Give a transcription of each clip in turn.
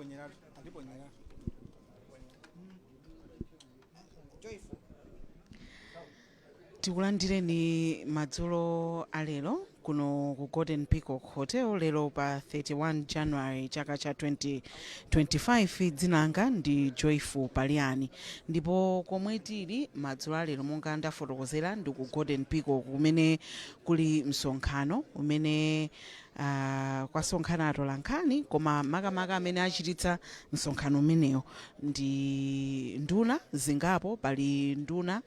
Andiponyeratu, andiponyeratu. Joyful. Tikulandireni madzulo alero kuno ku Golden Peacock Hotel, lero pa 31 January chaka cha 2025. Dzina langa ndi Joyful Paliani, ndipo komwe tili madzulo alero, monga ndafotokozera, ndi ku Golden Peacock, kumene kuli msonkhano umene kwasonkhana atolankhani, koma makamaka amene achititsa msonkhano umenewo ndi nduna zingapo. Pali nduna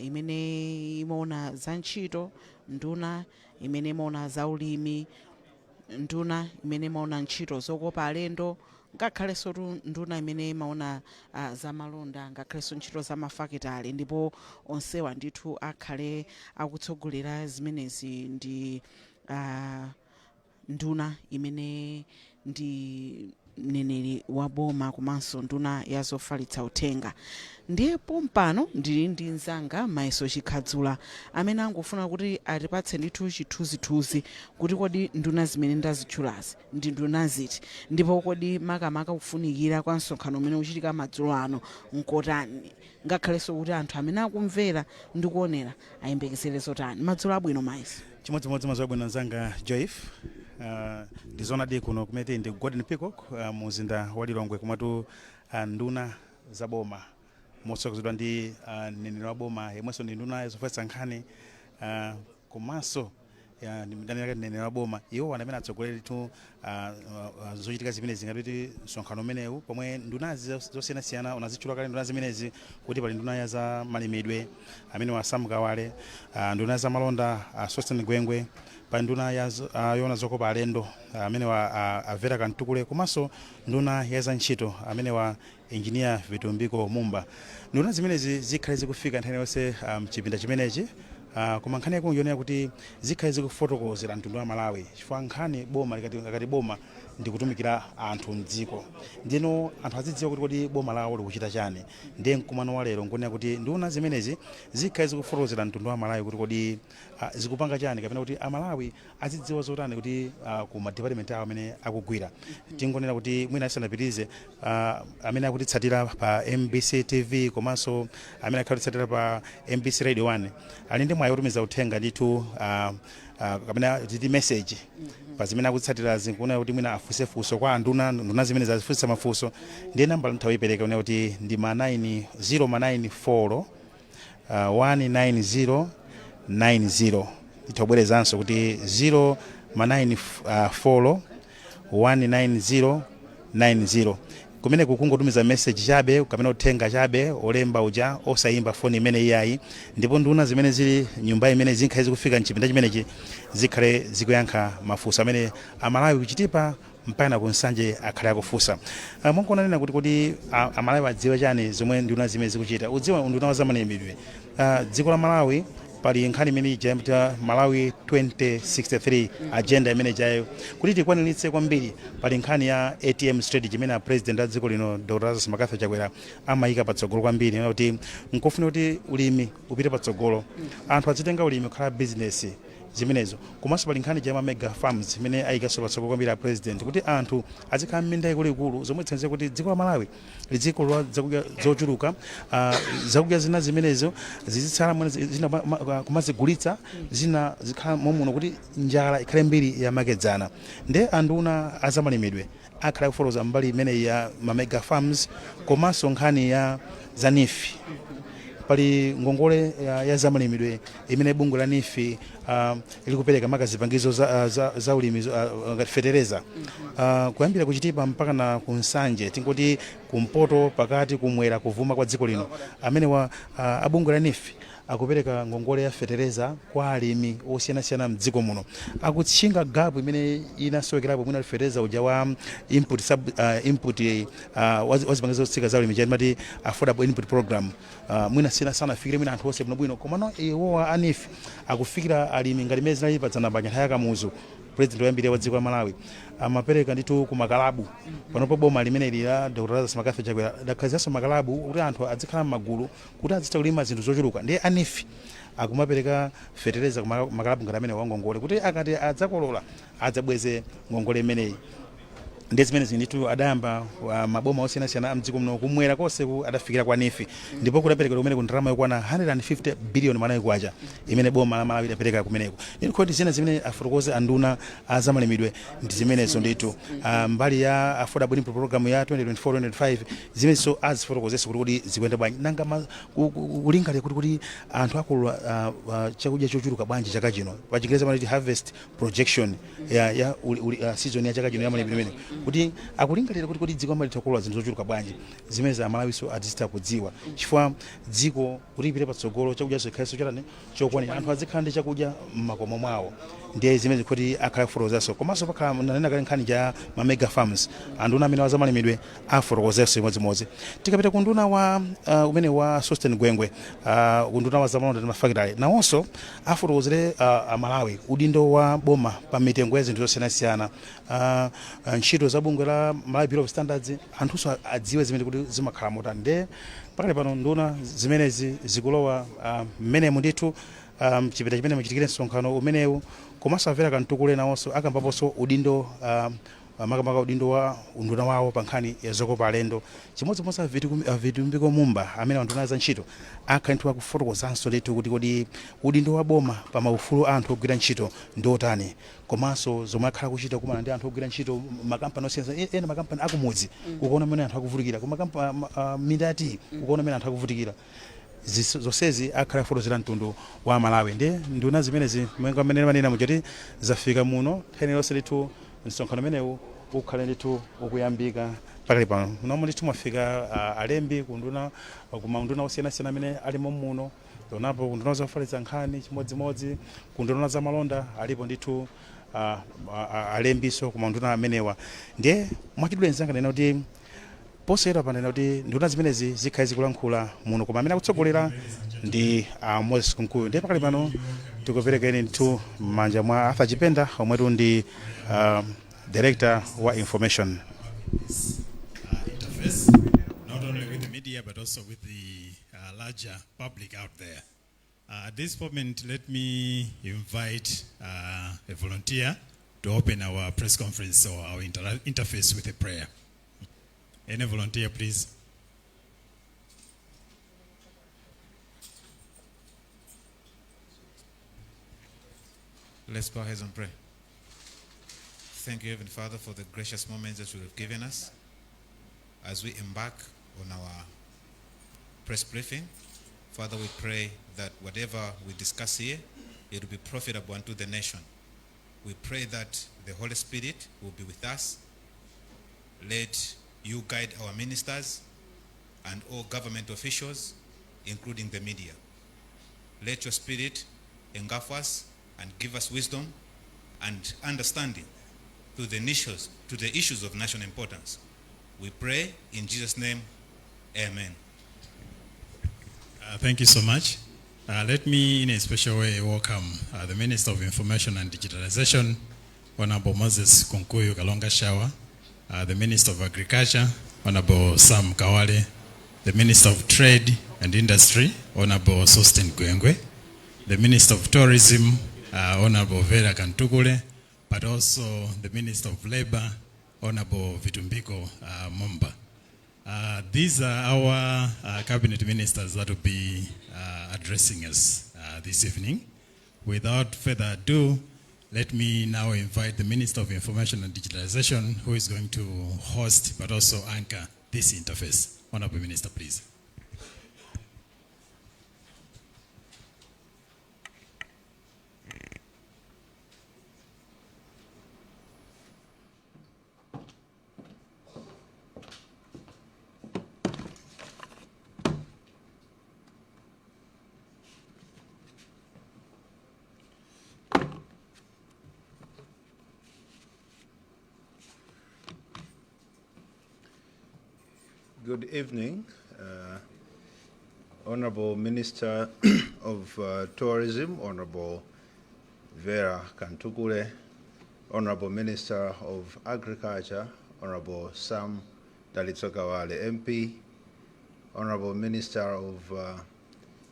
imene imaona za ntchito, nduna imene imaona za ulimi, nduna imene imaona ntchito zokopa alendo, ngakhalenso tu nduna imene imaona za malonda, ngakhalenso ntchito za mafakitale. Ndipo onsewa ndithu akhale akutsogolera zimenezi ndi nduna imene ndi mneneri wa boma komanso nduna ya zofalitsa uthenga. Ndiye pompano ndili ndi mzanga Mayeso Chikhadzula, amene angofuna kuti atipatse ndithu chithunzithunzi kuti kodi nduna zimene ndazitchulazi ndi nduna ziti, ndipo kodi makamaka kufunikira kwa msonkhano umene uchitika madzulo ano nkotani, ngakhalenso kuti anthu amene akumvera ndi kuonera ayembekezere zotani. Madzulo abwino, Mayeso. Chimodzimodzi, madzulo abwino, mzanga Joyce. Ndizonadi, kuno kumene ndi Golden Peacock muzinda wa Lilongwe, komatu nduna za boma motsogozedwa ndi mneneri wa boma yemwenso ndi nduna zofalitsa nkhani, komanso ndanena mneneri wa boma, iwo amene atsogoleri tu zochitika zimenezi, ngati msonkhano umenewu, pomwe ndunazi zosiyanasiyana unazitchula kale nduna zimenezi, kuti pali nduna ya za malimidwe, amene wa Sam Kawale, nduna za malonda, Sosten Gwengwe, pali nduna ya yoona zokopa alendo, amene wa a Vera Kamtukule, komanso nduna ya za ntchito, amene wa Engineer Vitumbiko Mumba. Nduna zimenezi zikhale zikufika nthawi yonse mchipinda chimenechi, koma nkhani yakulu yonena kuti zikhale zikufotokozera mtundu wa Malawi, chifukwa nkhani boma likati, akati boma ndi kutumikira anthu mdziko, ndino anthu azidziwa kuti kodi boma lawo likuchita chani. Ndiye mkumano wa lero nkunena kuti nduna zimenezi zikhale zikufotokozera mtundu wa Malawi kuti kodi zikupanga chani, kapena kuti Amalawi azidziwa zotani kuti ku madepartment awo amene akugwira. Tingonena kuti mwina asanapitirize, amene akutitsatira pa MBC TV komanso amene akhala kutitsatira pa MBC Radio 1 ali ndi mwayi wotumiza uthenga ndithu, kapena titi message, pa zimene akutsatira, zikuona kuti mwina afunse funso kwa anduna, nduna zimene zazifunsa mafunso. Ndiye nambala nthawi ipereka kunena kuti ndi ma 9 0 ma 9 4 190 90. Itobwerezanso kuti 0 ma 9 4 190 90. Kumene kukungotumiza message chabe kapena uthenga chabe olemba uja, osayimba foni imene iyayi. Ndipo nduna zimene zili nyumba imene zikhale zikufika mchipinda chimenechi zikhale zikuyankha mafunso amene Amalawi kuchitipa mpaka ku Nsanje akhale akufunsa. Mongonanena kuti kodi Amalawi adziwe chani zomwe nduna zimene zikuchita? Udziwa nduna wa zamalimidwe, dziko la Malawi pali nkhani imene ija Malawi 2063 agenda imene ijayo, kuti tikwaniritse kwambiri, pali nkhani ya ATM strategy imene a president a dziko lino, Dr Lazarus McCarthy Chakwera, amayika patsogolo kwambiri, kuti nkofuna kuti ulimi upite patsogolo, anthu azitenga ulimi kukhala business zimenezo. Komanso pali nkhani ya mega farms imene ayikanso patsogolo kwambiri a president, kuti anthu azikhala m'minda ikuluikulu, zomwe zithandize kuti dziko la Malawi lizikolola zakudya zochuluka, zakudya zina zimenezo zizitsala mwene, zina kumazigulitsa, zina zikhala momuno, kuti njala ikhale mbiri yamakedzana. Nde anduna azamalimidwe akhala kufotokoza mbali imeneyi ya ma mega farms, komanso nkhani ya za NEEF. Pali ngongole ya zamalimidwe imene bungwe la NEEF likupereka, maka zipangizo za ulimi, ngati fetereza, kuyambira kuchitipa mpaka na kunsanje, tingoti kumpoto, pakati, kumwera, kuvuma kwa dziko lino. Amene wa abungwe la NEEF akupereka ngongole ya fetereza kwa alimi osiyanasiyana mdziko muno, akutchinga gap imene inasowekerapo mwina fetereza uja wa input wa zipangizo zotsika za ulimi, timati affordable input program, mwina sina sanafikire mwina anthu onse bwinobwino. Komano iwowa a NEEF akufikira alimi ngati imene zinali padzanambanya nthawi ya Kamuzu, president woyambirira wa dziko la Malawi, amapereka ndithu ku makalabu. Panopo boma limeneli la Dr Lazarus McCarthy Chakwera lakhazikitsanso makalabu kuti anthu azikhala m'magulu kuti azitha kulima zinthu zochuluka. Ndiye a NEEF akumapereka fetereza ku makalabu ngati amene wangongole, kuti akati adzakolola adzabweze ngongole imeneyi. Ndi zimene ndithu adayamba maboma osiyanasiyana amdziko muno, kumwera konse adafikira kwa NEEF, ndipo kudaperekedwa kumene ku ndalama yokwana 150 billion Malawi kwacha imene boma la Malawi lidapereka kumeneko. Ndikuti zina zimene afotokoze anduna azamalimidwe ndi zimenezo ndithu. Mbali ya Affordable Input Program ya 2024-2025, zimenenso azifotokozenso kuti kuti zikuyenda bwanji, nanga kulingalira kuti anthu akolola chakudya chochuluka bwanji chaka chino. Pa Chingereza amati harvest projection ya season ya chaka chino ya malimidwe imene kuti akulingalira kuti dziko amalitha kukolola zinthu zochuluka bwanji. Zimene Amalawiso azitha kudziwa, chifukwa dziko kuti ipite patsogolo, chakudya chikhalenso chatani, chokwanira, anthu azikhala ndi chakudya m'makomo mwawo. Ndiye zimene kuti akhala kufotokozanso. Komanso pakhala, nanena kale, nkhani cha ma mega farms, anduna amene wazamalimidwe afotokozenso imodzimodzi. Tikapita ku nduna wa umene wa Sosten Gwengwe, unduna wa zamalonda ndi mafakitale, nawonso afotokozere Amalawi udindo wa boma pa mitengo ya zinthu zosiyanasiyana, ntchito za bungwe la Malawi Bureau of Standards, anthunso adziwe zimene kuti zimakhala motani. Ndiye pakali pano nduna zimenezi zikulowa mmenemu ndithu, chipinda chimene muchitikire msonkhano umenewu. Komanso a Vera Kamtukule nawonso akambaponso udindo, makamaka udindo wa unduna wawo pa nkhani ya zokopa alendo. Chimodzimodzi a Vitumbiko Mumba amene anduna za ntchito akhala ndithu akufotokozanso ndithu kuti kodi udindo wa boma pa maufulu a anthu ogwira ntchito ndi otani, komanso zomwe akhala kuchita kumana ndi anthu ogwira ntchito makampani osiyana, ena makampani akumudzi, kukaona mmene anthu akuvutikira, minda ya tiyi, kukaona mmene anthu akuvutikira. Zonsezi akhala afotokozera mtundu wa Malawi. Ndi nduna zimenezi mwenga amene manena muchoti zafika muno nthawi yonse ndithu. Msonkhano umenewu ukhale ndithu ukuyambika pakali pano. Munomo ndithu mwafika alembi kunduna, kumaunduna osiyanasiyana amene alimo muno. Tonapo kunduna zofalitsa nkhani, chimodzimodzi kunduna za malonda, alipo ndithu alembiso kumaunduna amenewa. Ndiye mwachidule, nzanga, nena kuti posachedwa panena kuti nduna zimenezi zikhale zikulankhula muno, koma amene akutsogolera ndi Moses Kunkuyu. Ndiye pakali pano tikuperekeni ndithu m'manja mwa Arthur Chipenda, omwetu ndi director wa information. Interface, not only with the media but also with the larger public out there. At this moment, let me invite a volunteer to open our press conference or our interface with a prayer. Any volunteer, please? Let's bow our heads and pray. Thank you, Heavenly Father, for the gracious moments that you have given us as we embark on our press briefing. Father, we pray that whatever we discuss here, it will be profitable unto the nation. We pray that the Holy Spirit will be with us. Let you guide our ministers and all government officials, including the media. Let your Spirit engulf us and give us wisdom and understanding to the issues of national importance. We pray in Jesus' name. Amen. Thank you so much. Let me, in a special way, welcome the Minister of Information and Digitalization, Honorable Moses Kunkuyu Kalonga Shawa, the Minister of Agriculture, Honorable Sam Kawale, the Minister of Trade and Industry, Honorable Sosten Gwengwe, the Minister of Tourism, Honorable Vera Kamtukule, but also the Minister of Labor, Honorable Vitumbiko Mumba. These are our cabinet ministers that will be addressing us this evening. Without further ado, let me now invite the Minister of Information and Digitalization, who is going to host but also anchor this interface. Honorable Minister, please. Good evening, Honorable Minister of Tourism, Honorable Vera Kamtukule, Honorable Minister of Agriculture, Honorable Sam Dalitso Kawale, MP, Honorable Minister of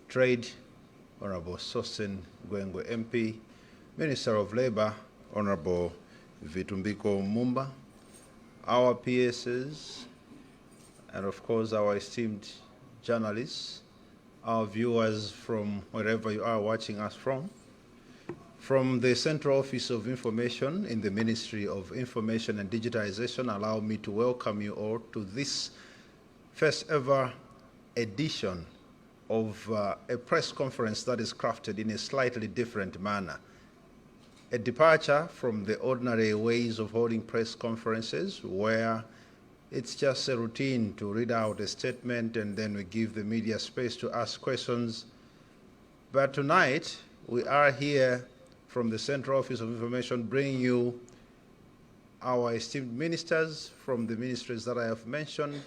Trade, Honorable Sosten Gwengwe, MP, Minister of Labor, Honorable Vitumbiko Mumba, our PSs, and of course our esteemed journalists, our viewers from wherever you are watching us from. From the Central Office of Information in the Ministry of Information and Digitization, allow me to welcome you all to this first ever edition of a press conference that is crafted in a slightly different manner. A departure from the ordinary ways of holding press conferences, where it's just a routine to read out a statement and then we give the media space to ask questions. But tonight, we are here from the Central Office of Information bringing you our esteemed ministers from the ministries that I have mentioned,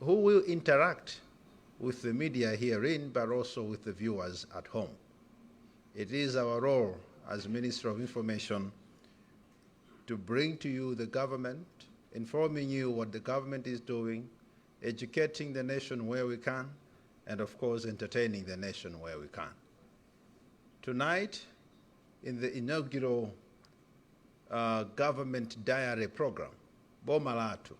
who will interact with the media herein, but also with the viewers at home. It is our role as Minister of Information to bring to you the government, informing you what the government is doing, educating the nation where we can, and of course, entertaining the nation where we can. Tonight, in the inaugural Government Diary program, Boma Lathu,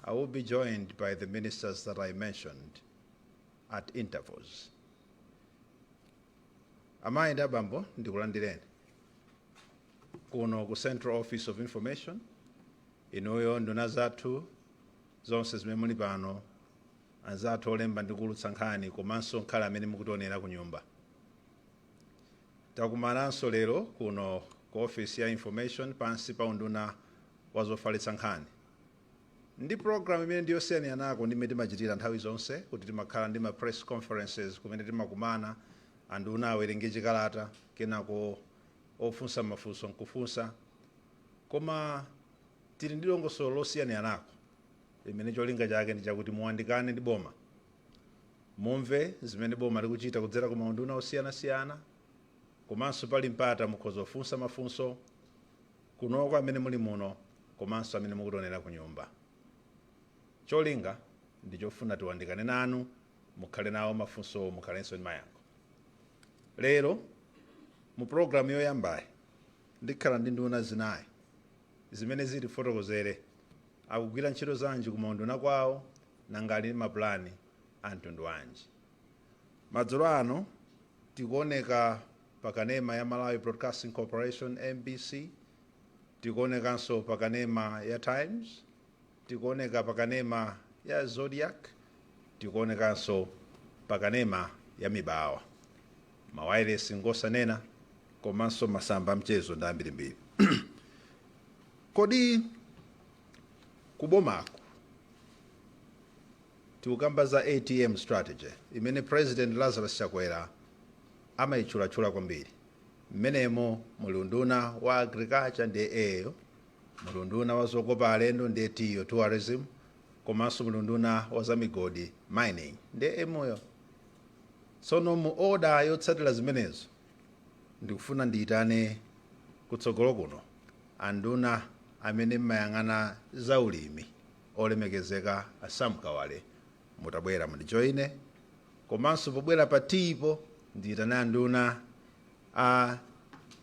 I will be joined by the ministers that I mentioned at intervals. Amayi ndi abambo, ndikulandireni kuno ku Central Office of Information. Inuyo nduna zathu zonse zimene muli pano, anzathu olemba ndi kuulutsa nkhani, komanso nkhale amene mukutionera ku nyumba, takumananso lero kuno ku office ya information pansi pa unduna wa zofalitsa nkhani ndi program imene ndiyosiyana nako ndi imene timachitira nthawi zonse, kuti timakhala ndi ma press conferences kumene timakumana, anduna awerenge chikalata, kenako ofunsa mafunso nkufunsa. Koma tili ndi dongosolo losiyana nako limene cholinga chake ndi chakuti muwandikane ndi boma, mumve zimene boma likuchita kudzera ku maunduna osiyanasiyana, komanso pali mpata mukhoza kufunsa mafunso kunoko amene muli muno komanso amene mukutionera ku nyumba. Cholinga ndi chofuna tiwandikane nanu, mukhale nawo mafunso, mukhalenso ndi mayankho. Lero mu programu yoyambayi ndikhala ndi nduna zinayi zimene zitifotokozere akugwira ntchito zanji kumaunduna kwawo, nanga ali ndi mapulani a mtundu wanji. Madzulo ano tikuoneka pakanema ya Malawi Broadcasting Corporation, MBC, tikuonekanso pakanema ya Times, tikuoneka pakanema ya Zodiak, tikuonekanso pakanema ya Mibawa, mawayilesi ngosanena, komanso masamba mchezo ndi ambirimbiri. Kodi kubomako tikukamba za ATM strategy imene President Lazarus Chakwera amayitchulatchula kwambiri? Mmenemo muli unduna wa agriculture, ndiye eyo, muli unduna wa zokopa alendo, ndiye tiyo, tourism, komanso muli unduna wa zamigodi, mining, ndiye emuyo. Tsono mu order yotsatira zimenezo, ndikufuna ndiyitane kutsogolo kuno anduna amene mmayang'ana zaulimi, olemekezeka a Sam Kawale. Mutabwera mundijoine. Komanso pobwera pa tipo ndiyitane anduna a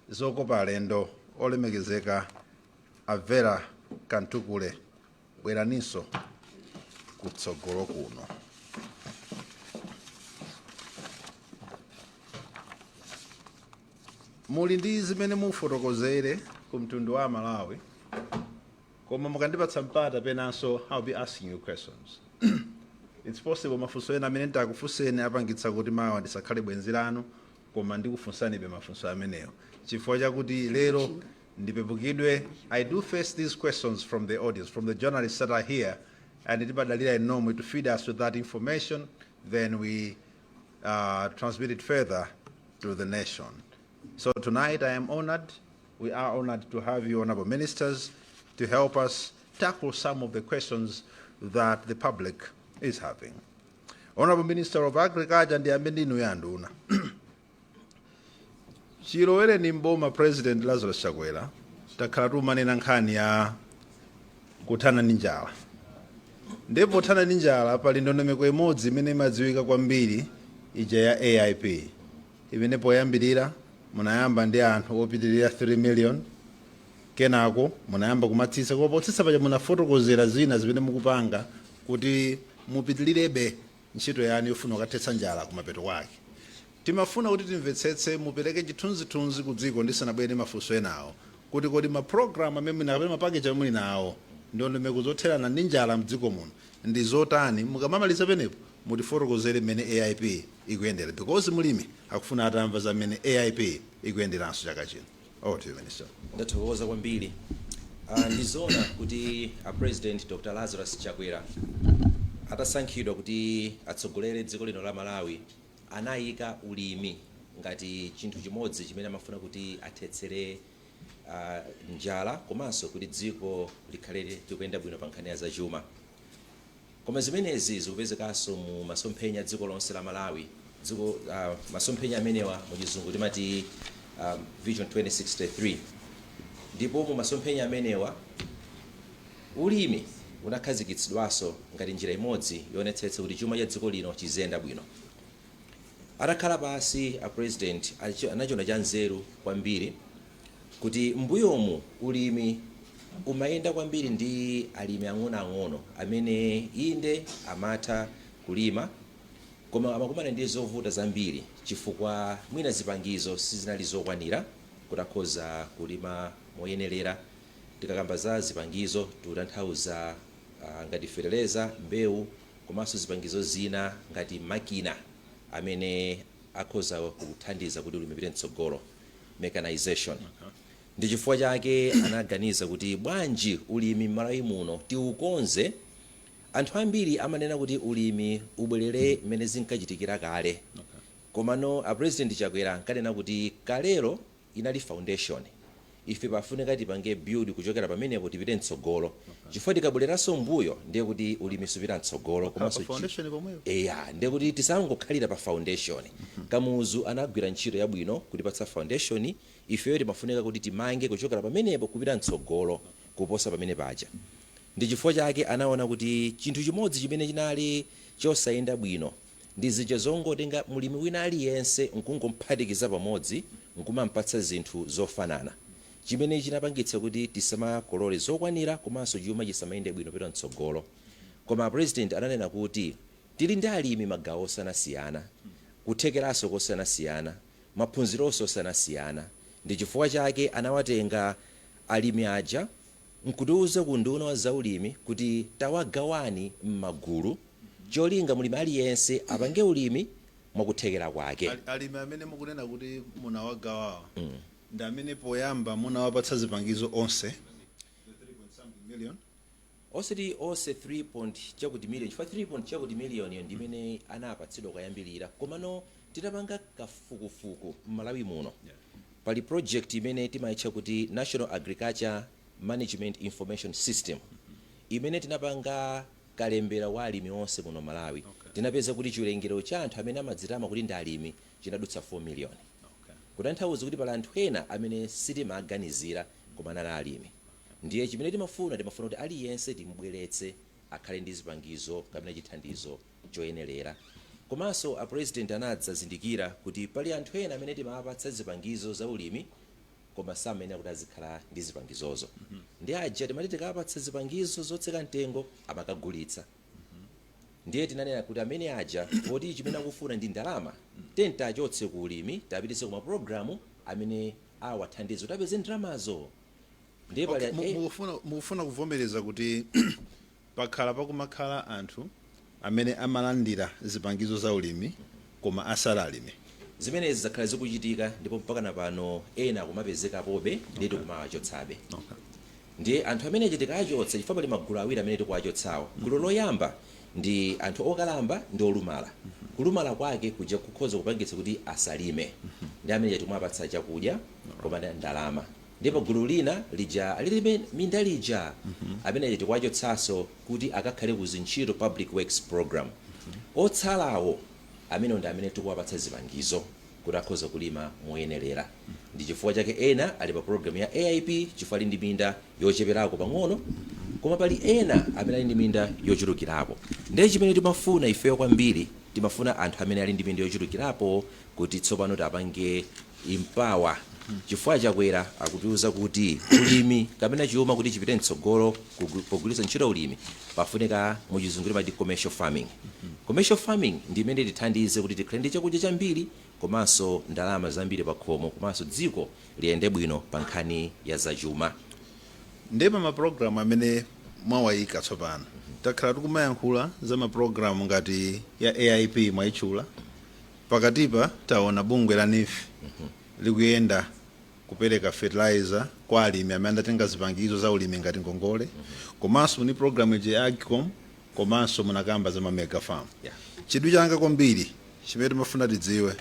zokopa alendo, olemekezeka a Vera Kantukule. Bweraninso kutsogolo kuno. Muli ndi zimene mufotokozere ku mtundu wa Malawi, koma mukandipatsa mpata penanso I'll be asking you questions. It's possible mafunso ena amene nditakufunseni apangitsa kuti mawa ndisakhale bwenzi lanu, koma ndikufunsanibe mafunso amenewo chifukwa chakuti lero ndipepukidwe. I do face these questions from the audience, from the journalists that are here, and timadalira inomwe to feed us with that information, then we transmit it further to the nation. So tonight I am honored, we are honored to have you, honorable ministers, to help us tackle some of the questions that the public is having. Honorable Minister of Agriculture, ndiyambe ndinu ya nduna. Chilowereni mboma President Lazarus Chakwera, takhala tumanena nkhani ya kuthana ndi njala. Ndipo pothana ndi njala pali ndondomeko imodzi imene imadziwika kwambiri, ija ya AIP, imene poyambirira munayamba ndi anthu opitirira 3 million. Kenako munayamba kumatsitsa, koma potsitsa paja munafotokozera zina zimene mukupanga kuti mupitilirebe ntchito yanu yofuna kukathetsa njala kumapeto kwake. Timafuna kuti timvetsetse, mupereke chithunzithunzi ku dziko ndisanabwere mafunso enawo, kuti kodi mapulogalamu amene muli kapena mapakeji amene muli nawo, ndondomeko zotherana ndi njala mdziko muno ndi zotani? Mukamamaliza penepo mutifotokozere mmene AIP ikuyendera, because mulimi akufuna atamva za mmene AIP ikuyenderanso chaka chino. Over to you, Minister. Ndathokoza kwambiri. Ndizoona kuti a President Dr Lazarus Chakwera atasankhidwa kuti atsogolere dziko lino la Malawi, anayika ulimi ngati chinthu chimodzi chimene amafuna kuti athetsere njala komanso kuti dziko likhale likuyenda bwino pa nkhani ya zachuma. Koma zimenezi zikupezekanso mu masomphenya dziko lonse la Malawi. Dziko masomphenya amenewa mu Chizungu timati Vision 2063, ndipo mu masomphenya amenewa ulimi unakhazikitsidwanso ngati njira imodzi yoonetsetsa kuti chuma cha dziko lino chiziyenda bwino. Atakhala pasi a President anachiona cha nzeru kwambiri kuti mbuyomu ulimi umayenda kwambiri ndi alimi ang'onoang'ono amene inde amatha kulima, koma amakumana ndi zovuta zambiri chifukwa mwina zipangizo sizinali zokwanira kuti akhoza kulima moyenerera. Tikakamba za zipangizo, tikutanthauza ngati feteleza, mbewu, komanso zipangizo zina ngati makina amene akhoza kuthandiza kuti ulimi upite mtsogolo, mechanization. Ndi chifukwa chake anaganiza kuti bwanji ulimi m'Malawi muno tiukonze. Anthu ambiri amanena kuti ulimi ubwerere mmene zinkachitikira kale, komano a President Chakwera ankanena kuti kalero inali foundation, ife pafunika tipange build kuchokera pamenepo tipite mtsogolo, chifukwa tikabwereranso mbuyo ndiye kuti ulimi supita mtsogolo. Komanso pa foundation pomwepo. Eya, ndiye kuti tisangokhalira pa foundation. Kamuzu anagwira ntchito yabwino kutipatsa foundation, ifeyo timafunika kuti timange kuchokera pamenepo kupita mtsogolo kuposa pamene paja. Ndi chifukwa chake anaona kuti chinthu chimodzi chimene chinali chosayenda bwino ndi zija zongotenga mulimi wina aliyense nkungomuphatikiza pamodzi nkumampatsa zinthu zofanana, chimene chinapangitsa kuti tisamakolole zokwanira komanso chuma chisamayende bwino pita mtsogolo. Koma President ananena kuti tili ndi alimi magawo osiyanasiyana, kuthekeranso kosiyanasiyana, maphunzironso osiyanasiyana. Ndi chifukwa chake anawatenga alimi aja nkutiuza ku Nduna wa Zaulimi kuti tawagawani m'magulu, cholinga mulimi aliyense apange ulimi mwakuthekera kwake. Alimi amene mukunena kuti munawagawawa ndi amene poyamba munawapatsa zipangizo onse, the 3 point something million? Osati onse 3 point chakuti million, chifukwa 3 point chakuti million yo ndimene anapatsidwa kuyambirira. Komano titapanga kafukufuku m'Malawi muno, pali project imene timayitcha kuti National Agriculture Management Information System, imene tinapanga kalembera wa alimi onse muno Malawi. Tinapeza kuti chiwerengero cha anthu amene amadzitama kuti ndi alimi chinadutsa 4 million, kutanthauza kuti pali anthu ena amene sitimaganizira koma anali alimi. Ndiye chimene timafuna, timafuna kuti aliyense timubweretse akhale ndi zipangizo kapena chithandizo choyenerera. Komanso a President anadzazindikira kuti pali anthu ena amene timawapatsa zipangizo za ulimi koma samayenera kuti azikhala ndi zipangizozo. Ndi aja timati tikawapatsa zipangizo zotsika mtengo amakagulitsa. Ndiye tinanena kuti amene aja, poti chimene akufuna ndi ndalama, tentachotse ku ulimi, tapititse ku mapulogalamu amene awathandize kuti apeze ndalamazo. Ndiye pali Okay, mukufuna kuvomereza kuti pakhala pakumakhala anthu amene amalandira zipangizo za ulimi koma asali alimi? Zimenezi zakhala zikuchitika, ndipo mpaka na pano ena akumapezekapobe, ndiye tikumawachotsabe. Ndiye anthu amene tikachotsa, chifukwa pali magulu awiri amene tikuwachotsawo. Gulu loyamba ndi anthu okalamba ndi olumala. Kulumala kwake kuja kukhoza kupangitsa kuti asalime, ndi amene tikumapatsa chakudya koma ndalama. Ndipo gulu lina lija lilibe minda lija, amene tikuwachotsanso kuti akakhale ku zintchito, public works program. Otsalawo amene ndi amene tikuwapatsa zipangizo kuti akhoza kulima moyenerera. Ndi chifukwa chake ena ali pa program ya AIP, chifukwa ali ndi minda yocheperako pang'ono, koma pali ena amene ali ndi minda yochulukirapo. Ndiye chimene timafuna ifeyo kwambiri, timafuna anthu amene ali ndi minda yochulukirapo kuti tsopano tapange empower. Chifukwa Chakwera akutiuza kuti ulimi kapena chuma kuti chipite mtsogolo pogwiritsa ntchito ulimi, pafunika, muchizungu timati, commercial farming. Commercial farming ndi imene tithandize kuti tikhale ndi chakudya chambiri komanso ndalama zambiri pa khomo, komanso dziko liyende bwino pa nkhani ya zachuma. Ndiye pa mapulogalamu amene mwawayika tsopano, takhala tikumayankhula za mapulogalamu ngati ya AIP, mwayitchula pakatipa. Taona bungwe la NEEF likuyenda kupereka fertilizer kwa alimi amene adatenga zipangizo za ulimi ngati ngongole, komanso muni program ija ya AGCOM, komanso munakamba za ma mega farm. Chidwi changa kwambiri chimene timafuna tidziwe,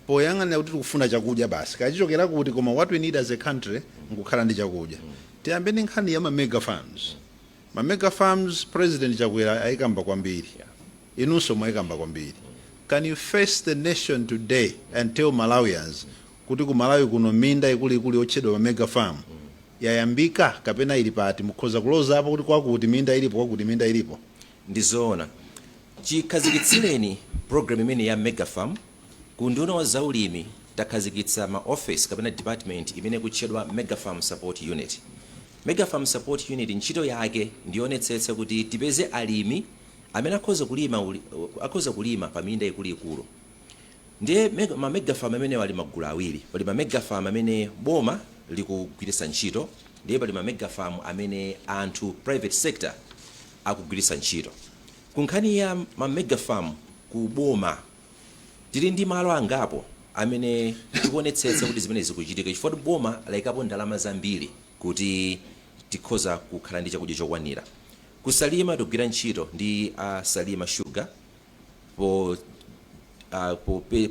poyang'anira kuti tikufuna chakudya basi, kachichokera kuti, koma what we need as a country nkukhala ndi chakudya. Tiyambe ndi nkhani ya ma mega farms. Ma mega farms, President Chakwera ayikamba kwambiri, inunso mwayikamba kwambiri. Can you face the nation today and tell Malawians kuti ku Malawi kuno minda ikuluikulu yotchedwa ma mega farm yayambika kapena ili pati? Mukhoza kulozapo kuti kwakuti minda ilipo, kwakuti minda ilipo? Ndizoona, chikhazikitsireni program imene ya megafarm, ku unduna wa zaulimi takhazikitsa ma office kapena department imene kutchedwa Megafarm Support Unit. Megafarm Support Unit ntchito yake ndionetsetsa kuti tipeze alimi amene akhoza kulima pa minda ikuluikulu. Ndiye ma megafarm amene ali magulu awiri: pali ma megafarm amene boma likugwiritsa ntchito, ndiye pali ma megafarm amene anthu, private sector, akugwiritsa ntchito. Ku nkhani ya ma megafarm ku boma, tili ndi malo angapo amene tikuonetsetsa kuti zimene zikuchitika, chifukwa boma layikapo ndalama zambiri kuti tikhoza kukhala ndi chakudya chokwanira. Kusalima tikugwira ntchito ndi Salima Sugar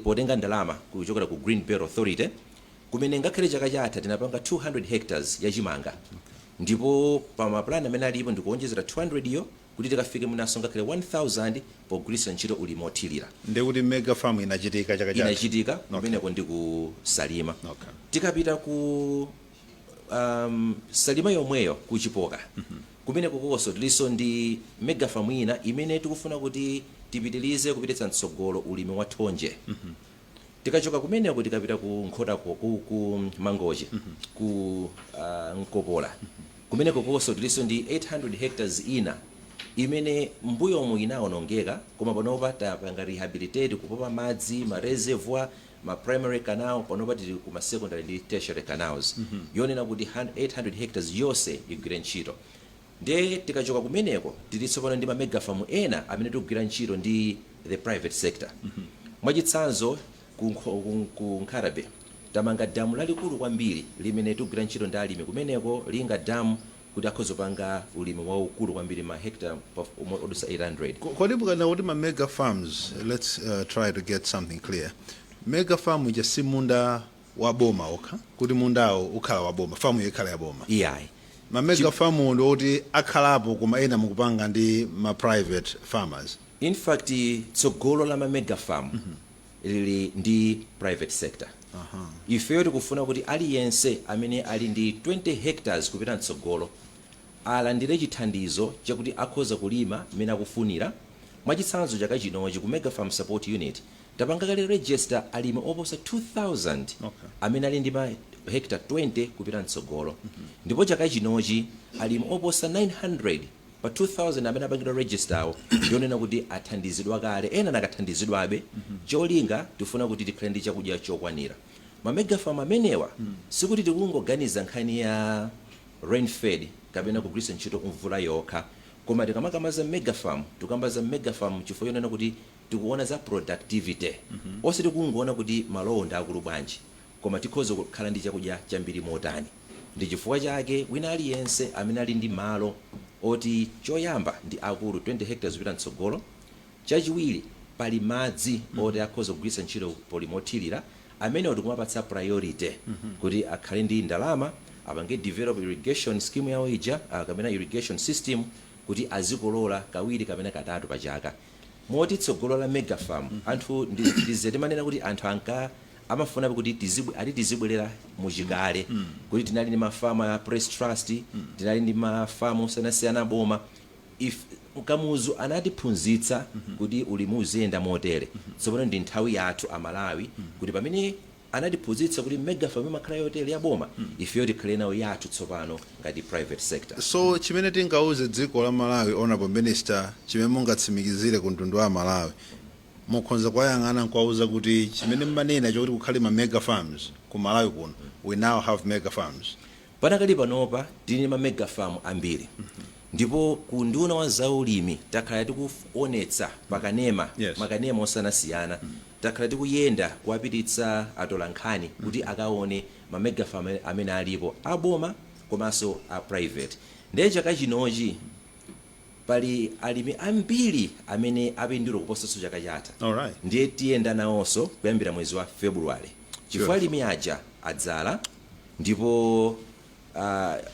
potenga ndalama kuchokera ku Green Belt Authority, kumene ngakhale chaka chatha tinapanga 200 hectares yachimanga, ndipo pa mapulani amene alipo ndikuonjezera 200 iyo kuti tikafike mwinanso ngakhale 1000 pogwiritsa ntchito ulimi othirira. Ndikuti mega farm inachitika chaka chatha? Inachitika kumeneko ndi ku Salima. Tikapita ku Salima yomweyo, ku Chipoka kumeneko konso tilinso ndi mega farm ina imene tikufuna kuti tipitilize kupititsa mtsogolo ulimi wa thonje. Tikachoka kumeneko tikapita ku Nkhotako, ku Mangochi, ku Nkopola, kumeneko konso tilinso ndi 800 hectares ina imene mbuyomu inawonongeka, koma panopa tapanga rehabilitate, kupopa madzi, ma reservoir, ma primary canal. Panopa tili ku ma secondary ndi tertiary canals, yonena kuti 800 hectares yonse igwire ntchito. Ndiye tikachoka kumeneko tili tsopano ndi ma megafarm ena amene tikugwira ntchito ndi the private sector. Mwachitsanzo, ku Nkhata Bay tamanga damu lalikulu kwambiri limene tikugwira ntchito ndi alimi kumeneko, Linga Damu, kuti akhoza kupanga ulimi waukulu kwambiri, ma hectare odusa 800. Kodi mukana kuti ma mega farms, let's try to get something clear. Mega farm ija si munda wa boma okha, kuti mundawo ukhala wa boma, famu iyo ikhala ya boma? Iyayi. Ma mega farm ndi oti akhalapo, koma ena mukupanga ndi ma private farmers? In fact, tsogolo la ma mega farm lili ndi private sector. Ifeyo tikufuna kuti aliyense amene ali ndi 20 hectares kupita mtsogolo alandire chithandizo chakuti akhoza kulima mmene akufunira. Mwachitsanzo, chaka chinochi ku Mega Farm Support Unit tapanga kale register alimi oposa 2000 amene ali ndi ma hectare 20 kupita mtsogolo, ndipo chaka chinochi alimi oposa 900 pa 2000 amene apangidwa register awo ndionena kuti athandizidwa kale, ena nakathandizidwabe. Cholinga tifuna kuti tikhale ndi chakudya chokwanira. Ma megafarm amenewa sikuti tikungoganiza nkhani ya rainfed kapena kugwiritsa ntchito mvula yokha, koma tikamakamba za megafarm, tikamba za megafarm chifukwa chonena kuti tikuona za productivity, osati kungoona kuti malowo ndi akulu bwanji, koma tikhoza kukhala ndi chakudya chambiri motani. Ndi chifukwa chake wina aliyense amene ali ndi malo oti choyamba ndi akulu, 20 hectares kupita mtsogolo, chachiwiri pali madzi oti akhoza kugwiritsa ntchito polima othirira, amene tikumapatsa priority kuti akhale ndi ndalama, apange develop irrigation scheme yawo ija, kapena irrigation system, kuti azikolola kawiri kapena katatu pa chaka. Moti tsogolo la megafarm, anthu ndize timanena kuti anthu anka amafuna kuti ati tizibwerera muchikale, kuti tinali ndi mafamu a Press Trust, tinali ndi mafamu osiyanasiyana boma. If Kamuzu anatiphunzitsa kuti ulimi uziyenda motere, tsopano ndi nthawi yathu Amalawi kuti pamene Anatiphunzitsa kuti mega farm imakhala yotere ya boma. Ifeyo tikhale nayo yathu tsopano ngati private sector. So chimene tingauze dziko la Malawi, Honorable Minister, chimene mungatsimikizire ku mtundu wa Malawi, mukhoza kuwayang'ana nkuwauza kuti chimene mmanena chokuti kukhale ma mega farms ku Malawi kuno, we now have mega farms? Panakali panopa tili ma mega farm ambiri, ndipo ku unduna wa zaulimi takhala tikuonetsa pakanema, makanema osiyanasiyana. Takhala tikuyenda kuwapititsa atolankhani kuti akaone ma mega farm amene alipo aboma komanso a private. Ndiye chaka chinochi pali alimi ambiri amene apindula kuposanso chaka chatha. Ndiye tiyenda nawonso kuyambira mwezi wa February, chifukwa alimi aja adzala ndipo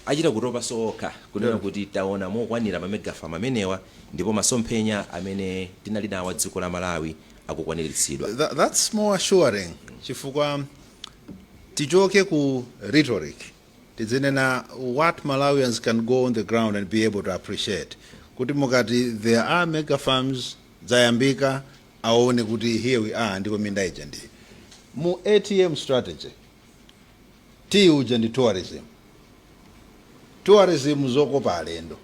achita kutopanso okha kunena kuti taona mokwanira ma mega farm amenewa, ndipo masomphenya amene tinali nawo a dziko la Malawi akukwaniritsidwa. That's more assuring, chifukwa tichoke ku rhetoric, tidzinena what Malawians can go on the ground and be able to appreciate, kuti mukati there are mega farms zayambika, aone kuti here we are, ndiko minda ija. Ndi mu ATM strategy, T uja ndi tourism. Tourism, zokopa alendo.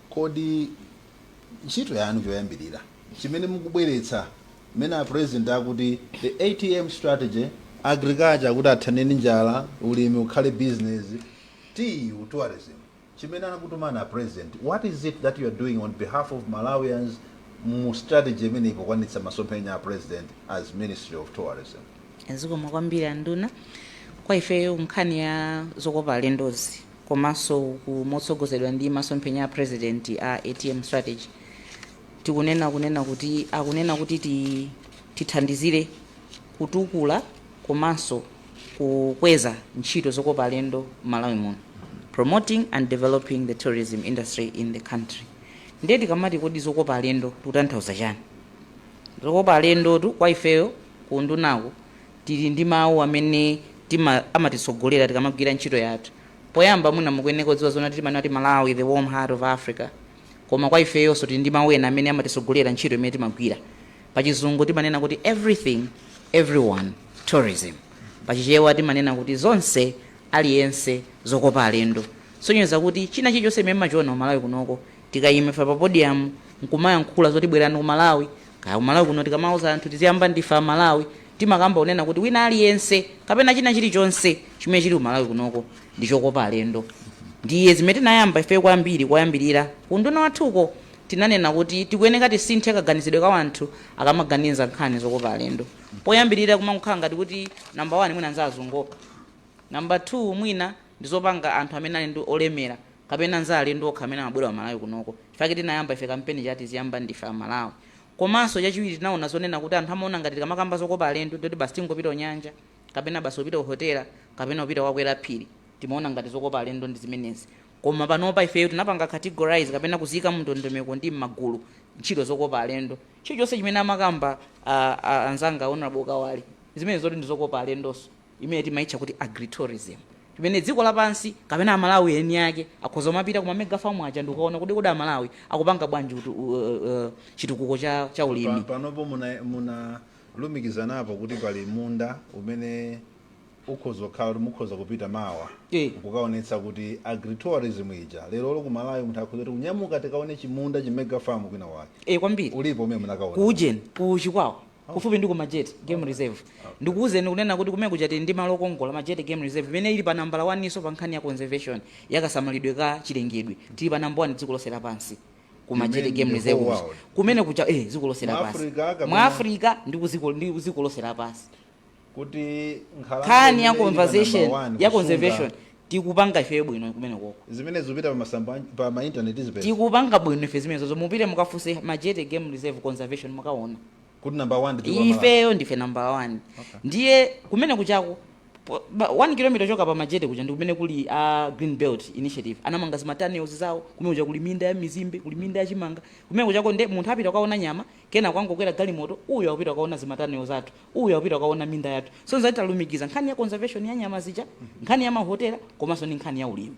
Kodi ntchito yanu choyambirira chimene mukubweretsa, mmene a President akuti the ATM strategy, agriculture kuti athane ndi njala, ulimi ukhale business, T tourism, chimene anakutumani a President, what is it that you are doing on behalf of Malawians mu strategy imene ikukwanitsa masomphenya a President as Ministry of Tourism? Zikomo kwambiri, anduna. Kwa ifeyo, nkhani ya zokopa alendozi komanso kumotsogozedwa ndi masomphenya a President a ATM strategy, tikunena kunena kuti akunena kuti tithandizire kutukula komanso kukweza ntchito zokopa alendo m'Malawi muno, promoting and developing the tourism industry in the country. Ndiye tikamati kodi zokopa alendo, tikutanthauza chani? Zokopa alendotu kwa ifeyo ku undunako tili ndi mawu amene amatitsogolera tikamagwira ntchito yathu. Poyamba mwina mukuyenera kudziwa zona timanena kuti Malawi, the warm heart of Africa, koma kwa ifeyonso tili ndi mawu ena amene amatitsogolera ntchito imene timagwira. Pachizungu timanena kuti everything, everyone, tourism. Pachichewa timanena kuti zonse, aliyense, zokopa alendo. Sonyeza kuti china chilichonse imene machiona ku Malawi kunoko, tikayima ife pa podium nkumayankhula zoti bwerani ku Malawi, kaya ku Malawi kuno tikamauza anthu tiziyamba ndife Amalawi, timakamba kunena kuti wina aliyense kapena china chilichonse chimene chili ku Malawi kunoko ndi chokopa alendo. Ndiye zimene tinayamba ife kwambiri koyambirira kunduna wathuko, tinanena kuti tikuyeneka tisinthe kaganizidwe ka wanthu akamaganiza nkhani zokopa alendo. Poyambirira kumangokhala ngati kuti number 1 mwina nza azungu okha, number 2 mwina ndizopanga anthu amene ali ndi olemera, kapena nza alendo okha amene amabwera ku Malawi kunoko. Chifukwa tinayamba ife kampeni chati ziyamba ndife Amalawi. Komanso chachiwiri, tinaona zonena kuti anthu amaona ngati tikamakamba zokopa alendo ndoti basi tingopita kunyanja, kapena basi upita kuhotela, kapena upita kukakwera phiri. Timaona ngati zokopa alendo ndi zimenezi, koma panopa ifeyo tinapanga categorize kapena kuziyika mndondomeko ndi m'magulu ntchito zokopa alendo. Chilichonse chimene amakamba anzanga Honorable Kawale, zimene zoti ndi zokopa alendonso, imene timayitcha kuti agritourism, chimene dziko lapansi kapena Amalawi eni ake akhoza kumapita kuma mega farm aja ndikukaona kuti kodi Amalawi akupanga bwanji kuti chitukuko cha ulimi. Panopo munalumikizanapo kuti pali munda umene ukhoza kukhala kuti mukhoza kupita mawa kukaonetsa kuti agritourism ija lero ku Malawi munthu akhoza kuti kunyamuka tikaone chimunda chi mega farm kwina wake? Eh, kwambiri. Ulipo umene munakaona? Ku ujeni, ku Chikwawa, kufupi ndi ku Majete Game Reserve. Ndikuwuzeni kunena kuti kumene kuja tili ndi malo okongola, Majete Game Reserve, imene ili pa nambala 1 iso pa nkhani ya conservation, yakasamalidwe ka chilengedwe. Tili pa namba 1 dziko lonse lapansi ku Majete mean Game the Reserve whole world? Kumene kuja, dziko lonse Mu lapansi. Africa kapena- Mu Africa ndi ku dziko lonse lapansi. Kuti nkhalango Nkhani ya imene ili pa number conservation one ya kusunga- conservation tikupanga ifeyo bwino kumene koko. Zimene zipita pa masamba pa ma internet zipeza? Tikupanga bwino ife zimenezo. Mupite mukafunse Majete Game Reserve conservation, mukaona kuti number 1 ndi dziko la Malawi. Ifeyo ndife number 1. Ndiye kumene kuchako 1 kilometer choka pa Majete kuja ndi kumene kuli a Green Belt Initiative, anamanga zima tunnels zawo. Kumene kuja kuli minda ya mizimbe, kuli minda ya chimanga kumene kuchako. Nde munthu apita kukaona nyama, kena kwangokwera galimoto, uyu akupita kukaona zima tunnel zathu, uyu akupita kukaona minda yathu. So nzati talumikiza nkhani ya conservation ya nyama zija, nkhani ya mahotela, komanso ndi nkhani ya ulimi.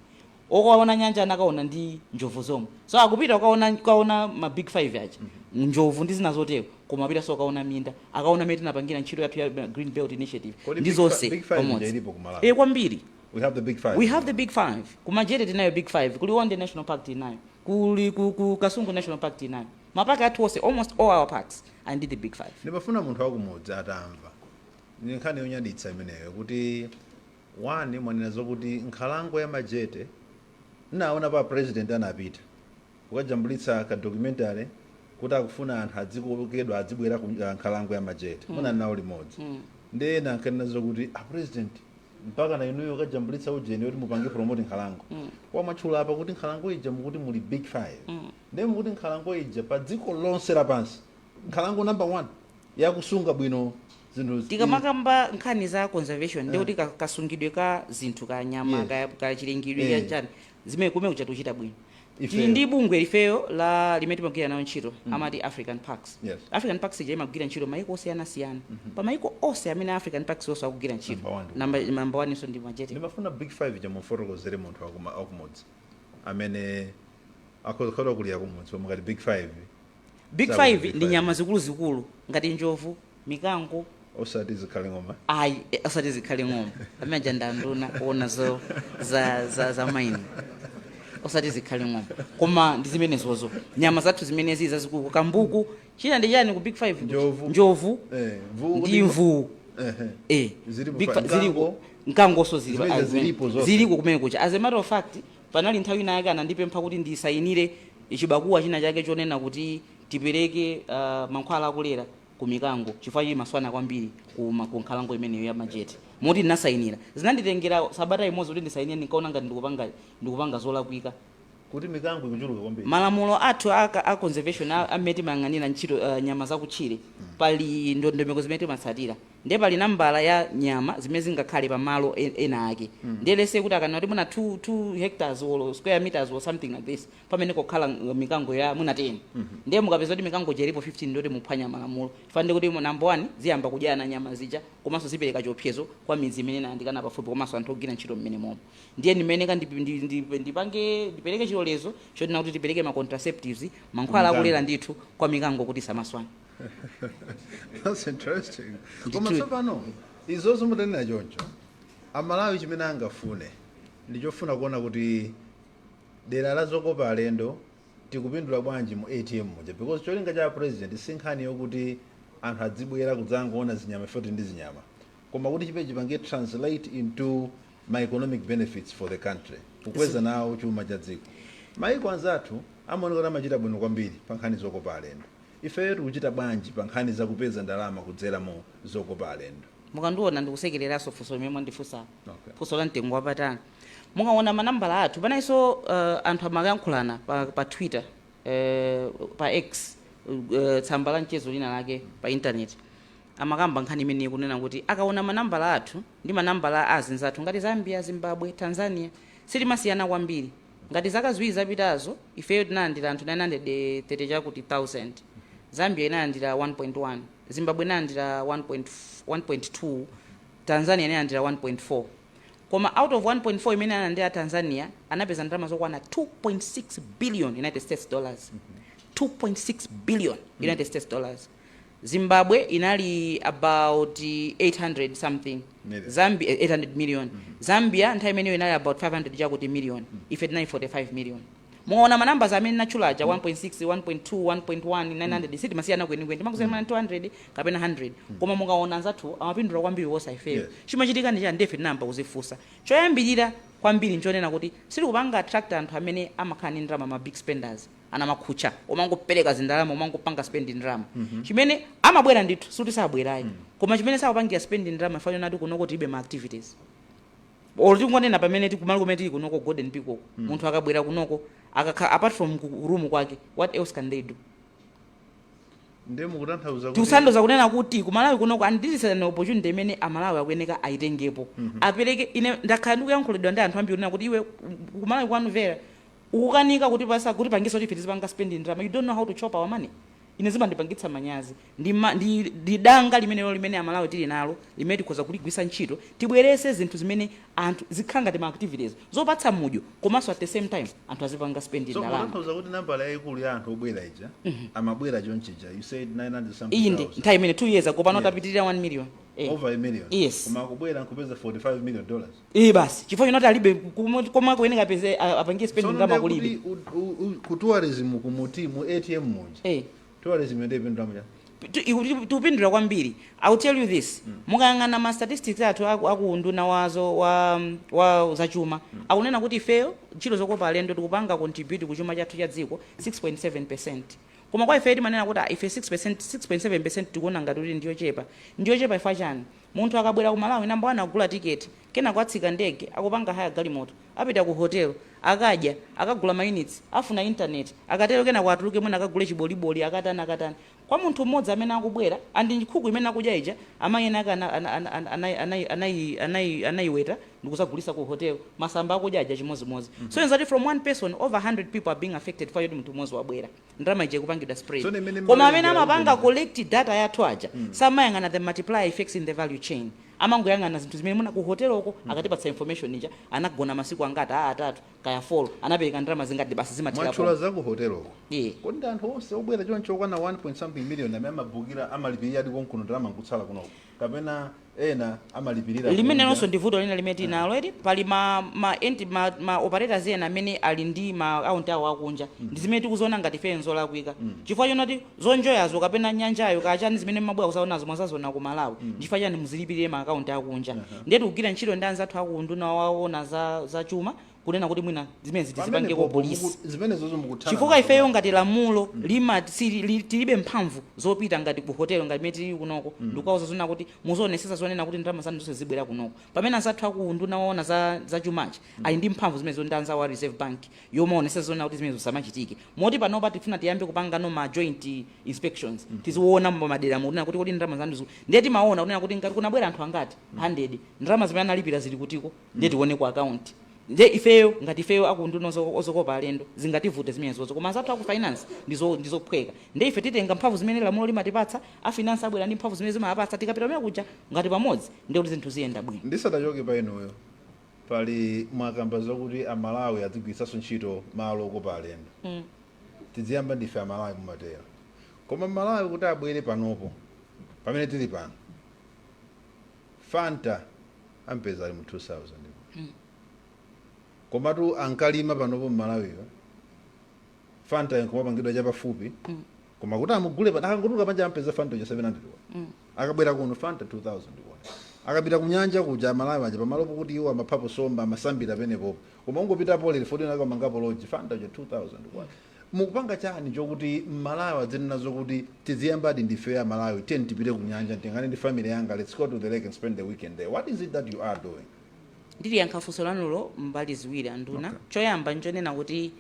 Okaona nyanja anakaona ndi njovu zomwe, so akupita kukaona ma Big Five aja. Njovu ndi zina zotero, koma apitanso akaona minda, akaona mmene tinapangira ntchito yathu ya Green Belt Initiative. Kodi Ndi zonse Big Five pamodzi. ija ilipo ku Malawi? E, kwambiri. We have the Big Five. We have the Big Five. Kumajete tinayo Big Five, kuli Liwonde National Park tinayo, kuli ku Kasungu National Park tinayo. Mapaki athu onse, almost all our parks are ndi the Big Five. Ndimafuna munthu wakumudzi atamva, ndi nkhani yonyaditsa imeneyo kuti one, mwanena zokuti nkhalango ya Majete, nnaona pa President anapita kukajambulitsa ka documentary kuti akufuna anthu adzikokedwa adzibwera ku nkhalango ya Majete. Muna nawo limodzi ndi ena ankanena zokuti a President mpaka na inuyo kajambulitsa ujeni yoti mupange promote nkhalango. Wamatchula apa kuti nkhalango ija mukuti muli Big Five, ndiye mukuti nkhalango ija pa dziko lonse lapansi nkhalango number one yakusunga bwino zinthu. Tikamakamba nkhani za conservation, ndikuti kasungidwe ka zinthu, ka nyama, ka chilengedwe, ka chani, zimene kumene kuja tikuchita bwino. Ifeyo. Tili ndi bungwe ifeyo la limene timagwira nayo ntchito, amati African Parks. African Parks ija imagwira ntchito maiko osiyanasiyana. Pa maiko onse amene African Parks onse akugwira ntchito, Number one. Number one inso ndi Majete. Ndimafuna Big Five ija mufotokozere munthu wakumudzi amene akhoza kulira kumudzi pomwe ngati Big Five. Big Sawa, Five Big ndi Five. nyama zikuluzikulu ngati njovu, mikango. Osati zikhale ng'oma? Ayi, osati zikhale ng'oma, amene aja ndanduna kuona zo za maini. Osati zikhale ng'oma, koma ndi zimene zozo nyama zathu zimene zili zazikulu, kambuku, china ndi chani ku Big Five? Njovu. Njovu. Mvuwu. Ndi mvuwu. Ehe. Zilipo Big Ziliko. Mkango. Mkangonso zili. Zimene zilipo zonse. Ziliko kumene kucha. As a matter of fact, panali nthawi ina yake anandipempha kuti ndisayinire chibakuwa china chake chonena kuti tipereke mankhwala akulera ku mikango chifukwa chili maswana kwambiri ku nkhalango imeneyo ya Majete, moti ndinasayinira. Zinanditengera sabata imodzi kuti ndisayinire. Ndinkaona ngati ndikupanga zolakwika. Kuti mikango ikuchuluka kwambiri. Malamulo athu a conservation amene timayang'anira ntchito nyama zakutchire, pali ndondomeko zimene timatsatira, ndiye pali nambala ya nyama zimene zingakhale pamalo ena ake. Ndiye lese kuti akanena kuti muna 2 hectares or square meters or something like this, pamene kokhala mikango ya muna 10, ndiye mukapeza kuti mikango ilipo 15, ndoti muphwanya malamulo. Chifukwa kuti number 1, ziyamba kudyana nyama zija, komanso zipereka chiopsezo kwa midzi imene inayandikana pafupi komanso anthu ogwira ntchito mmene momwe. Ndiye ndimene ka ndipange ndipereke chilolezo chotina kuti tipereke ma contraceptives, mankhwala Mikango. akulera ndithu kwa mikango kuti isamaswane. That's interesting. Koma Ndithu. tsopano izozo mutanena choncho, Amalawi chimene angafune ndi chofuna kuona kuti dera la zokopa alendo tikupindula bwanji mu ATM muja, because cholinga cha President si nkhani yokuti anthu adzibwera kudzangoona zinyama ifoti ndi zinyama, koma kuti chipe chipange translate into ma economic benefits for the country, kukweza nawo chuma cha dziko. Maiko anzathu amaoneka kuti amachita bwino kwambiri pa nkhani zokopa alendo. Ifeyo tikuchita bwanji pa nkhani zakupeza ndalama kudzera mu zokopa alendo? Mukandiona ndikusekereranso funso limene mwandifunsa, funso la mtengo wapatali. Mukaona manambala athu pananso, anthu amayankhulana pa Twitter, pa X, tsamba la mchezo lina lake pa internet, amakamba nkhani imeneyi kunena kuti akaona manambala athu ndi manambala a azinzathu ngati Zambia, Zimbabwe, Tanzania, sitimasiyana kwambiri. Ngati zaka 2 zapitazo ifeyo tinalandira anthu 930 chakuti 1000, Zambia inalandira 1.1, Zimbabwe inalandira 1.2, Tanzania inalandira 1.4. Koma out of 1.4 imene analandira Tanzania, anapeza ndalama zokwana 2.6 billion United States dollars, 2.6 billion United States dollars. Zimbabwe inali about 800 something Million. Zambia 800 million. Zambia nthawi imeneyo inali about 500 chakuti million. Ife tinali 45 million. Muona manambers amene natchulaja, 1.6, 1.2, 1.1, 900, sitimasiyana kwenikweni, timakusiyana 200 kapena 100. Koma mukaona anzathu amapindula kwambiri kuposa ifeyo. Chimachitika ndi chani? Ndefe tinayamba kuzifunsa. Choyambirira kwambiri nchonena kuti sitikupanga attract anthu amene amakhala ndi ndalama, ma big spenders, ana makhucha omangopereka zindalama, omangopanga spend ndalama. Chimene amabwera ndithu, suti sabwerayi, koma chimene sakupangira spend ndalama fanyo nati kunoko tilibe ma activities. Olo tingonena pamene tikumalo kumene tili kunoko, Golden Peacock, munthu akabwera kunoko akakha, apart from ku room kwake, what else can they do? Ndiye mukutanthauza kuti Tikutanthauza kunena kuti kumalawi kunoko, and this is an opportunity imene Amalawi akuyeneka ayitengepo, apereke. Ine ndakhala ndikuyankhulidwa ndi anthu ambiri kunena kuti iwe kumalawi kwanu vera ukukanika kuti pasa kuti pangisa kuti ife tizipanga spending ndalama. You don't know how to chop our money. Ine zimandipangitsa manyazi. Ndi danga limenelo limene Amalawi tili nalo, limene tikhoza kuligwisa ntchito, tibwerese zinthu zimene anthu zikhala ngati ma activities zopatsa mudyo, komanso at the same time anthu azipanga spend So ndalama. mutanthauza kuti nambala yayikulu ya anthu obwera ija amabwera chonchija, you said 900 something Inde. thousand. Nthawi imene 2 years ago, pano tapitirira 1 million. Over a million? Yes. Koma akubwera nkupeza $45 million? Eh, basi, chifukwa chinoti alibe komwe akuyeneka apeze apangie spend So ndalama ndiye kulibe. kuti ku tourism kumuti mu ATM muja, tourism ndiye ipindula muja? Tikupindula kwambiri. I will tell you this: mukayang'ana ma statistics athu aku unduna wazo wa zachuma, akunena kuti ifeyo ntchito zokopa alendo tikupanga contribute kuchuma chathu cha dziko 6.7%. Koma kwa ifeyo timanena kuti ife 6%, 6.7% tikuona ngati kuti ndiyochepa. Ndiyochepa ifa chani? Munthu akabwera ku Malawi, number one, agula tiketi, kenako atsika ndege, akupanga haya galimoto, apita ku hotel, akadya, akagula ma units, afuna internet, akatero kenako atuluke, mwina akagule chiboliboli, akatani, akatani. Kwa munthu mmodzi amene akubwera andi nkhuku imene akudya ija, amayi ena ake anayiweta ndikusagulisa ku hotel, masamba akudya aja chimozimozi. So nzati from one person, over 100 people are being affected for yoti munthu mmodzi wabwera, ndalama ija ikupangidwa spread. So imene Koma amene mmawerengera amapanga ujeni. collect data yathu aja samayang'ana the multiplier effects in the value chain, amangoyang'ana zinthu zimene muna ku hoteloko. Akatipatsa information ija, anagona masiku angati, a atatu kaya 4, anapereka ndalama zingati, basi zimathirapo. Mwatchula za ku hoteloko. Yeah. Kodi ndi anthu onse obwera choncho okwana 1 point something million amene amabukira amalipirira adi konkuno, ndalama nkutsala kunoko, kapena ena amalipirira Limene kunja? lonso ndi vuto lina limene tinalo eti. Pali ma operators ena amene ali ndi ma account awo akunja. Ndi zimene tikuziona ngati ife nzolakwika, chifukwa chonoti zonjoyazo kapena nyanjayo kachani zimene mabwera kuzaonazo mwazazona ku Malawi, chifukwa chani muzilipirire ma account akunja? Ndiye tikugwira ntchito ndi anzathu akunduna waona za chuma kunena kuti mwina zimene zitizipangeko Pamenepopo polisi. Zimenezozo mukuthana Chifukwa nazo. ifeyo ngati lamulo lima tilibe mphamvu zopita ngati ku hotel ngati imene tili kunoko ndikukauza zonena kuti muzionesesa zonena kuti ndalama zanu zonse zibwera kunoko, pamene anzathu akunduna waona za chumachi ali ndi mphamvu zimenezo ndi anzawo a Reserve Bank yomaonesesa zonena kuti zimenezo zisamachitike. Moti panopa tifuna tiyambe kupangano ma joint inspections, tiziona madera kunena kuti kodi ndalama zanu ndiye timaona kunena kuti ngati kunabwera anthu angati, 100, ndalama zimene analipira zili kutiko? Ndiye tione ku account. Nje ifeyo ngati ifeyo akunduna ozokopa alendo zingativute zimenezozo, koma anzathu aku finance ndizophweka. Nde ife titenga mphamvu zimene lamulo limatipatsa, a finance abwera ndi mphamvu zimene zimawapatsa, tikapita kumene kuja ngati pamodzi, ndiye kuti zinthu ziyenda bwino. Ndisadachoke pa inuyo, pali mwakamba zokuti Amalawi adzigwiritsanso ntchito malo okopa alendo. Tidziyamba ndife Amalawi mumatero, koma Malawi kuti abwere panopo pamene tili pano, Fanta ampeza ali mu 2000, komatu ankalima panopo Mmalawiyo, Fanta nkumapangidwa chapafupi, koma kuti amugule pa akangotuluka panja ampeza Fanta cha 700 kwa. Akabwera kuno Fanta 2000 kwa. Akapita kunyanja kuja, Amalawi aja pamalopo kuti iwo amaphapo somba, amasambira penepopo, koma ungopitapo lero 14 akamangapo lodge, Fanta cha 2000 kwa. Mukupanga chani chokuti Mmalawi adzinena zokuti tiziyambadi ndife Amalawi, tiyeni tipite kunyanja, ndingane ndi family yanga, let's go to the lake and spend the weekend there? What is it that you are doing? Ndiliyankha funso lanulo mbali ziwiri, anduna. Choyamba nchonena kuti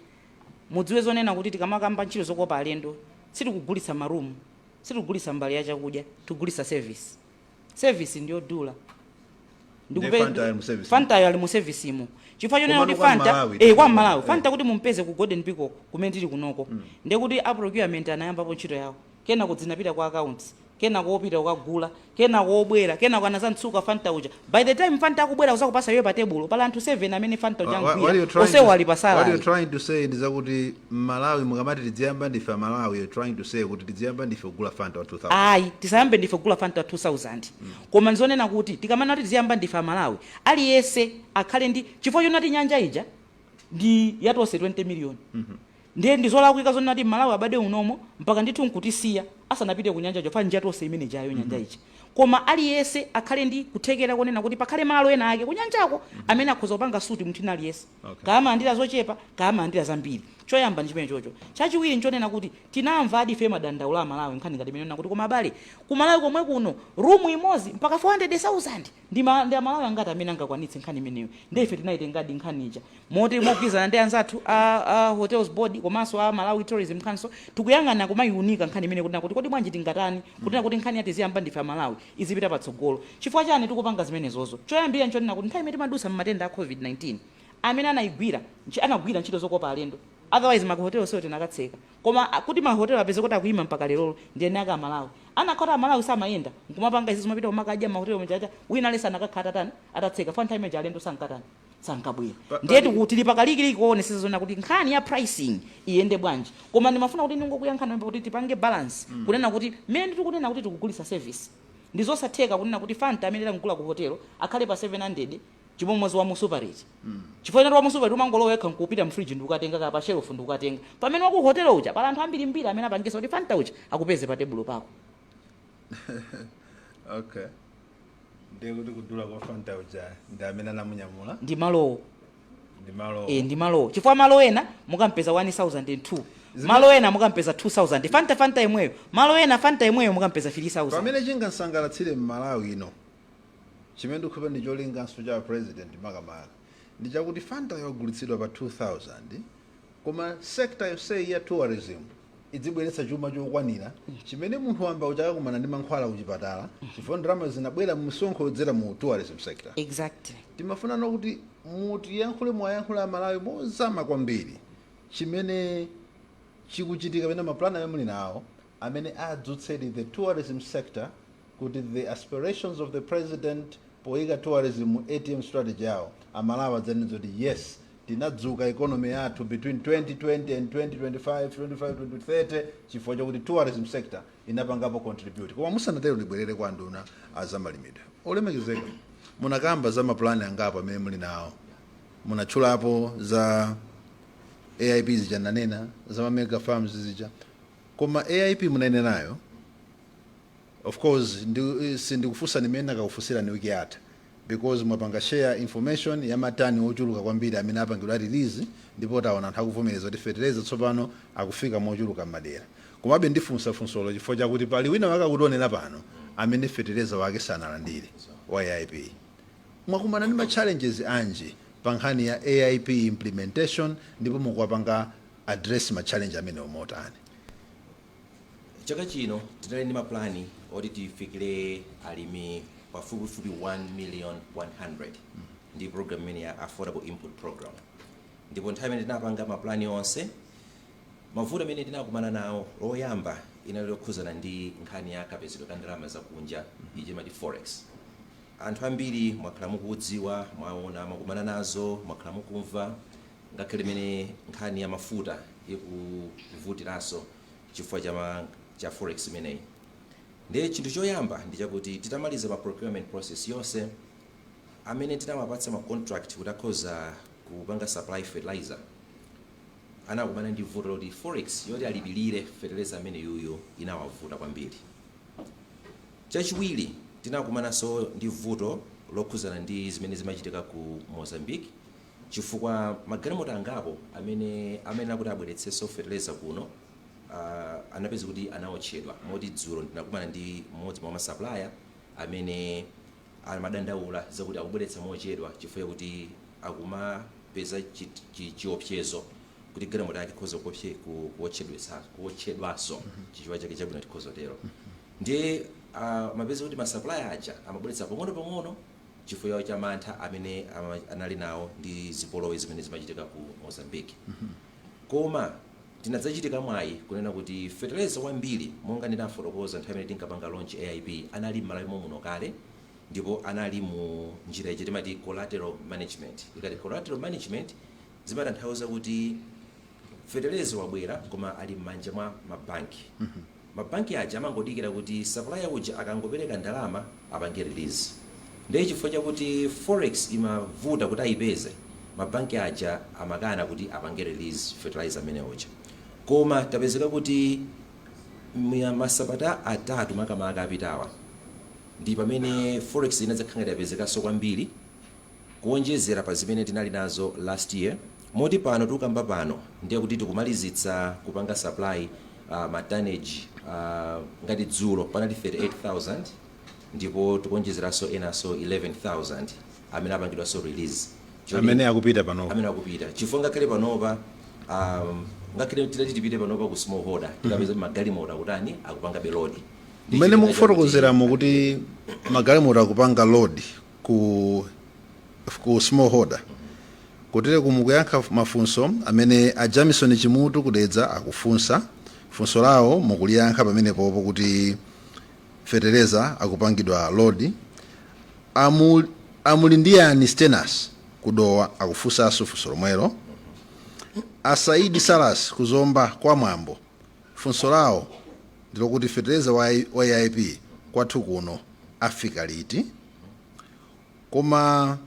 mudziwe zonena kuti tikamakamba ntchito zokopa alendo, sitikugulitsa marumu, sitikugulitsa mbali ya chakudya, tikugulitsa service. Service ndiyodula. Ndiye Fanta ali mu service. Fantayo ali mu service imo, chifukwa chonena Komatu kuti kwa Fanta Malawi, kwa Malawi, Fanta kuti mumpeze ku Golden Peacock kumene tili kunoko, ndiye kuti a procurement anayambapo ntchito yawo, kenako zinapita kwa accounts, kenako wopita kukagula, kenako wobwera, kenako anazamtsuka Fanta uja. By the time Fanta akubwera kuzakupasa iwe pa tebulo, pali anthu 7 amene Fanta uja angwira, onsewo ali pa What you're salary. trying to say ndi zakuti Malawi, mukamati tidziyamba ndife Amalawi, you're trying to say kuti tidziyamba ndife kugula Fanta wa 2000? Ayi, tisayambe ndife kugula Fanta 2000, koma ndizonena kuti tikamana kuti tiziyamba ndife Amalawi, aliyense akhale ndi, chifukwa chonati nyanja ija ndi yatonse 20 million. Ndiye ndizolakwika zonena kuti Malawi abade unomo mpaka ndithu nkutisiya asanapite ku nyanja chofa njatonse imene jayo nyanja ija. Koma aliyense akhale ndi kuthekera konena kuti pakhale malo ena ake kunyanjako amene akhoza kupanga suit munthu ina aliyense, kaya amalandira zochepa, kaya amalandira zambiri. Choyamba ndi chimene chocho. Chachiwiri nchonena kuti tinamva adi ife madandaulo a Malawi, nkhani ngati imene kuti koma abale, ku Malawi komwe kuno room imodzi mpaka 400,000, ndi Amalawi angati amene angakwanitse nkhani imeneyo? Ndiye ife tinayitengadi nkhani ija, moti mogwirizana ndi anzathu a Hotels Board komanso a Malawi Tourism Council, tikuyang'ana kumayiunika nkhani imene kunena kuti kodi bwanji tingatani kunena kuti nkhani yati ziyamba ndife Amalawi izipita patsogolo. Chifukwa chani tikupanga zimenezozo? Choyambira nchonena kuti nthawi imene timadusa mmatenda a COVID-19, amene anayigwira anagwira ntchito zokopa alendo Otherwise mahotelo so tinakatseka. Koma kuti mahotelo apeze kuti akuyima mpaka lerolo, ndiye aka Amalawi anakhota. Amalawi samayenda nkumapanga izi, zimapita kumakadya mahotelo mchacha. Wina alese anakakhala tatani atatseka fa nthawi imeja alendo sankatani, sankabwera. Ndiye tili pakalikiliki kuonesesa zona kuti nkhani ya pricing iyende bwanji. Koma ndimafuna kuti ndingokuyankhani kuti tipange balance, kunena kuti mmene tikunena kuti tikugulisa service, ndizosatheka kunena kuti Fanta amene tamugula ku hotelo akhale pa 700 chimomwezo wa mu Super Rate, chifukwa choti wa mu Super Rate umangolowa yekha nkupita mfriji ndikukatenga, kapa shelf ndikukatenga, pamene waku hotelo uja pala anthu ambirimbiri amene apangisa kuti Fanta uja akupeze pa tebulo pako. Okay, ndiye kuti kudula kwa Fanta uja ndi amene anamunyamula? Ndi malowo. Ndi malo. E, ndi malowo, chifukwa malo ena mukampeza 1002, malo ena mukampeza 2000 Fanta, Fanta imweyo, malo ena Fanta imweyo mukampeza 3000. Pamene chingasangalatsire mmalawi ino, chimene ndikhupa ndi cholinganso cha President makamaka, ndi chakuti Fanta yogulitsidwa pa 2000, koma sector yonseyi ya tourism idzibweretsa chuma chokwanira chimene munthu wamba uchakakumana ndi mankhwala kuchipatala, chifukwa ndalama zinabwera msonkho yodzera mu tourism sector. Timafuna kuti mutiyankhule, mwayankhula Amalawi mozama kwambiri chimene chikuchitika pamene mapulani amene muli nawo amene adzutsedi the tourism sector, kuti the aspirations of the President poyika tourism mu ATM strategy yawo, Amalawi adzanena kuti yes, tinadzuka economy yathu between 2020 and 2025, 25 2030, chifukwa chakuti tourism sector inapangapo contribute. Koma musanatero, ndibwerere kwa nduna azamalimidwe olemekezeka. Munakamba za mapulani angapo amene muli nawo. Munatchulapo za AIP zija, nanena za ma mega farms zija, koma AIP munanenayo, of course sindikufunsa nimene nakakufunsirani wiki yatha, because mwapanga share information ya matani ochuluka kwambiri amene apangidwa release, ndipo taona anthu akuvomereza kuti fetereza tsopano akufika mochuluka m'madera. Komabe ndifunsa funsolo chifukwa chakuti pali wina wakakutionera pano amene fetereza wake sanalandire wa AIP. Mwakumana ndi ma challenges anji pa nkhani ya AIP implementation, ndipo mukuwapanga address ma challenge amenewo motani? Chaka chino tinali ndi maplani oti tifikire alimi pafupifupi 1 million 100 ndi program imene ya Affordable Input Program. Ndipo nthawi imene tinapanga maplani onse, mavuto amene tinakumana nawo, loyamba inali lokhuzana ndi nkhani ya kapezedwe ka ndalama zakunja, iji imati forex. Anthu ambiri mwakhala mukudziwa, mwaona, mwakumana nazo, mwakhala mukumva, ngakhale imene nkhani ya mafuta ikuvutiranso chifukwa cha forex imeneyi. Ndiye chinthu choyamba ndi chakuti titamaliza ma procurement process yonse, amene tinawapatsa ma contract kuti akhoza kupanga supply fertilizer anakumana ndi vuto loti forex yoti alipirire fertilizer amene yuyo inawavuta kwambiri. Chachiwiri, tinakumananso ndi vuto lokhuzana ndi zimene zimachitika ku Mozambique, chifukwa magalimoto angapo amene akuti abweretsenso fertilizer kuno anapeza kuti anawotchedwa, moti dzulo ndinakumana ndi mmodzi mwa masupplier amene amadandaula zakuti akubweretsa mochedwa chifukwa chakuti akumapeza chiopsezo kuti galimoto yake ikhoza kuwotchedwanso, chichwa chake chabwino tikhoza tero. Ndiye mapeza kuti masupplier aja amabweretsa pang'ono-pang'ono chifukwa cha mantha amene anali nawo ndi zipolowe zimene zimachitika ku Mozambique. Koma tinadzachitika mwayi kunena kuti fertilizer wambiri, monga ndinafotokoza nthawi imene tinkapanga launch AIP, anali m'Malawi muno kale, ndipo anali mu njira ija timati collateral management. Ikati collateral management, zimatanthauza kuti fertilizer wabwera koma ali m'manja mwa mabanki. Mabanki aja amangodikira kuti supplier uja akangopereka ndalama apange release. Ndiye chifukwa chakuti forex imavuta kuti ayipeze, mabanki aja amakana kuti apange release fertilizer amene uja. Koma tapezeka kuti masabata 3 makamaka apitawa ndi pamene forex inadzakhala ngati yapezekanso kwambiri kuonjezera pa zimene tinali nazo last year, moti pano tikukamba pano ndiye kuti tikumalizitsa kupanga supply ma tonnage, ngati dzulo panali 38,000, ndipo tikuonjezeranso enanso 11,000 amene apangidwanso release. Amene akupita panopa? Amene akupita, chifukwa ngakhale panopa, ngakhale titati tipite panopa ku smallholder, tikapeza magalimoto akutani, akupanga load. Mmene mukufotokozeramo kuti magalimoto akupanga load ku smallholder, Kutere mukuyankha mafunso amene a Jamison Chimutu kudedza akufunsa. Funso lawo mukuliyankha pamenepopo kuti fetereza akupangidwa load. Amuli ndiyani Stenas kudowa akufunsanso funso lomwelo. Asaidi Salas kuzomba kwa Mwambo, funso lawo ndilokuti fetereza wa AIP kwathu kuno afika liti? Koma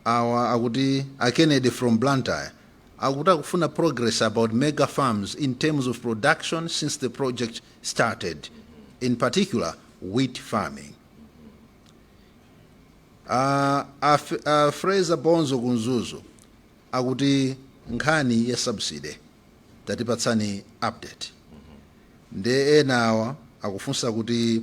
awa akuti a Kennedy from Blantyre akuti akufuna progress about mega farms in terms of production since the project started, in particular wheat farming. Fraser Bonzo ku Mzuzu akuti nkhani ya subsidy, tatipatsani update. Nde ena awa akufunsa kuti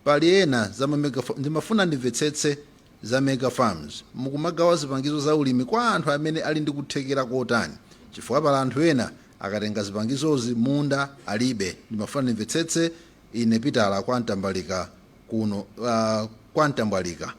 pali ena za ma mega ndimafuna ndimvetsetse za mega farms, mukumagawa zipangizo za ulimi kwa anthu amene ali ndi kuthekera kotani? Chifukwa pala anthu ena akatenga zipangizozi munda alibe. Ndimafuna ndimvetsetse ine Pitala kwa Mtambalika kuno, kwa Mtambalika.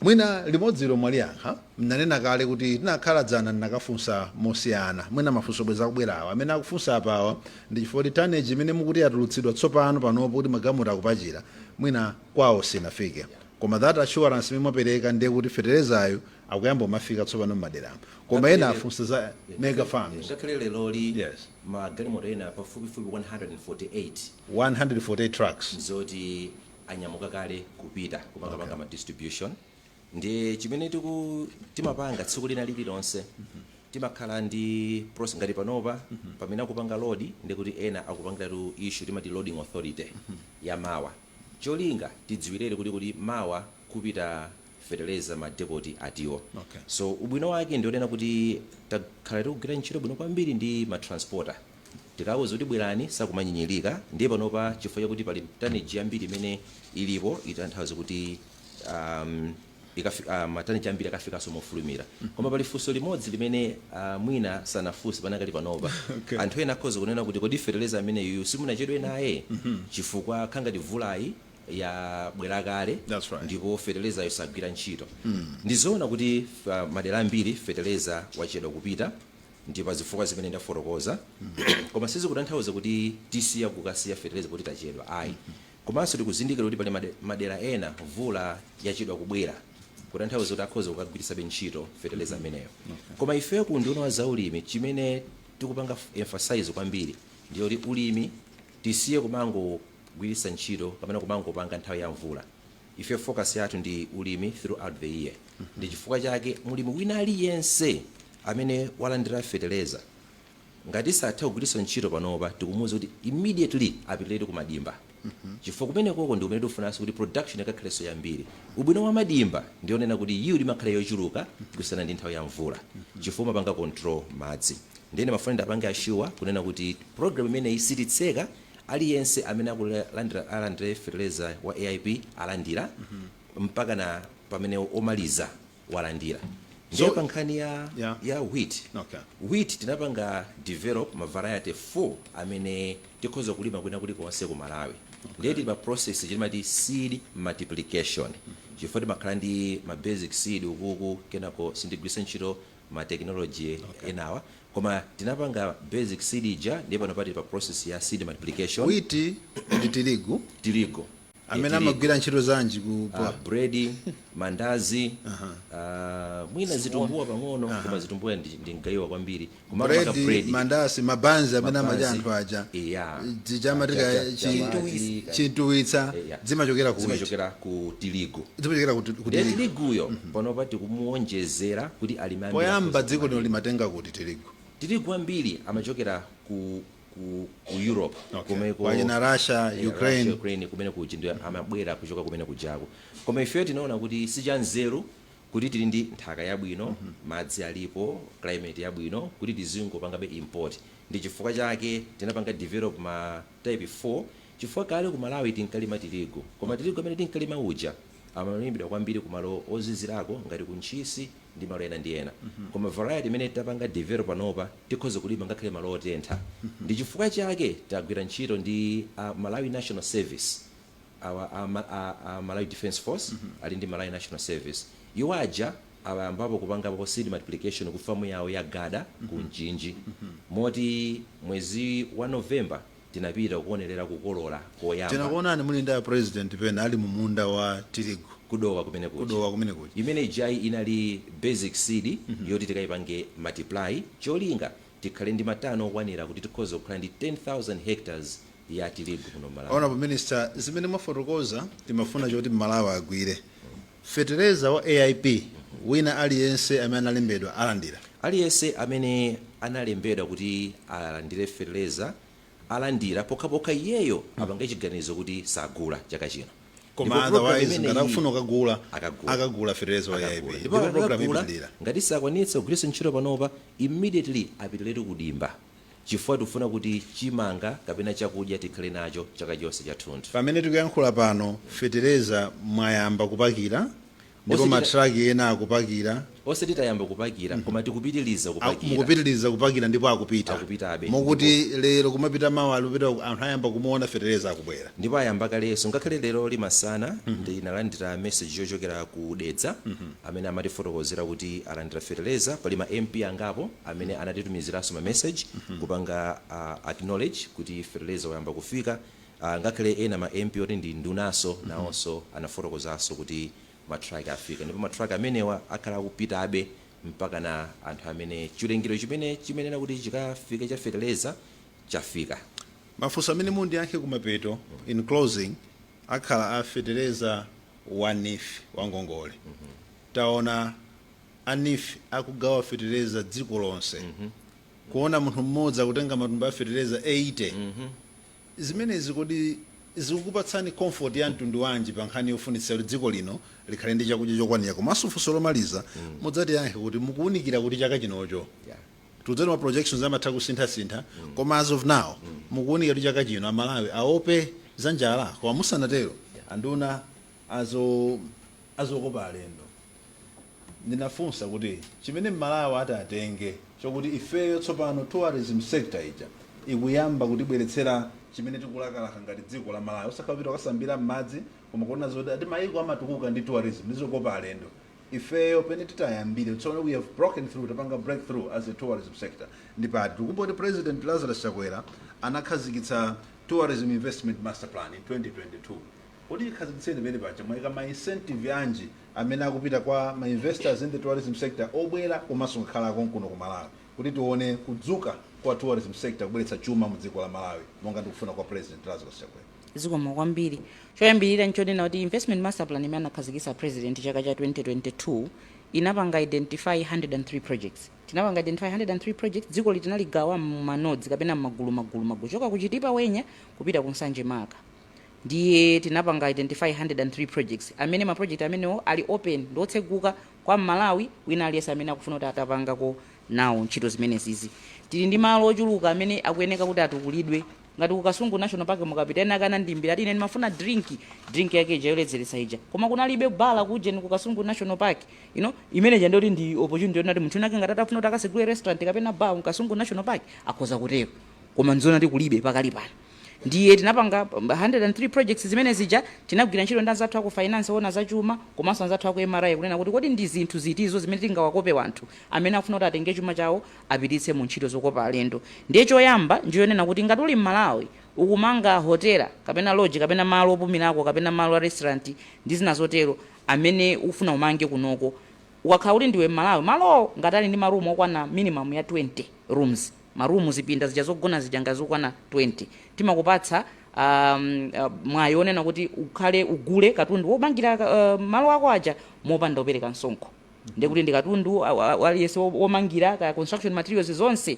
Mwina limodzilo mwaliyankha, mnanena kale kuti tinakhala dzana ndinakafunsa mosiyana. Mwina mafunso bweza kubwerawa amene akufunsa apawa ndi chifukwa kuti tonnage imene mukuti yatulutsidwa tsopano panopo kuti magalimoto akupachira, mwina kwawo sinafike. Koma that assurance imene mwapereka ndiye kuti feterezayo akuyamba umafika tsopano mmaderamo. Koma ena afunsa za mega farms. Ngakhale leloli magalimoto ena pafupifupi 148 148 trucks zoti anyamuka kale kupita kumapanga ma distribution. Ndi chimene timapanga tsiku lina lililonse, timakhala ndi process. Ngati panopa pamene akupanga load, ndikuti ena akupangiratu issue, timati loading authority ya mawa, cholinga tidziwirere kuti mawa kupita feteleza ma depot atiwo. So ubwino wake ndionena kuti takhala tikugwira ntchito bwino kwambiri ndi ma transporter. Tikawuza kuti bwerani, sakumanyinyirika. Ndiye panopa chifukwa chakuti pali tonnage yambiri imene ilipo, itanthauza kuti ma tonnage ambiri akafikanso mofulumira. Koma pali funso limodzi limene mwina sanafunse panakali panopa. Anthu ena akhoza kunena kuti kodi feteleza ameneyu simunachedwe naye, chifukwa khangati mvulayi yabwera kale That's right. ndipo feteleza sagwira ntchito? Ndizoona kuti madera ambiri feteleza wachedwa kupita ndipo zifukwa zimene ndafotokoza, koma sizikutanthauza kuti tisiya kukasiya feteleza kuti tachedwa, ayi. Komanso tikuzindikira kuti pali madera ena mvula yachedwa kubwera, kutanthauza kuti akhoza kukagwiritsabe ntchito feteleza ameneyo. Koma ife ku unduna wa zaulimi chimene tikupanga emphasize kwambiri ndiyo kuti ulimi tisiye kumangogwiritsa ntchito kapena kumangopanga nthawi ya mvula. Ife focus yathu ndi ulimi throughout the year. Ndi chifukwa chake mulimi wina aliyense amene walandira feteleza, ngati satha kugwiritsa ntchito panopa, tikumuwuza kuti immediately apitirire kumadimba, chifukwa kumenekoko ndi kumene tikufunanso kuti production ikakhalenso yambiri. Ubwino wa madimba ndionena kuti yield imakhala yochuluka kusiyana ndi nthawi ya mvula, chifukwa umapanga control madzi. Ndiyene mafuna ndapange assure kunena kuti program imeneyi sititseka. Aliyense amene akulandira alandire fertilizer wa AIP, alandira mpaka na pamene omaliza walandira. Ndiye pa nkhani ya ya wheat, wheat tinapanga develop ma variety 4 amene tikhoza kulima kwina kulikonse ku Malawi. Ndiye tili pa process chitimati seed multiplication, chifukwa timakhala ndi ma basic seed ukuku, kenako sindigwiritsa ntchito ma technology enawa, koma tinapanga basic seed ija. Ndiye pano pati pa process ya seed multiplication. Wheat ndi tirigu? Tirigu. Amene Tirigu. Amagwira ntchito zanji ku Bread, mandazi, mwina zitumbuwa pang'ono, koma zitumbuwa ndi mgayiwa kwambiri. Koma bread, bread, mandasi, mabanzi amene amadya Mabanzi. anthu aja, Chamatika chintuwitsa, zimachokera ku wheat. Zimachokera ku tirigu. Zimachokera ku Ndiye tirigu. Tiriguyo panopa tikumuwonjezera kuti alimi ambiri Poyamba akhoza dziko lino kumalima. Limatenga kuti tirigu? Tirigu ambiri amachokera ku Europe. Kumeko Kwachina Russia, Ukraine. Russia, Ukraine, kumene kuja ndiyo amabwera kuchoka kumene kujako. Koma ifeyo tinaona kuti sichanzeru kuti tili ndi nthaka yabwino, madzi alipo, climate yabwino, kuti tizingopangabe import. Ndi chifukwa chake tinapanga develop ma type 4, chifukwa kale ku Malawi tinkalima tirigu, koma tirigu amene tinkalima uja amalimidwa kwambiri kumalo ozizirako ngati ku Ntchisi ndi malo ena ndi ena. Koma variety imene tapanga develop panopa tikhoza kulima ngakhale malo otentha. Ndi chifukwa chake tagwira ntchito ndi Malawi National Service, awa a Malawi Defence Force ali ndi Malawi National Service, iwo aja Ayambapo kupangapo seed multiplication ku famu yawo ya Gada ku Mchinji, moti mwezi wa November tinapita kuonerera kukolola koyamba. Tinakuonani muli ndi a President pena ali mu munda wa tirigu. Kudowa kumene kuja. Kudowa kumene kuja. Imene ijayi inali basic seed yoti tikayipange multiply, cholinga tikhale ndi matani okwanira kuti tikhoza kukhala ndi 10,000 hectares ya tirigu kuno Malawi. Honorable Minister, zimene mwafotokoza timafuna choti Mmalawi agwire. Fetereza wa AIP, wina aliyense amene analembedwa alandira? Aliyense amene analembedwa kuti alandire fetereza alandira, pokhapokha iyeyo apange chiganizo kuti sagula chaka chino. Koma Ndipo program otherwise, imeneyi ngati akufuna kukagula, akagula. Akagula fetereza wa AIP. Akagula. Ndipo program akagula, ipitirira. Ngati sakwanitsa kugwiritsa ntchito panopa, immediately apitiretu kudimba, chifukwa tikufuna kuti chimanga kapena chakudya tikhale nacho chaka chonse chathunthu. Pamene tikuyankhula pano, fetereza mwayamba kupakira ndipo matraki ena akupakira? Osati tayamba kupakira, koma tikupitiriza kupakira. Mukupitiriza kupakira ndipo akupita? Akupitabe. Mokuti lero kumapita mawa alupita, anthu ayamba kumuona fetereza akubwera? Ndipo ayamba kalenso. Ngakhale lero limasana ndinalandira message yochokera ku Dedza amene amatifotokozera kuti alandira fetereza. Pali ma MP angapo amene anatitumiziranso ma message kupanga acknowledge kuti fetereza wayamba kufika. Ngakhale ena ma MP oti ndi ndunaso nawonso anafotokozanso kuti matraki afika, ndipo matraki amenewa akhala akupitabe mpaka na anthu amene chiwerengero chimene chimenena kuti chikafike cha fetereza chafika. Mafunso amene mundiyankhe kumapeto, in closing, akhala a fetereza wa NEEF wa ngongole. Taona a NEEF akugawa fetereza dziko lonse, kuona munthu mmodzi akutenga matumba a fetereza 80. Zimenezi kodi zikukupatsani comfort ya mtundu wanji pa nkhani yofunitsa kuti dziko lino likhale ndi chakudya chokwanira? Komanso funso lomaliza mudzatiyankhe kuti mukuwunikira kuti chaka chinocho, tudzati ma projections amatha kusinthasintha, koma as of now mukuwunikira kuti chaka chino Amalawi aope za njala? Koma musanatero, anduna azokopa alendo, ndinafunsa kuti chimene Mmalawi ati atenge chokuti ifeyo tsopano tourism sector ija ikuyamba kutibweretsera chimene tikulakalaka ngati dziko la Malawi, osakhala kupita kukasambira m'madzi, koma kuona zoti ati mayiko amatukuka ndi tourism, ndizokopa alendo, ifeyo pene titayambire tsono we have broken through, tapanga breakthrough as a tourism sector ndi pati? Tikumbuka kuti President Lazarus Chakwera anakhazikitsa Tourism Investment Master Plan in 2022. Kodi ikhazikitseni pene paja mwayika ma incentive anji amene akupita kwa ma investors in the tourism sector obwera komanso kukhala konkuno ku Malawi, kuti tione kudzuka kwa tourism sector kubweretsa chuma mu dziko la Malawi monga ndikufuna kwa President Lazarus Chakwera? Zikomo kwambiri. Choyambirira nchonena kuti Investment Master Plan imene anakhazikitsa President chaka cha 2022 inapanga identify 103 projects. Tinapanga identify 103 projects. Dziko litinaligawa mma nodes kapena mmagulu magulu magulu, choka kuchitipa Wenya kupita ku Nsanje Maka. Ndiye tinapanga identify 103 projects amene ma project amenewo ali open, ndiotseguka kwa Mmalawi wina aliyense amene akufuna kuti atapangako nawo ntchito zimenezizi. Tili ndi malo ochuluka amene akuyeneka kuti atukulidwe, ngati ku Kasungu National Park. Mukapita, ena akanandimbira ati, "Ine ndimafuna drink yake ija yoledzeretsa ija, koma kunalibe bala kujeni ku Kasungu National Park." Imene ija ndoti ndi opportunity yonati munthu winake ngati atafuna kuti akasegule restaurant kapena bar mu Kasungu National Park akhoza kutero, koma nzona ndi kulibe pakali pano. Ndiye tinapanga 103 projects zimene zija. Tinagwira ntchito ndi anzathu aku finance ona zachuma komanso anzathu aku MRA kunena kuti kodi ndi zinthu zitizo zimene tingawakope wanthu amene akufuna kuti atenge chuma chawo apititse mu ntchito zokopa alendo. Ndiye choyamba ndiyonena kuti ngati uli mMalawi ukumanga hotela kapena lodge kapena malo opumirako kapena malo a restaurant ndi zina zotero amene ukufuna umange kunoko, ukakhala kuti ndiwe mMalawi, malowo ngati ali ndi marumu okwana minimum ya 20 rooms, marumu, zipinda zija zogona zija, ngati zokwana 20, timakupatsa mwayi onena kuti ukhale ugule katundu womangira malo ako aja mopanda kupereka msonkho. Ndekuti ndi katundu aliyense womangira ka construction materials zonse,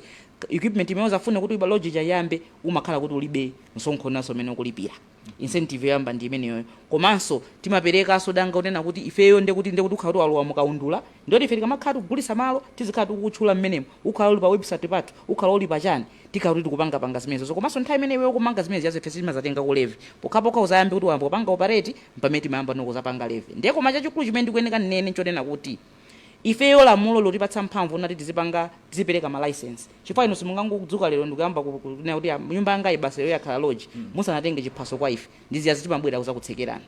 equipment imene uzafune kuti lodge ija iyambe, umakhala kuti ulibe msonkho naso umene ukulipira. Incentive yoyamba ndi imeneyoyo. Komanso timaperekanso danga kunena kuti ifeyo ndekuti ukhala kuti walowa mukaundula, ndoti ife tikamakhala tikugulitsa malo tizikhala tikukutchula mmenemo, ukhala uli pa website pathu, ukhala uli pachani, tikhala kuti tikupangapanga zimenezo. Komanso nthawi imene iweyo kumanga zimene ziyazo, ife sitimazatenga ku levy, pokhapokha uzayambe kuti wayamba kupanga operate, mpamene timayamba nokuzapanga levy. Ndiye koma chachikulu chimene ndikuyeneka nnene nchonena kuti ifeyo lamulo lotipatsa mphamvu nati tizipanga, tizipereka ma license, chifukwa inu simungangodzuka lero ndikuyamba kunena kuti, "Ah, nyumba yanga ibasa iyo yakhala lodge," musanatenge chiphaso kwa ife. Ndiziyazi timabwera kuzakutsekerani.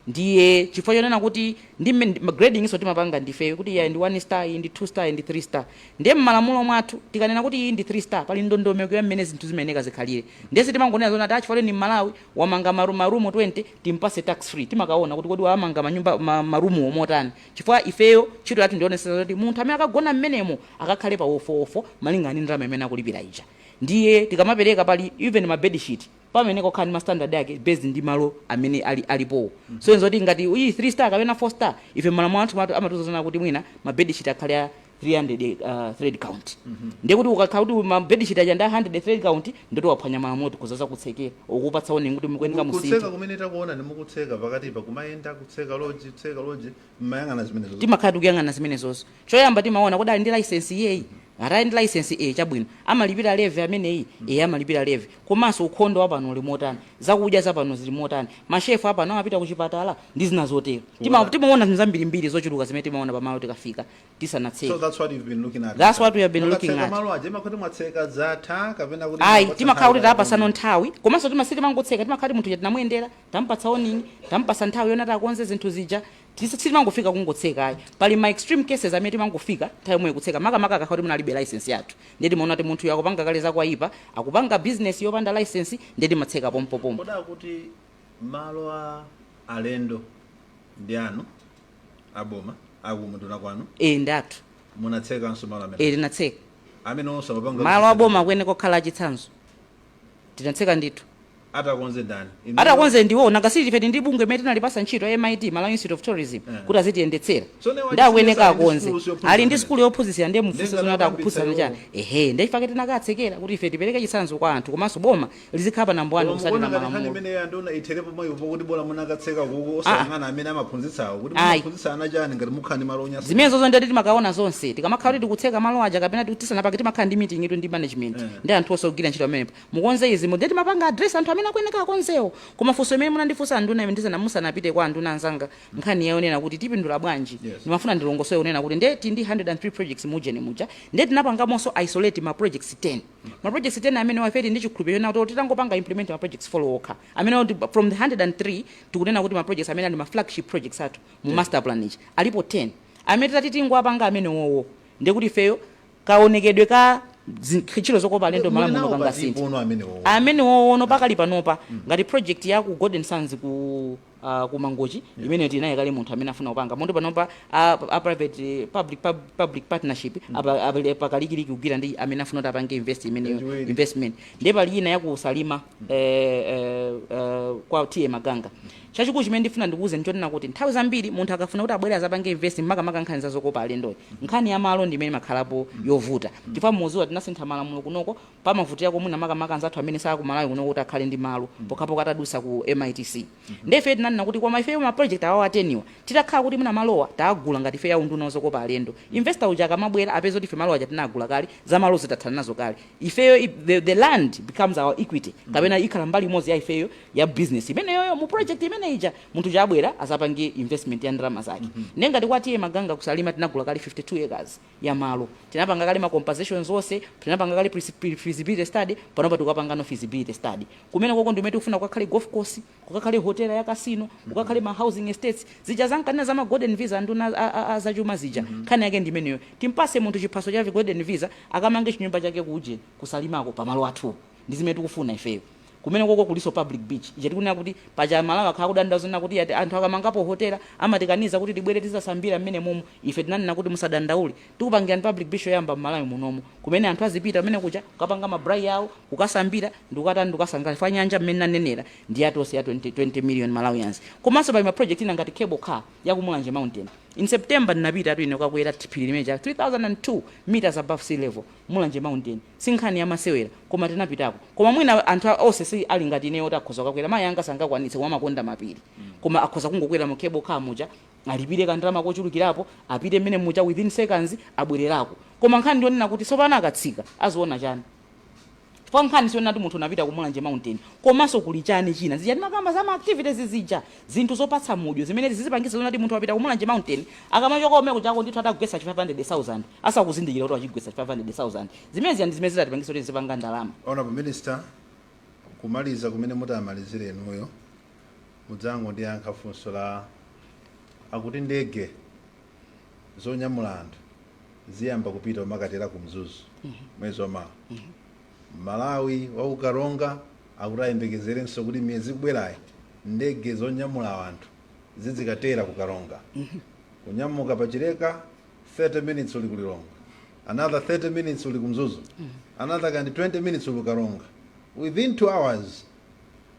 Ndiye chifukwa chonena kuti ndi grading iso timapanga ndifeyo kuti iya ndi 1 star, iyi ndi 2 star, iyi ndi 3 star. Ndiye mmalamulo mwathu tikanena kuti iyi ndi 3 star, pali ndondomeko ya mmene zinthu zimeneka zikhalire. Ndiye sitimangonena zona ati achifukwa ni Mmalawi wamanga marumu 20 timpase tax free. Timakaona kuti kodi wamanga manyumba marumu omotani, chifukwa ifeyo ntchito yathu ndionetsetsa kuti munthu amene akagona mmenemo akakhale pa ofofo malingana ndi ndalama imene akulipira ija. Ndiye tikamapereka, pali even ma bed sheet pamene kokhala ndi ma standard ake based ndi malo amene ali alipowo. So nzoti ngati iyi 3 star kapena 4 star, ife malamulo athu amatuzana kuti mwina ma bed sheet akhale a 300 thread count. Ndiye kuti ukakhala kuti ma bed sheet aja ndi a 100 thread count, ndoti waphwanya malamulo, tikuzaza kutsekera ukupatsa warning kuti mukuyeneka Kutseka musinthe. kumene takuona ndi mukutseka pakatipa, kumayenda kutseka lodge, kutseka lodge, mmayang'ana zimenezo? Timakhala tikuyang'ana zimenezozo. Choyamba timaona kuti ali ndi license iyeyi. Atali ndi license, e, chabwino. Amalipira levy ameneyi? E, amalipira levy. Komanso ukhondo wapano uli motani? Zakudya zapano zili motani? Mashefu apano amapita kuchipatala ndi zina zotero. Timaona zinthu zambirimbiri zochuluka zimene timaona pamalo tikafika tisanatseke. So that's what you've been looking at? That's what we have been looking Mukatseka at. malo aja, imakhoti mwatseka zatha kapena kuti Ayi, mwapatsa timakhala kuti nthawi? tapasano nthawi, komanso simangotseka. Timakhala kuti munthu uja tinamuyendera, tampatsa warning, tampasa nthawi yona takonze zinthu zija. Sitimangofika kungotseka, ayi. Pali ma extreme cases amene timangofika nthawi yomwe kutseka, makamaka akakhala kuti munalibe license yathu. Ndiye timaona kuti munthu akupanga kale zakwaipa, akupanga business yopanda license, ndiye timatseka pompopompo. Koda kuti malo a alendo ndi anu aboma akumudula kwanu? E, ndathu. Munatsekanso malo amene? E, tinatseka. Amene onse amapanga? Malo aboma akuyene kokhala achitsanzo, tinatseka ndithu. Atakonze ndani? Atakonze ndiwo. Nanga ife ndi bungwe imene tinalipasa ntchito ya MIT, Malawi Institute of Tourism, kuti azitiyendetsera. So ne Ndi akuyeneka ali ndi akonze. skulu yophunzitsa Ali ndi zimene. skulu yophunzitsira, ndiye mufunse Ndiye zona kuti akuphunzitsa ngati chani. Ehe, ndiye ifake tinakatsekera kuti ife tipereke chitsanzo kwa anthu, komanso boma lizikhala pa namba 1 Koma kusatira mukuona ngati nkhani malamulo. imene yandona itherepo mayipo kuti bola munakatseka kuku, osayang'ana amene amaphunzitsawo kuti Ayi. mumaphunzitsa ana chani ngati mukhala ndi malo onyasa? Zimenezo ndati timakaona zonse tikamakhala kuti tikutseka malo aja kapena tisanapake, timakhala ndi meeting itu ndi management ndi anthu onse ogwira ntchito amenepo. Mukonze izi, ndiye timapanga address anthu amene akuyeneka akonzewo. Koma funso imene munandifunsa anduna ime ndisana musanapite kwa anduna anzanga, nkhani yayonena kuti tipindula bwanji, ndimafuna ndilongosole kunena kuti ndiye ndi 103 projects mujeni muja, ndiye tinapangamonso isolate ma projects 10. Ma projects 10 amene wafeti ndi chikhulupiriro kuti titangopanga implement ma projects 4 okha amene kuti from the 103, tikunena kuti ma projects amene ali ma flagship projects athu mu master plan ichi alipo 10 amene titati tingowapanga amene wowo, ndiye kuti ifeyo kaonekedwe ka ntchito zokopa alendo Muli Malawi muno nawo kangasinthe. patipo amenewo? Amene wowono pakali panopa, ngati project ya ku Golden Sands ku Mangochi, imene tinaye kale munthu amene afuna kupanga mondo panopa a private public partnership pakalikiliki kugwira ndi amene afuna kuti apange invest imeneyo. Yachiwiri. Investment. Ndiye pali ina ya ku Salima, kwa T/A Maganga. Chachikulu chimene ndifuna ndikuuze nchonena kuti nthawi zambiri munthu akafuna kuti abwere azapange invest, makamaka nkhani za zokopa alendoyi, nkhani ya malo ndi imene imakhalapo yovuta, chifukwa muziwa tinasintha malamulo kunoko. Pamavutirako mwina makamaka anzathu amene sakumalawi kunoko kuti akhale ndi malo pokhapokha atadusa ku MITC. Ndiye ife tinanena kuti koma ifeyo ma project awawo ateniwa, titakhala kuti mwina malowa taagula ngati ife ya unduna zokopa alendo, investor uja akamabwera apeza kuti ife malowa aja tinagula kale, za malo zitathana nazo kale. Ifeyo the land becomes our equity, kapena ikhala mbali imodzi ya ifeyo ya business imeneyoyo mu project imene ija. Munthu uja abwera azapange investment ya ndalama zake. Ndiye ngati kwa T/A Maganga kuSalima tinagula kale 52 acres ya malo, tinapanga kale ma compensations onse, tinapanga kale feasibility study. Panopa tikapanga no feasibility study kumene koko ndimene tikufuna kukakhale golf course, kukakhale hotel ya casino, kukakhale ma housing estates zija zankanena za ma golden visa anduna azachuma zija. Nkhani yake ndimeneyo, timpase munthu chiphaso cha golden visa akamange chinyumba chake kuje kuSalimako pamalo athu. Ndi zimene tikufuna ifeyo. Kumene koko kuliso public beach ija tikunena kuti paja Malawi akhala kudandauzana kuti ati anthu akamangapo hotela amatikaniza kuti tibwere tizasambira mmene momo. Ife tinanena kuti musadandaule, tikupangirani public beach yoyamba mmalawi munomo kumene anthu azipita kumene kuja kukapanga ma braai yawo, kukasambira ndikukatani, ndikukasangala fa nyanja mmene nanenera ndi yatonse ya 20 million Malawians. Komanso pali ma project ina ngati cable car ya ku Mulanje Mountain. In September ndinapita atu ine kukakwera phiri limene cha 3002 meters above sea level, Mulanje Mountain. Si nkhani yamasewera, koma tinapitako. Koma mwina anthu onse si ali ngati ineyo kuti akhoza kukakwera. Mayi anga sangakwanitse koma amakonda mapiri, koma akhoza kungokwera mu cable car muja, alipire kandalama kochulukirapo, apite mmene muja, within seconds abwererako. Koma nkhani ndionena kuti tsopano akatsika aziona chani? Chifukwa nkhani siona kuti munthu unapita ku Mulanje Mountain, komanso kuli chani china? Zija timakamba za ma activities zija, zinthu zopatsa mudyo zimene zizipangisa zona kuti munthu wapita ku Mulanje Mountain, akamachoka omwe kuchako ndithu atagwetsa chi 500,000 asakuzindikira kuti wachigwetsa chi 500,000. Zimene zija ndi zimene zitatipangisa kuti zipanga ndalama. Honorable Minister, kumaliza kumene mutamalizire inuyo. Mudzangondiyankha funso la akuti ndege zonyamula anthu ziyamba kupita umakatera ku Mzuzu mwezi wa mawa. Malawi wakukaronga akuti ayembekezerenso kuti miyezi ikubwerayi ndege zonyamula anthu zizikatera kukaronga. Kunyamuka pachileka, 30 minutes uli kulilongwe, another 30 minutes uli kumzuzu, another kandi 20 minutes uli kukaronga, within 2 hours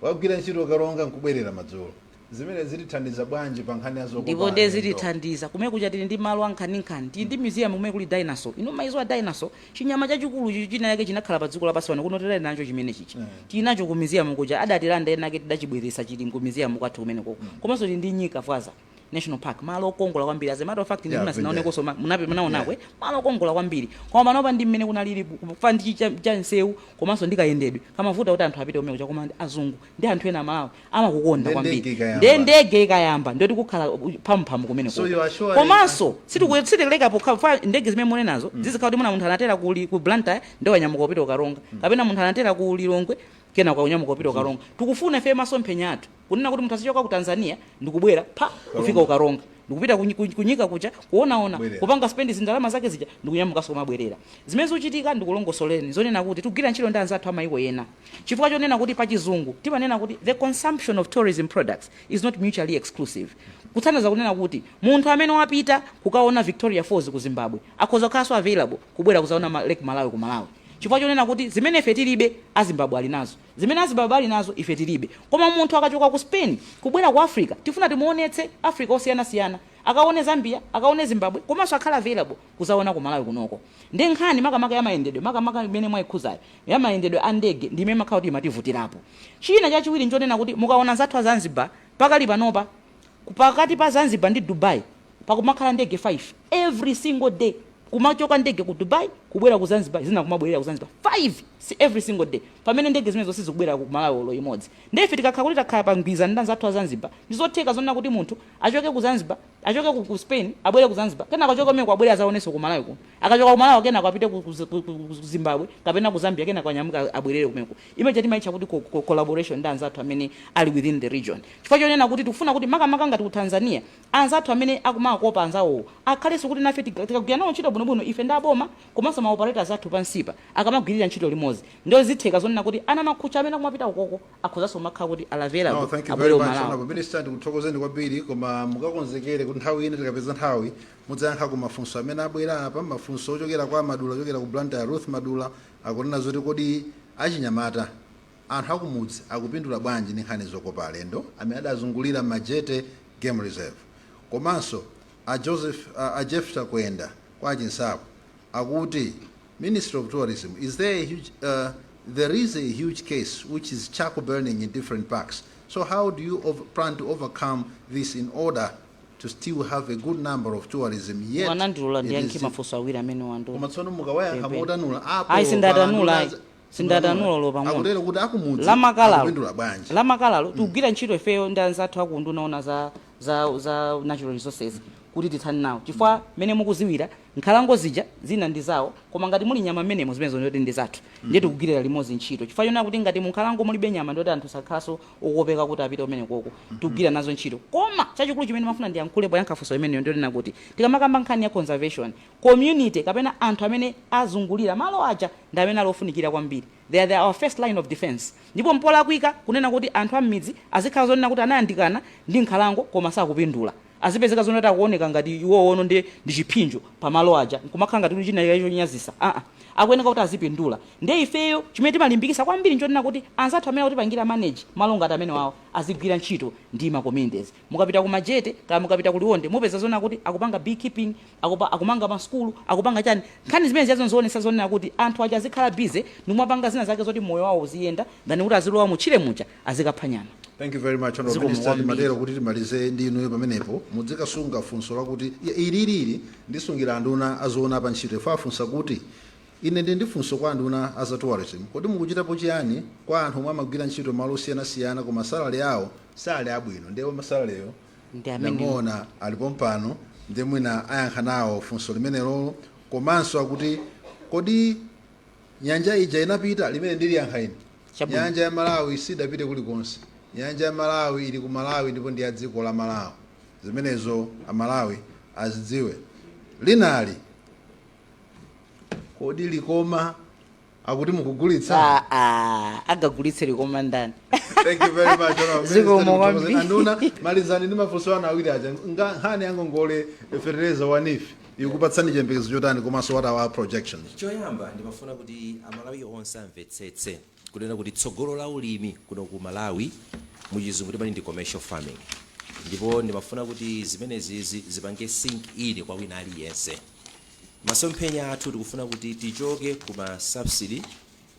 wagwira ntchito karonga nkubwerera madzulo. Zimene zitithandiza bwanji pa nkhani ya zokopa Ndipo nde alendo? Zitithandiza kumene kuja. Tili ndi malo ankhaninkhani, tili ndi museum kumene kuli dinosaur. Inu maizo dinosaur, chinyama chachikulu chichi china yake chinakhala pa dziko lapansi pano kuno, tili nacho chimene chichi, tili nacho ku museum kuja. Adatilanda enake, tidachibweresa, chili ku museum kwathu kumene koko. Komanso tili ndi Nyika Vwaza National Park, malo okongola kwambiri. As a matter of fact, ndimuna sinaonekonso munaonako, malo okongola kwambiri. Koma panopa ndi mmene kunalili kufa ndi cha nsewu komanso ndi kayendedwe kamavuta kuti anthu apite kumene kuja, koma azungu ndi anthu ena amalawi amakukonda Nde kwambiri. ndege ikayamba. Nde ndege ikayamba ndoti kukhala phamphamu kumene So koko. you are sure? Komanso sitikuleka pokha fa ndege zimene munenazo zizikhala kuti muna munthu anatera ku Blantyre ndi wanyamuka kupita kukaronga, kapena munthu anatera ku Lilongwe kena kunyamuka kupita kukaronga. Tikufuna ife masomphenya athu kunena kuti munthu azichoka ku Tanzania ndikubwera pa kufika kukaronga, ndikupita kunyika kuja kuonaona, Bwerera. kupanga spend zindalama zake zija, ndikunyamukanso kumabwerera. Zimene zikuchitika, ndikulongosoleni zonena kuti tikugwira ntchito ndi anzathu amayiko ena, chifukwa chonena kuti pachizungu timanena kuti the consumption of tourism products is not mutually exclusive, kuthandiza kunena kuti munthu amene wapita kukaona Victoria Falls ku Zimbabwe akhoza kukhalanso available kubwera kuzaona Lake Malawi ku Malawi, chifukwa chonena kuti zimene ife tilibe azimbabwe ali nazo, zimene azimbabwe ali nazo ife tilibe. Koma munthu akachoka ku Spain kubwera ku Africa, tifuna timuonetse Africa osiyanasiyana, akaone Zambia, akaone Zimbabwe, komanso akhala available kuzaona ku Malawi kunoko. Ndi nkhani makamaka ya mayendedwe, makamaka imene mwayikhuzayo ya mayendedwe a ndege, ndi imene makhala kuti imativutirapo. China chachiwiri nchonena kuti mukaona anzathu a Zanzibar, pakali panopa pakati pa Zanzibar ndi Dubai pakumakhala ndege 5 every single day. Kumachoka ndege ku Dubai kubwera ku Zanzibar, zina kumabwerera ku Zanzibar, 5 every single day, pamene ndege zimene zonse zikubwera ku Malawi olo imodzi. Ndefe tikakhala kuti takhala pa mgwirizano ndi anzathu a Zanzibar, ndizotheka zonena kuti munthu achoke ku Zanzibar, achoke ku Spain abwere ku Zanzibar, kenako achoke kumene abwere azaonenso ku Malawi kuno. Akachoka ku Malawi kenako apite ku Zimbabwe kapena ku Zambia, kenako anyamuka abwerere kumeko. Imene timaitcha kuti collaboration ndi anzathu amene ali within the region, chifukwa chonena kuti tikufuna kuti makamaka ngati ku Tanzania anzathu amene akumakopa anzawowo akhalenso kuti nafe tikagwira nawo ntchito bwinobwino, ife ndi aboma komanso ma operators athu pansipa akamagwirira ntchito limodzi, ndio zitheka zonena kuti ana makhucha amene akumapita ukoko akhozanso kumakhala kuti ali available No, thank you abwere very much, kumalawi. Honorable Minister. Ndikuthokozeni kwambiri, koma mukakonzekere kuti nthawi ina tikapeza nthawi mudzayankha ku mafunso amene abwera apa, mafunso ochokera kwa Madula ochokera ku Blantyre. Ruth Madula akunena zoti kodi achinyamata, anthu akumudzi akupindula bwanji ndi nkhani zokopa alendo amene adazungulira Majete Game Reserve? Komanso a Joseph, a Jefta Kwenda kwa Chinsapo akuti, Ministry of Tourism, is there a huge there is a huge case which is charcoal burning in different parks. So how do you plan to overcome this in order to still have a good number of tourism yet Wanandilula it ndiyankhe is mafunso awiri amene wando. Koma tsono mukawayankha Pepe. motanula apo Ayi, sindatanula, ayi. Sindatanula lo pang'ono. Akutero kuti akumudzi Lamakalalo akupindula bwanji? Lamakalalo tikugwira ntchito ifeyo ndi anzathu akundu naona za natural resources kuti tithane nawo, chifukwa mmene mukuziwira nkhalango zija zina ndi zawo, koma ngati muli nyama mmenemo zimenezo ndoti ndi zathu. Ndiye tikugwirira limodzi ntchito, chifukwa chonena kuti ngati mu nkhalango mulibe nyama ndoti anthu sakhalanso okopeka kuti apite kumene koko. Tikugwira nazo ntchito, koma chachikulu chimene mafuna ndiyankhule poyankha funso imeneyo ndionena kuti tikamakamba nkhani ya conservation, community kapena anthu amene azungulira malo aja ndi amene ali ofunikira kwambiri. They are our first line of defense, ndipo mpolakwika kunena kuti anthu am'midzi azikhala zonena kuti anayandikana ndi nkhalango koma sakupindula, azipezeka zonena kuti akuoneka ngati iwowono ndi chipsinjo pamalo aja, nkumakhala ngati kuti china chonyazisa. Aa, akuyeneka kuti azipindula. Ndiye ifeyo chimene timalimbikisa kwambiri nchonena kuti anzathu amene akutipangira manage malo ngati amene wawo azigwira ntchito ndi ma communities. Mukapita ku Majete kaya mukapita ku Liwonde, mupeza zonena kuti akupanga beekeeping, akumanga masukulu, akupanga chani. Nkhani zimene ziyazo nzoonesa zonena kuti anthu aja azikhala busy ndikumapanga zina zake zoti moyo wawo uziyenda than kuti azilowa mutchire muja azikapha nyama. Thank you very much, Honorable Zikomo Minister. kwambiri. Timatero kuti timalize ndi inuyo pamenepo. Mudzikasunga funso lakuti ililili ndisungira anduna azoona pa ntchito. Ife afunsa kuti, ine ndi ndi funso kwa anduna a za tourism. Kodi mukuchitapo chiyani kwa anthu omwe amagwira ntchito malo osiyanasiyana koma salary awo sali abwino? Ndiye masalaryyo Ndi amenewo. Ndamuona alipo mpano, ndiye mwina ayankha nawo funso limenelolo. Komanso akuti kodi nyanja ija inapita? Limene ndiliyankha ine. Chabwino. Nyanja ya Malawi sidapite kulikonse. Nyanja ya Malawi ili ku Malawi ndipo ndi ya dziko la Malawi. Zimenezo Amalawi azidziwe. Linali kodi Likoma akuti mukugulitsa? Ah, ah, agagulitse Likoma ndani? Thank you very much, Honorable Zikomo Minister. kwambiri. Anduna, malizani ndi mafunso anu awiri aja. Nkhani ya ngongole, fetereza wa NEEF ikupatsani chiyembekezo chotani, komanso what are our projections? Choyamba ndimafuna kuti Amalawi onse amvetsetse kunena kuti tsogolo la ulimi kuno ku Malawi, muchizungu timati ndi commercial farming, ndipo ndimafuna kuti zimenezizi zipange sink in kwa wina aliyense. Masomphenya athu, tikufuna kuti tichoke kuma subsidy,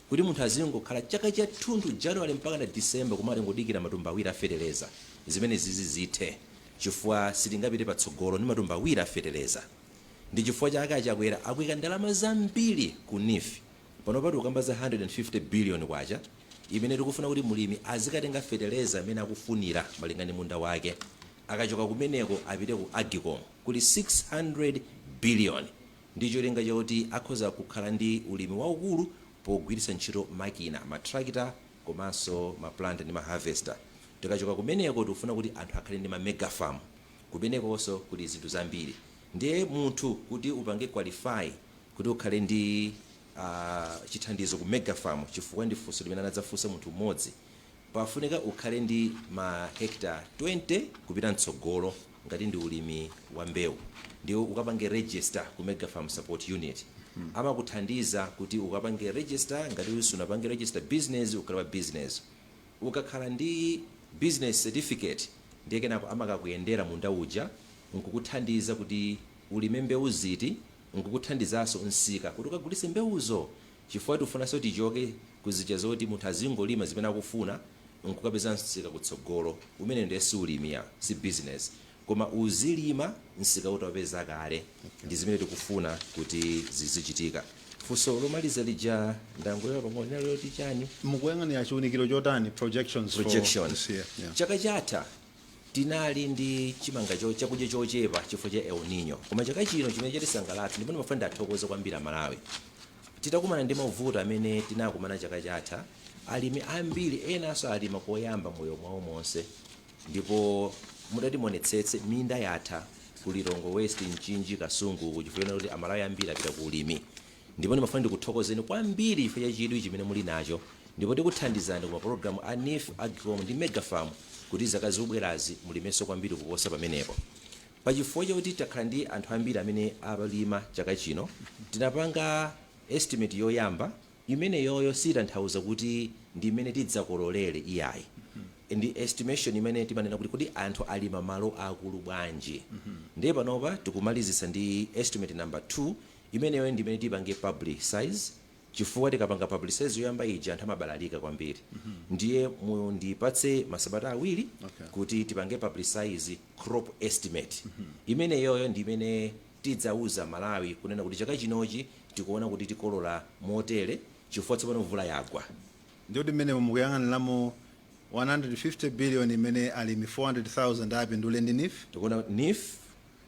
kuti munthu azingokhala chaka chathunthu, January mpaka na December, kumati ngodikira matumba awiri afetereza. Zimenezizi zithe, chifukwa sitingapite patsogolo ndi matumba awiri afetereza. Ndi chifukwa chake Achakwera akuyika ndalama zambiri ku NEEF. Panopa tikukamba za 150 billion kwacha imene tikufuna kuti mulimi azikatenga fetereza amene akufunira malinga ndi munda wake. Akachoka kumeneko apite ku AGCOM, kuli 600 billion, ndi cholinga chakuti akhoza kukhala ndi ulimi waukulu pogwiritsa ntchito makina, matrakita komanso ma planter ndi ma harvester. Tikachoka kumeneko tikufuna kuti anthu akhale ndi ma mega farm. Kumenekonso kuli zinthu zambiri. Ndiye munthu kuti upange qualify kuti ukhale ndi chithandizo ku mega farm, chifukwa ndi funso limene anadzafunsa munthu mmodzi, pafunika ukhale ndi ma hectare 20 kupita mtsogolo ngati ndi ulimi wa mbewu, ndiwo ukapange register ku Mega Farm Support Unit. Amakuthandiza kuti ukapange register. Ngati sunapange register business, ukhale wa business. Ukakhala ndi business certificate, ndiye kenako amakakuyendera munda uja nkukuthandiza kuti ulime mbewu ziti, nkukuthandizanso msika kuti ukagulitse mbewuzo, chifukwa tifunanso tichoke kuzija zoti munthu azingolima zimene akufuna nkukapeza msika kutsogolo. Umene ndiye si ulimi ya, si business, koma uzilima msika utapeza kale. Ndi zimene tikufuna kuti zizichitika. Funso lomaliza lija ndangolewa pang'ono, linalo loti chani? Mukuyang'anira chiwunikiro chotani, projections for Projection. this year? Yeah. Chaka chatha tinali ndi chimanga chakudya chochepa chifukwa cha El Nino, koma chaka chino chimene chatisangalatsa, ndipo ndimafuna ndathokoze kwambiri Amalawi, titakumana ndi mavuto amene tinakumana chaka chatha, alimi ambiri enanso alima koyamba moyo mwawo monse, ndipo mudati muonetsetse minda yatha ku Lilongwe West, Mchinji, Kasungu, chifukwa kuti Amalawi ambiri apita ku ulimi. Ndipo ndimafuna ndikuthokozeni kwambiri chifukwa cha chidwi chimene muli nacho, ndipo tikuthandizani ku mapulogalamu a NEEF, AGCOM ndi Megafarm kuti zaka zikubwerazi mulimenso kwambiri kuposa pamenepo. Pachifukwa chakuti takhala ndi anthu ambiri amene alima chaka chino, tinapanga estimate yoyamba imene yoyo sitanthauza kuti ndi imene tidzakololere, iyayi. Ndi estimation imene timanena kuti kodi anthu alima malo akulu bwanji. Ndiye panopa tikumalizisa ndi estimate number 2, imeneyo ndi imene tipange publicize, chifukwa tikapanga publicize yoyamba ija anthu amabalalika kwambiri. Ndiye mundipatse masabata 2 kuti tipange publicize crop estimate. Imeneyoyo ndi imene tidzauza Malawi kunena kuti chaka chinochi tikuona kuti tikolola motere, chifukwa tsopano mvula yagwa. Ndikuti mmene mukuyang'aniramo 150 billion imene alimi 400,000 apindule ndi NEEF? Tikuona NEEF,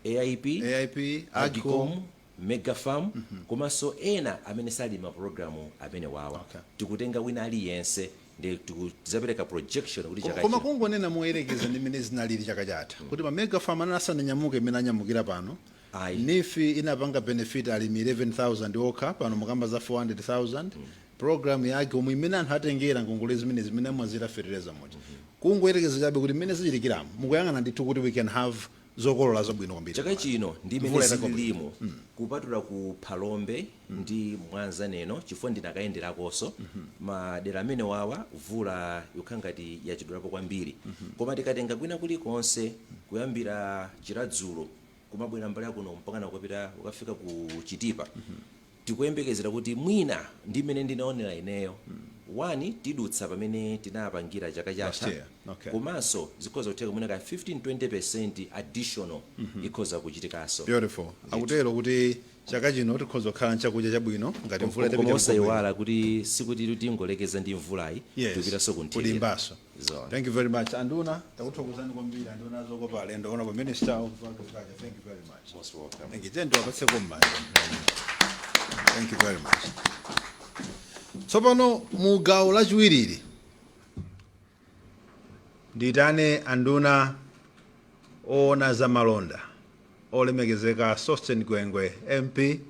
AIP, AIP, AGCOM, AGCOM, Megafarm, komanso ena amene sali mapulogalamu amene wawa. Tikutenga wina aliyense, ndi tizapereka projection kuti chaka Koma chino kungonena moyerekeza ndi mmene zinalili chaka chatha, kuti ma mega farm anali asananyamuke imene anyamukira pano, Ayi. NEEF inapanga benefit alimi 11,000 okha, pano mukamba za 400,000. Program ya AGCOM imene anthu atengera ngongole zimene zimene amwazira fetereza muja, kungoyerekeza chabe kuti mmene zichitikiramo, mukuyang'ana ndithu kuti we can have zokolola zabwino kwambiri chaka chino ndi imene Mvula itagwa bwino. zililimo, kupatula ku Phalombe ndi Mwanza Neno, chifukwa ndinakayenderakonso madera amene wawa, mvula ikukhala ngati yachedwerapo kwambiri. Koma tikatenga kwina kulikonse kuyambira Chiradzulo kumabwera mbali yakuno mpaka nakupita ukafika ku Chitipa, tikuyembekezera kuti mwina ndi mmene ndinaonera ineyo, one, tidutsa pamene tinapangira chaka Last chatha year. Okay. komanso zikhoza kutheka mwina ka 15 20% additional ikhoza kuchitikanso. Beautiful. Akutero kuti chaka chino tikhoza kukhala nchakudya chabwino ngati mvula Koma itapita. osayiwala kuti sikuti tingolekeza ndi mvulayi, tikupitanso kunthirira. Kulimbaso. Zona. Thank you very much, anduna. Takuthokozani kwambiri, anduna zokopa alendo, Honorable Minister of Agriculture. Thank you very much. Most welcome. Thank you. Tendo apatseko m'manja. Thank you very much. Tsopano mu gawo lachiwiriri Ndiitane anduna oona za malonda, olemekezeka Sosten Gwengwe MP,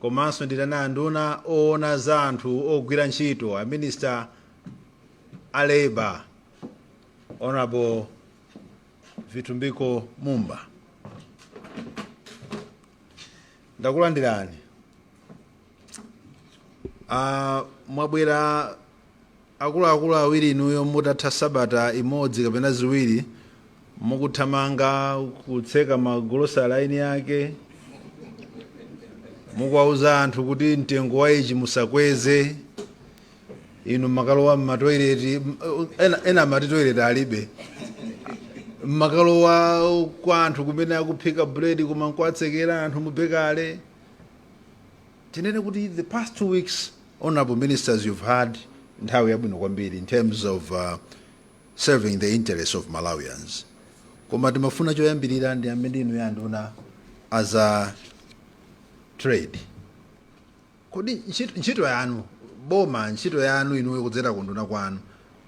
komanso ndiitane anduna oona za anthu ogwira ntchito, a Minister a Labor, Honorable Vitumbiko Mumba. Ndakulandirani. Mwabwera akuluakulu awiri inuyo mutatha sabata imodzi kapena 2 mukuthamanga kutseka magolosale aini ake, mukuwauza anthu kuti mtengo wa ichi musakweze. Inu makalowa mmatoilet, ena amati toilet alibe, makalowa kwa anthu kumene akuphika bread koma nkuwatsekera anthu mubekale. Tinene kuti the past 2 weeks, honorable ministers, you've had nthawi yabwino kwambiri in terms of serving the interests of Malawians. Koma timafuna choyambirira ndi amene inu ya nduna as a trade, kodi ntchito yanu boma, ntchito yanu inuyo kudzera kunduna kwanu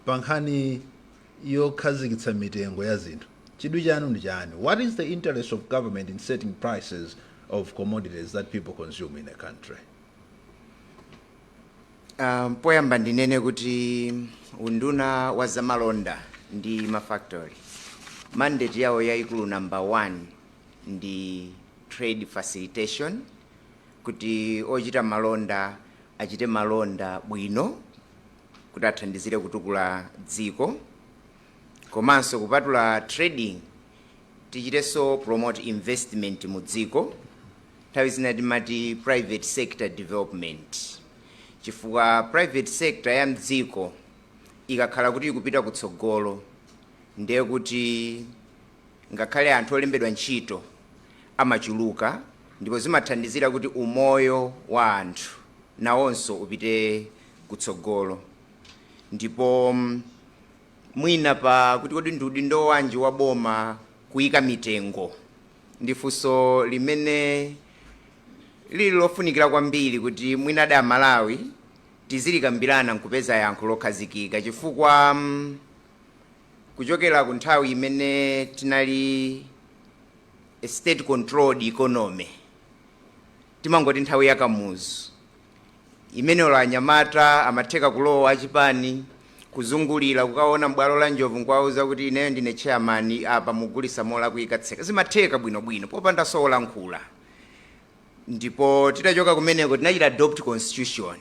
pa nkhani yokhazikitsa mitengo ya zinthu, chidwi chanu ndi chani? What is the interest of government in setting prices of commodities that people consume in a country? Poyamba ndinene kuti unduna wa zamalonda ndi mafactory, mandate yawo yayikulu number one ndi trade facilitation, kuti ochita malonda achite malonda bwino kuti athandizire kutukula dziko. Komanso kupatula trading, tichitenso promote investment mu dziko. Nthawi zina timati private sector development, chifukwa private sector ya mdziko ikakhala kuti ikupita kutsogolo, ndiye kuti ngakhale anthu olembedwa ntchito amachuluka, ndipo zimathandizira kuti umoyo wa anthu nawonso upite kutsogolo. Ndipo mwina pa kuti kodi ndi udindo wanji wa boma kuyika mitengo, ndi funso limene lili lofunikira kwambiri kuti mwina ada Malawi tizilikambirana nkupeza yankho lokhazikika, chifukwa kuchokera ku nthawi imene tinali a state controlled economy, timangoti nthawi ya Kamuzu imenelo, anyamata amatheka kulowa achipani kuzungulira kukaona m'bwalo la njovu nkuwauza kuti ineyo ndine chairman apa, mugulisa molakwika, tseka. Zimatheka bwinobwino popanda sowolankhula. Ndipo titachoka kumeneko tinachita adopt constitution,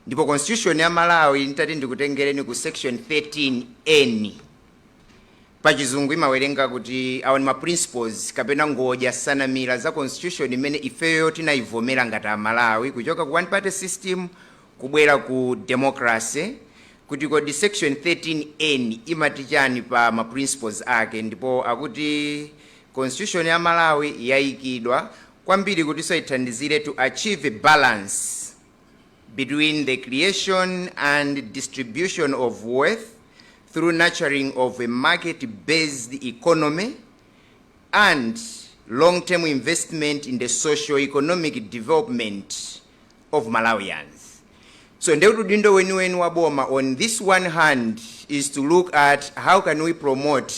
ndipo constitution ya Malawi, ntati ndikutengereni ku section 13 N, pachizungu imawerenga kuti awa ni ma principles kapena ngodya sanamira za constitution imene ifeyo tinayivomera ngati Amalawi kuchoka ku one party system kubwera ku democracy, kuti kodi section 13 N imati chani pa ma principles ake? Ndipo akuti constitution ya Malawi yayikidwa kwambiri kuti so ithandizire to achieve a balance between the creation and distribution of wealth through nurturing of a market-based economy and long-term investment in the socio-economic development of Malawians. So ndekuti udindo weniweni wa boma on this one hand is to look at how can we promote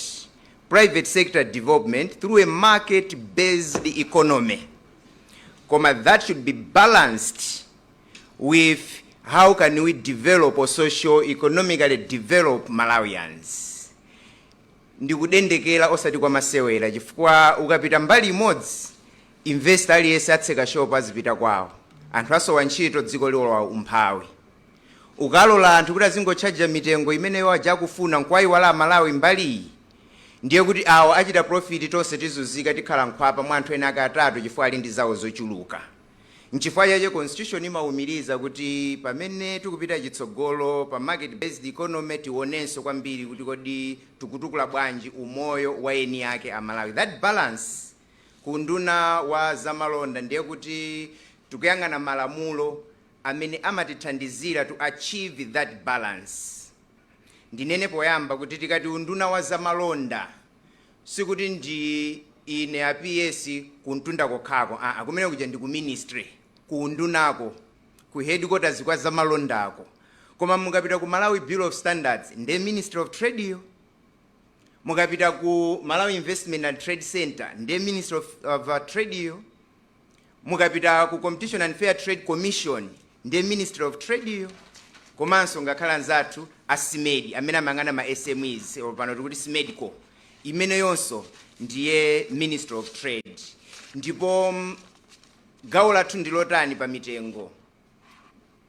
private sector development through a market-based economy. Koma that should be balanced with how can we develop or socio-economically develop Malawians. Ndikudendekera osati kwa masewera, chifukwa ukapita mbali imodzi, investor aliyense atseka shop azipita kwawo, anthu asowa ntchito, dziko lilowa umphawi. Ukalola anthu kuti azingotchaja mitengo imeneyo aja akufuna nkuwayiwala Amalawi mbali iyi, ndiye kuti awo achita profit, tonse tizunzika, tikhala nkhwapa mwa anthu ena ake atatu chifukwa ali ndi zawo zochuluka. Nchifukwa chache constitution imawumiriza kuti pamene tikupita chitsogolo pa market based economy, tionenso kwambiri kuti kodi tikutukula bwanji umoyo wa eni ake Amalawi. That balance, ku nduna wa zamalonda, ndiye kuti tikuyang'ana malamulo amene amatithandizira to achieve that balance. Ndinene poyamba kuti tikati unduna wa zamalonda, sikuti ndi ine a PS kuntunda kokhako, aa, kumene kuja ndi ku ministry. Ku undunako, ku headquarters kwa zamalondako, Koma mukapita ku Malawi Bureau of Standards, nde Ministry of Trade yo. Mukapita ku Malawi Investment and Trade Center, nde Ministry of Trade yo. Mukapita ku Competition and Fair Trade Commission, ndiye Ministry of Trade yo. Komanso ngakhala anzathu a SMEDI amene amayang'ana ma SMEs, or pano tikuti SMEDCO, imene yonso ndiye Ministry of Trade. Ndipo gawo lathu ndi lotani pa mitengo?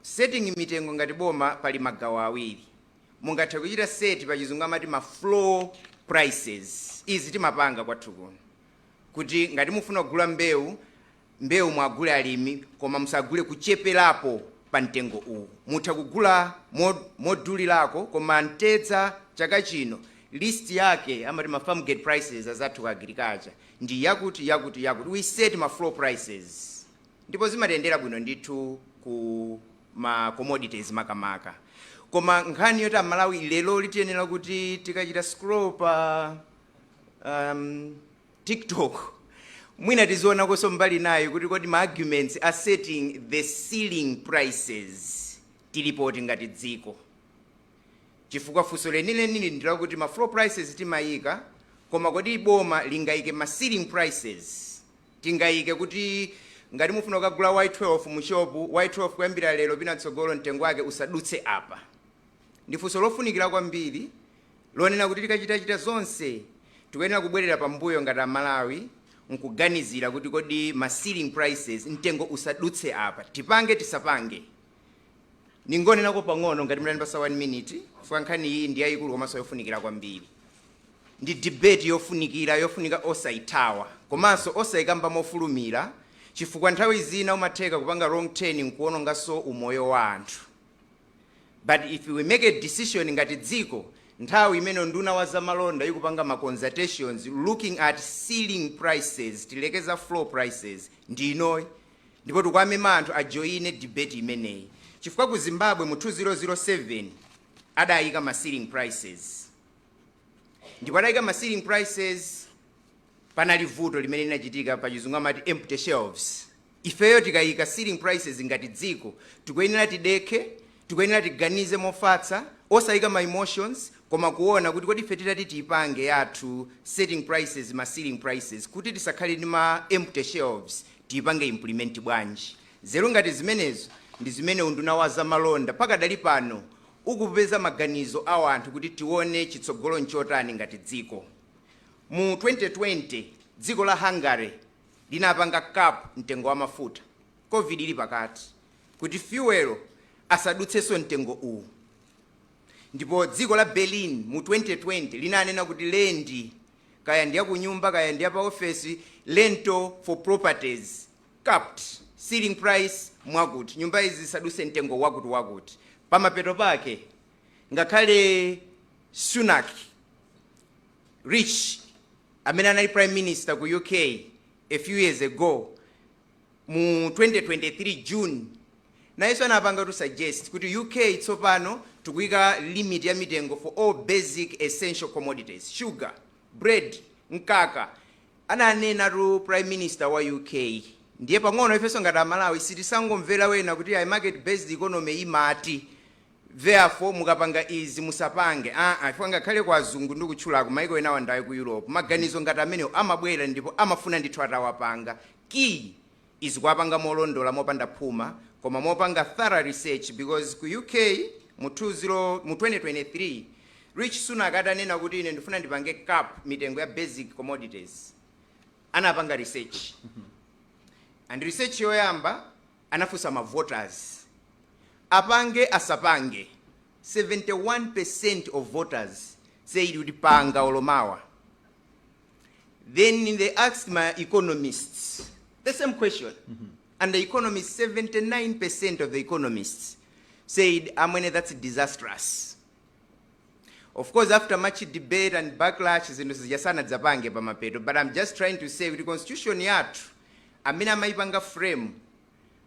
Setting mitengo ngati boma, pali magawo awiri. Mungathe kuchita set, pa Chizungu amati ma floor prices. Izi timapanga kwathu kuno, kuti ngati mufuna kugula mbewu, mbewu mwagule alimi, koma musagule kucheperapo pa mtengo uwu. Mutha kugula modulirako, koma mtedza chaka chino list yake, amati ma farm gate prices azathu ku agriculture, ndi yakuti, yakuti, yakuti. We set ma floor prices ndipo zimatiyendera bwino ndithu ku ma commodities makamaka. Koma nkhani yoti Amalawi lero litiyenera kuti tikachita scroll pa TikTok, mwina tizionakonso mbali nayo kuti kodi ma arguments are setting the ceiling prices tilipoti ngati dziko? Chifukwa funso lenilenili ndilakuti ma floor prices timayika, koma kodi boma lingayike ma ceiling prices? Tingayike kuti ngati mufuna kukagula Y12 mu shopu, Y12 kuyambira lero pina tsogolo mtengo wake usadutse apa? Ndi funso lofunikira kwambiri lonena kuti tikachitachita zonse, tikuyenera kubwerera pambuyo ngati Amalawi nkuganizira kuti kodi ma ceiling prices, mtengo usadutse apa, tipange tisapange? Ningonenako pang'ono ngati mlandipasa 1 minute, chifukwa nkhani iyi ndi yayikulu komanso yofunikira kwambiri. Ndi debate yofunikira, yofunika osayithawa komanso osayikamba mofulumira, chifukwa nthawi zina umatheka kupanga wrong turn nkuwononganso umoyo wa anthu. But if we make a decision ngati dziko, nthawi imene nduna wa zamalonda ikupanga ma consultations looking at ceiling prices, tilekeza floor prices, ndi inoyi. Ndipo tikuamema anthu ajoine debate imeneyi, chifukwa ku Zimbabwe mu 2007 adayika ma ceiling prices. Ndipo adayika ma ceiling prices, panali vuto limene linachitika, pa Chizungu amati empty shelves. Ifeyo tikayika ceiling prices ngati dziko, tikuyenera tidekhe, tikuyenera tiganize mofatsa, osayika ma emotions, koma kuona kuti kodi ife titati tiyipange yathu setting prices, ma ceiling prices, kuti tisakhale ndi ma empty shelves, tiyipange implement bwanji? Nzeru ngati zimenezo ndi zimene unduna wa zamalonda pakadali pano ukupeza maganizo awo anthu kuti tione chitsogolo nchotani ngati dziko. Mu 2020 dziko la Hungary linapanga cap mtengo wa mafuta, COVID ili pakati, kuti fuel asadutsenso mtengo uwu. Ndipo dziko la Berlin mu 2020 linanena kuti lendi, kaya ndi yakunyumba, kaya ndi ya pa ofesi, rental for properties capped, ceiling price mwakuti nyumba izi zisadutse mtengo wakuti wakuti. Pamapeto pake ngakhale Sunak Rishi amene anali prime minister ku UK a few years ago, mu 2023 June, nayenso anapanga to suggest kuti UK tsopano tikuyika limit ya mitengo for all basic essential commodities, sugar, bread, mkaka. Ananena tu prime minister wa UK. Ndiye pang'ono ifenso ngati Amalawi sitisangomvera wena kuti ayi, market based economy imati, therefore mukapanga izi musapange. Aa, ifo ngakhale kwa azungu ndi kutchulako maiko ena wandayi ku Europe, maganizo ngati amenewo amabwera ndipo amafuna ndithu atawapanga. Key izi kuwapanga molondola, mopanda phuma, koma mopanga thorough research, because ku UK mu 2023 Rishi Sunak atanena kuti ine ndifuna ndipange cap mitengo ya basic commodities, anapanga research. And research yoyamba anafunsa ma voters apange asapange. 71% of voters said kuti panga olomawa. Then they asked my economists the same question, and the economists, 79% of the economists said, "Amwene, that's disastrous." Of course, after much debate and backlash, zinthu zijasana dzapange pamapeto. But I'm just trying to say kuti constitution yathu amene amayipanga frame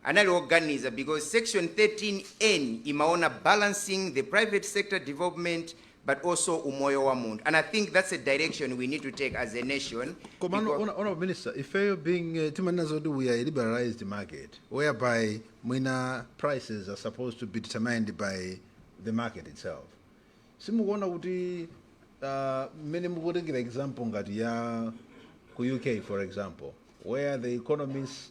anali oganiza, because section 13N imaona balancing the private sector development but also umoyo wa munthu, and I think that's a direction we need to take as a nation. Komano, Honorable Minister, if you're being timanena zoti we are a liberalized market whereby mwina prices are supposed to be determined by the market itself. Simukuona kuti mmene mukutengera example ngati ya ku UK, for example, where the economists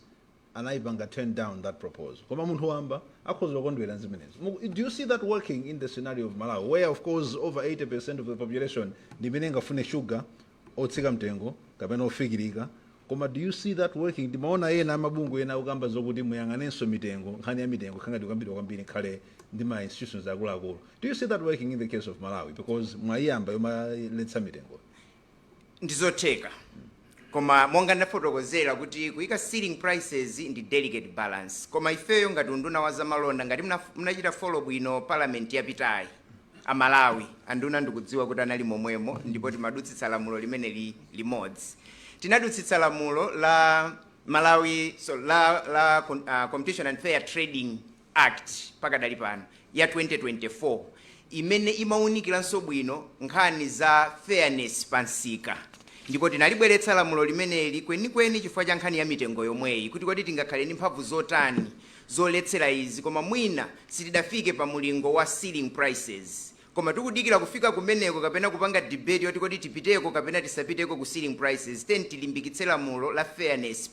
anayipanga turn down that proposal, koma munthu wamba akhoza kukondwera zimenezo? Do you see that working in the scenario of Malawi, where of course over 80% of the population ndimene ingafune sugar otsika mtengo kapena ofikirika? Koma do you see that working? Timaona ena amabungwe ena akukamba zokuti muyang'anenso mitengo, nkhani ya mitengo khangati kwambiri kwambiri khale ndi ma institutions akuluakulu. Do you see that working in the case of Malawi, because mwayiyamba yomaletsa mitengo? Ndizotheka, koma monga ndafotokozera kuti kuyika ceiling prices ndi delicate balance. Koma ifeyo ngati unduna wa zamalonda, ngati munachita follow bwino parliament yapitayi, Amalawi, anduna ndikudziwa kuti anali momwemo, ndipo timadutsitsa lamulo limene limodzi. Tinadutsitsa lamulo la Malawi, so la Competition and Fair Trading Act pakadali pano ya 2024, imene imawunikiranso bwino nkhani za fairness pansika. Ndipo tinalibweretsa lamulo limeneli kwenikweni chifukwa cha nkhani ya mitengo yomweyi, kuti kodi tingakhale ndi mphamvu zotani zoletsera izi. Koma mwina sitidafike pa mulingo wa ceiling prices, koma tikudikira kufika kumeneko kapena kupanga debate yoti kodi tipiteko kapena tisapiteko ku ceiling prices. Then tilimbikitse lamulo la fairness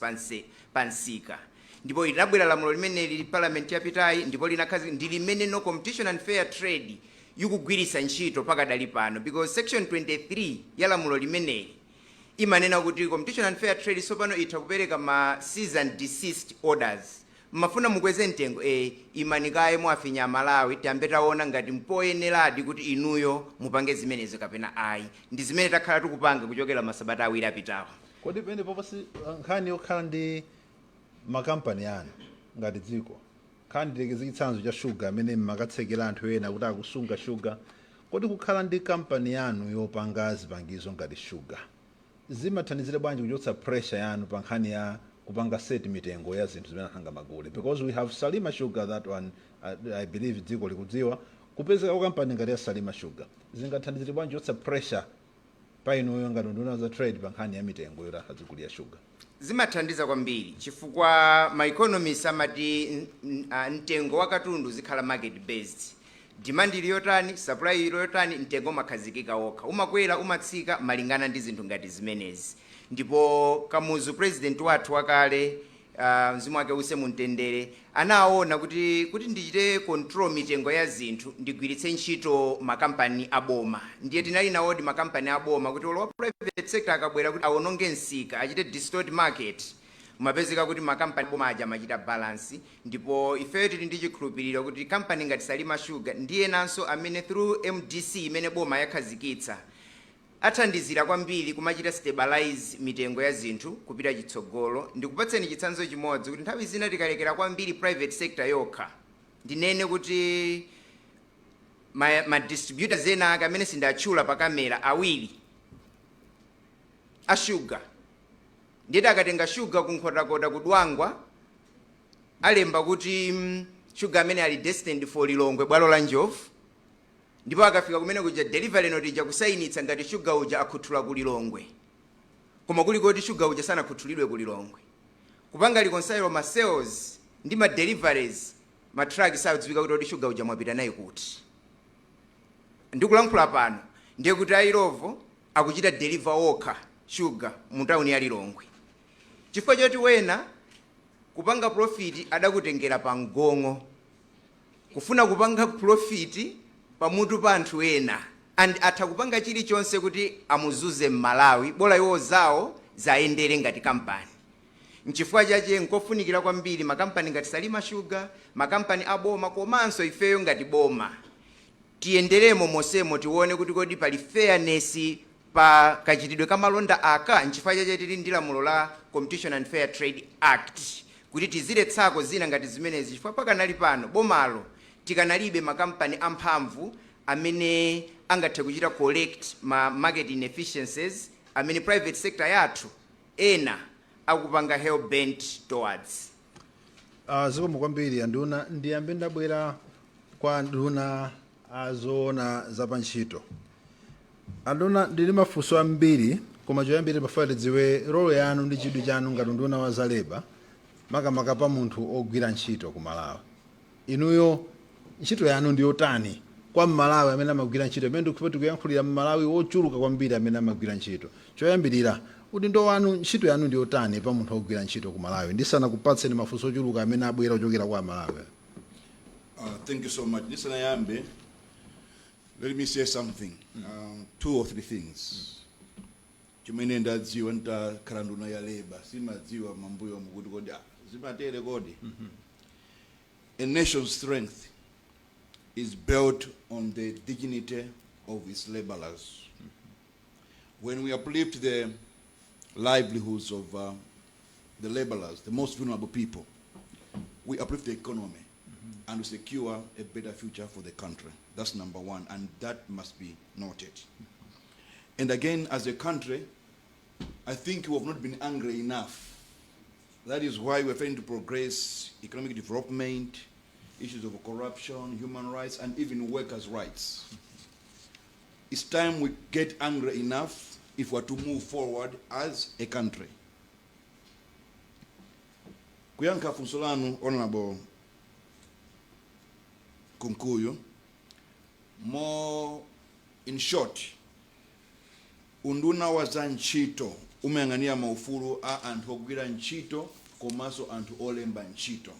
pansika. Ndipo linabwera lamulo limeneli parliament yapitayi, ndipo linakhazi ndi limene no Competition and Fair Trade ikugwiritsa ntchito pakadali pano, because section 23 ya lamulo limeneli imanena kuti Competition and Fair Trade tsopano itha kupereka ma cease and desist orders. Mafuna mukweze mtengo, imanikaye mwafinya Malawi, tiyambe taona ngati mpoyeneradi kuti inuyo mupange zimenezo kapena ayi. Ndi zimene takhala tikupanga kuchokera masabata 2 apitawo. Kodi pamene popasi nkhani yokhala ndi makampani anu ngati dziko, nkhani tilekeze chitsanzo cha shuga amene mmakatsekera anthu ena kuti akusunga shuga, kodi kukhala ndi kampani yanu yopanga zipangizo ngati shuga zimathandizira bwanji kuchotsa pressure yanu pa nkhani ya kupanga set mitengo ya zinthu zimene anthu angamagule? Because we have Salima Sugar, that one, I believe dziko likudziwa kupezeka kwa kampani ngati ya Salima Sugar. Zingathandizire bwanji kuchotsa pressure pa inuyo ngati nduna za trade pa nkhani ya mitengo yoti anthu adzigulira sugar? Zimathandiza kwambiri, chifukwa ma economists amati mtengo wa katundu zikhala market based. Demand ili yotani, supply ili yotani, mtengo umakhazikika wokha, umakwera, umatsika malingana ndi zinthu ngati zimenezi. Ndipo Kamuzu, president wathu wakale, mzimu wake use mumtendere, anaona kuti ndichite control mitengo ya zinthu ndigwiritse ntchito makampani aboma. Ndiye tinali nawodi makampani aboma kuti olowa private sector akabwera kuti awononge msika, achite distort market, mumapezeka kuti makampani aboma aja amachita balance. Ndipo ifeyo tili ndi chikhulupiriro kuti kampani ngati Salima Sugar ndiye nanso amene through MDC imene boma yakhazikitsa athandizira kwambiri kumachita stabilize mitengo ya zinthu kupita chitsogolo. Ndikupatseni chitsanzo chimodzi, kuti nthawi zina tikalekera kwambiri private sector yokha, ndinene kuti ma distributors ena ake amene sindatchula pa kamera, awiri a sugar, ndiyeti akatenga sugar kuNkhotakota, kudwangwa, alemba kuti sugar amene ali destined for Lilongwe, bwalo la njovu. Ndipo akafika kumene kuja, delivery note ija kusayinitsa ngati shuga uja akhuthula ku Lilongwe, koma kuli koti shuga uja sanakhuthulidwe ku Lilongwe. Kupanga reconcile ma sales ndi ma deliveries, ma truck sadziwika kuti oti shuga uja mwapita naye kuti. Ndikulankhula pano ndiye kuti a Illovo akuchita deliver wokha shuga mu tawuni ya Lilongwe, chifukwa choti wena kupanga profit adakutengera pa mgong'o, kufuna kupanga profit pamutu pa anthu ena, and atha kupanga chilichonse kuti amuzuze Mmalawi, bola iwo zawo zayendere ngati kampani. Nchifukwa chache nkofunikira kwambiri makampani ngati Salima Sugar, makampani aboma, komanso ifeyo ngati boma tiyenderemo mosemo, tione kuti kodi pali fairness pa kachitidwe ka malonda aka. Nchifukwa chache tili ndi lamulo la Competition and Fair Trade Act kuti tiziletsako zina ngati zimenezi, chifukwa pakanali pano bomalo tikanalibe makampani amphamvu amene angathe kuchita correct ma market inefficiencies amene private sector yathu ena akupanga hell bent towards. Zikomo kwambiri, anduna. Ndiyambe ndabwera kwa nduna azoona zapantchito. Anduna, ndili mafunso ambiri, koma choyambira pafuna tidziwe role yanu ndi chidwi chanu ngati nduna wa za labour, makamaka pa munthu ogwira ntchito ku Malawi. Inuyo ntchito yanu ndi yotani Kwa Mmalawi amene amagwira ntchito, imene ndikupa tikuyankhulira Mmalawi wochuluka kwambiri amene amagwira ntchito, choyambirira, udindo wanu, ntchito yanu ndi yotani pa munthu wogwira ntchito ku Malawi, ndisanakupatseni mafunso ochuluka amene abwera ochokera kwa Malawi? Thank you so much. Ndisanayambe, let me say something. Two or three things. Chimene ndadziwa nditakhala nduna ya labor, simadziwa mambuyo mukuti kodi zimatere kodi. A nation's strength is built on the dignity of its laborers. When we uplift the livelihoods of the laborers, the most vulnerable people, we uplift the economy and we secure a better future for the country. That's number one, and that must be noted. And again, as a country, I think we have not been angry enough. That is why we're failing to progress economic development, issues of corruption, human rights, and even workers' rights. It's time we get angry enough if we're to move forward as a country. Kuyankha funso lanu, Honorable Kunkuyu, more in short, unduna wa za ntchito umayang'anira maufulu a anthu ogwira ntchito komanso anthu olemba ntchito.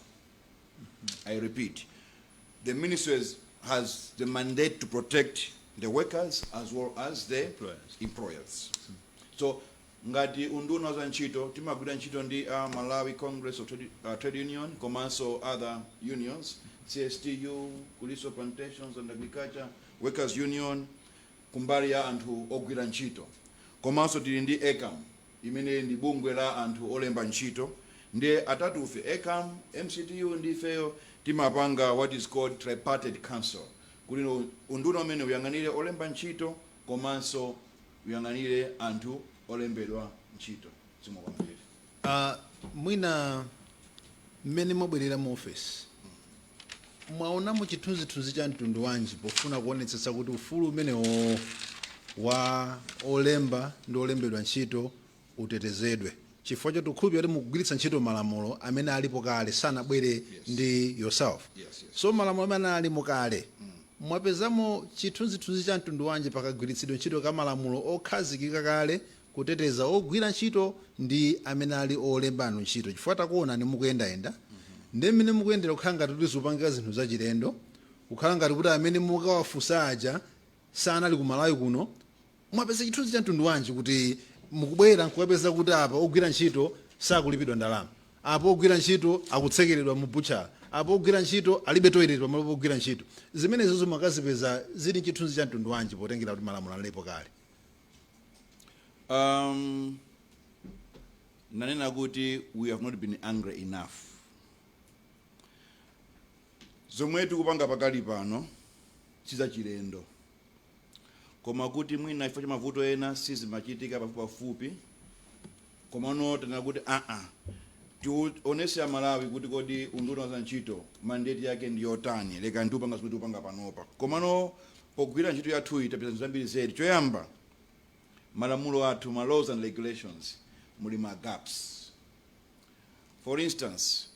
I repeat, the ministry has the mandate to protect the workers as well as the Employers. Employers. So ngati unduna wa za ntchito timagwira ntchito ndi Malawi Congress of Trade Union komanso other unions, CSTU, kuliso Plantations and Agriculture Workers Union kumbali ya anthu ogwira ntchito, komanso tili ndi ECAM imene ndi bungwe la anthu olemba ntchito. Ndiye atatufe, ECAM, MCTU ndi ifeyo, timapanga what is called tripartite council kuti unduna umene uyang'anire olemba ntchito komanso uyang'anire anthu olembedwa ntchito. Zikomo kwambiri. Mwina mmene mwabwerera mu office mwaonamo chithunzithunzi cha mtundu wanji pofuna kuonetsetsa kuti ufulu umenewo wa olemba ndi olembedwa ntchito utetezedwe, chifukwa choti ukhulupirira kuti mukugwiritsa ntchito malamulo amene alipo kale, sanabwere ndi yourself? Yes. So malamulo amene alimo kale, mwapezamo chithunzithunzi cha mtundu wanji pakagwiritsidwe ntchito ka malamulo okhazikika kale kuteteza ogwira ntchito ndi amene ali olemba anu ntchito? Chifukwa takuonani mukuyendayenda, ndi mmene mukuyendera kukhala ngati kuti zikupangika zinthu zachilendo, kukhala ngati kuti amene mukawafunsa aja sanali ku Malawi kuno. Mwapeza chithunzi cha mtundu wanji kuti mukubwera nkukapeza kuti apa ogwira ntchito sakulipidwa ndalama, apo ogwira ntchito akutsekeredwa mu butchala, apo ogwira ntchito alibe toilet pamalo pogwira ntchito? Zimenezo mwakazipeza zili chithunzi cha mtundu wanji potengera kuti malamulo alipo kale? Nanena kuti we have not been angry enough. Zomwe tikupanga pakali pano sizachilendo, koma kuti mwina chifukwa cha mavuto ena sizimachitika pafupipafupi. Komano tanena kuti aa, tionese Amalawi kuti kodi unduna wa za ntchito mandate yake ndi yotani. Leka ndiupanga zimene tikupanga panopa. Komano pogwira ntchito yathuyi tapeza zinthu zambiri zedi. Choyamba, malamulo athu, ma laws and regulations, muli ma gaps. For instance,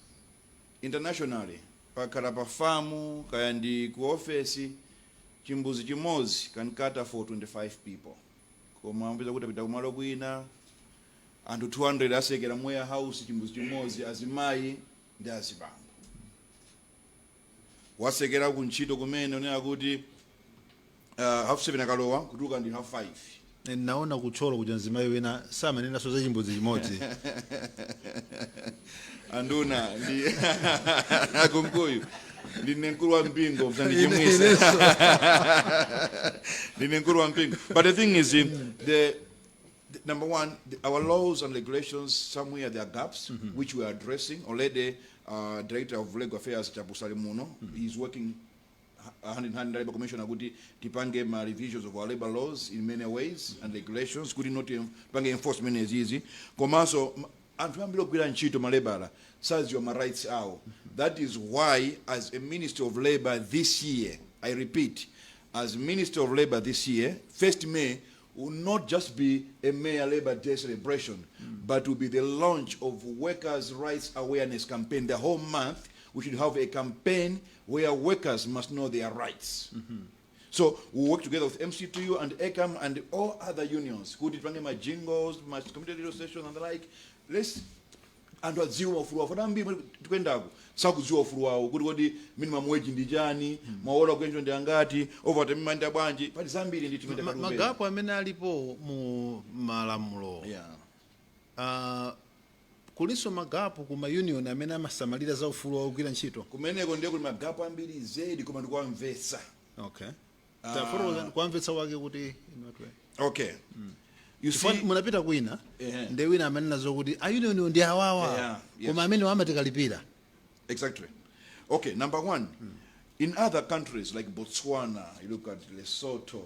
internationally, pakhala pa famu kaya ndi ku ofesi, chimbuzi chimodzi can cater for 25 people, koma mpeza kuti apita kumalo kwina anthu 200 asekera mu warehouse, chimbuzi chimodzi, azimayi ndi azibambo wasekera ku ntchito kumene unena kuti 7:30 akalowa, kutuluka ndi 5:30. Naona kutcholo kuja mzimayi wina samanenaso za chimbudzi chimodzi. Anduna ndi akunkuyu, ndine mkulu wa mpingo, msandichimwise. Inenso. Ndine mkulu wa mpingo. But the thing is, the number one, our laws and regulations, somewhere there are gaps which we are addressing already. Director of Legal Affairs Chapusali muno is working hand in hand labor commissioner kuti tipange ma revisions of our labor laws in many ways and regulations kuti not tipange enforcement izizi. Komanso anthu ambiri ogwira ntchito, ma laborer, saziwa ma rights awo. That is why as a Minister of Labor this year, I repeat, as Minister of Labor this year, 1st May will not just be a mere Labor Day celebration, but will be the launch of Workers' Rights Awareness Campaign. The whole month, we should have a campaign where workers must know their rights. So we work together with MCTU and ECAM and all other unions kuti tipange ma jingles, ma community radio stations and the like. Let's anthu adziwe maufulu awo. Fana ambiri tikuyendako sakudziwa ufulu wawo, kuti kodi minimum wage ndi chani, maola kuenjo ndi angati, overtime imayenda bwanji. Pali zambiri ndi timene Ma gap amene alipo mu malamulo, kulinso ma gap ku ma union amene amasamalira za ufulu wogwira ntchito. Kumeneko ndiye kuli ma gap ambiri zedi, koma ndikuwamvetsa. Okay, tafotokoza kuwamvetsa wake kuti in what way? Okay, you Chifukwa see, munapita kwina, ndi wina amanena zokuti a union ndi awawa, koma amene amatikalipira. Exactly. Okay, number one, in other countries like Botswana, you look at Lesotho,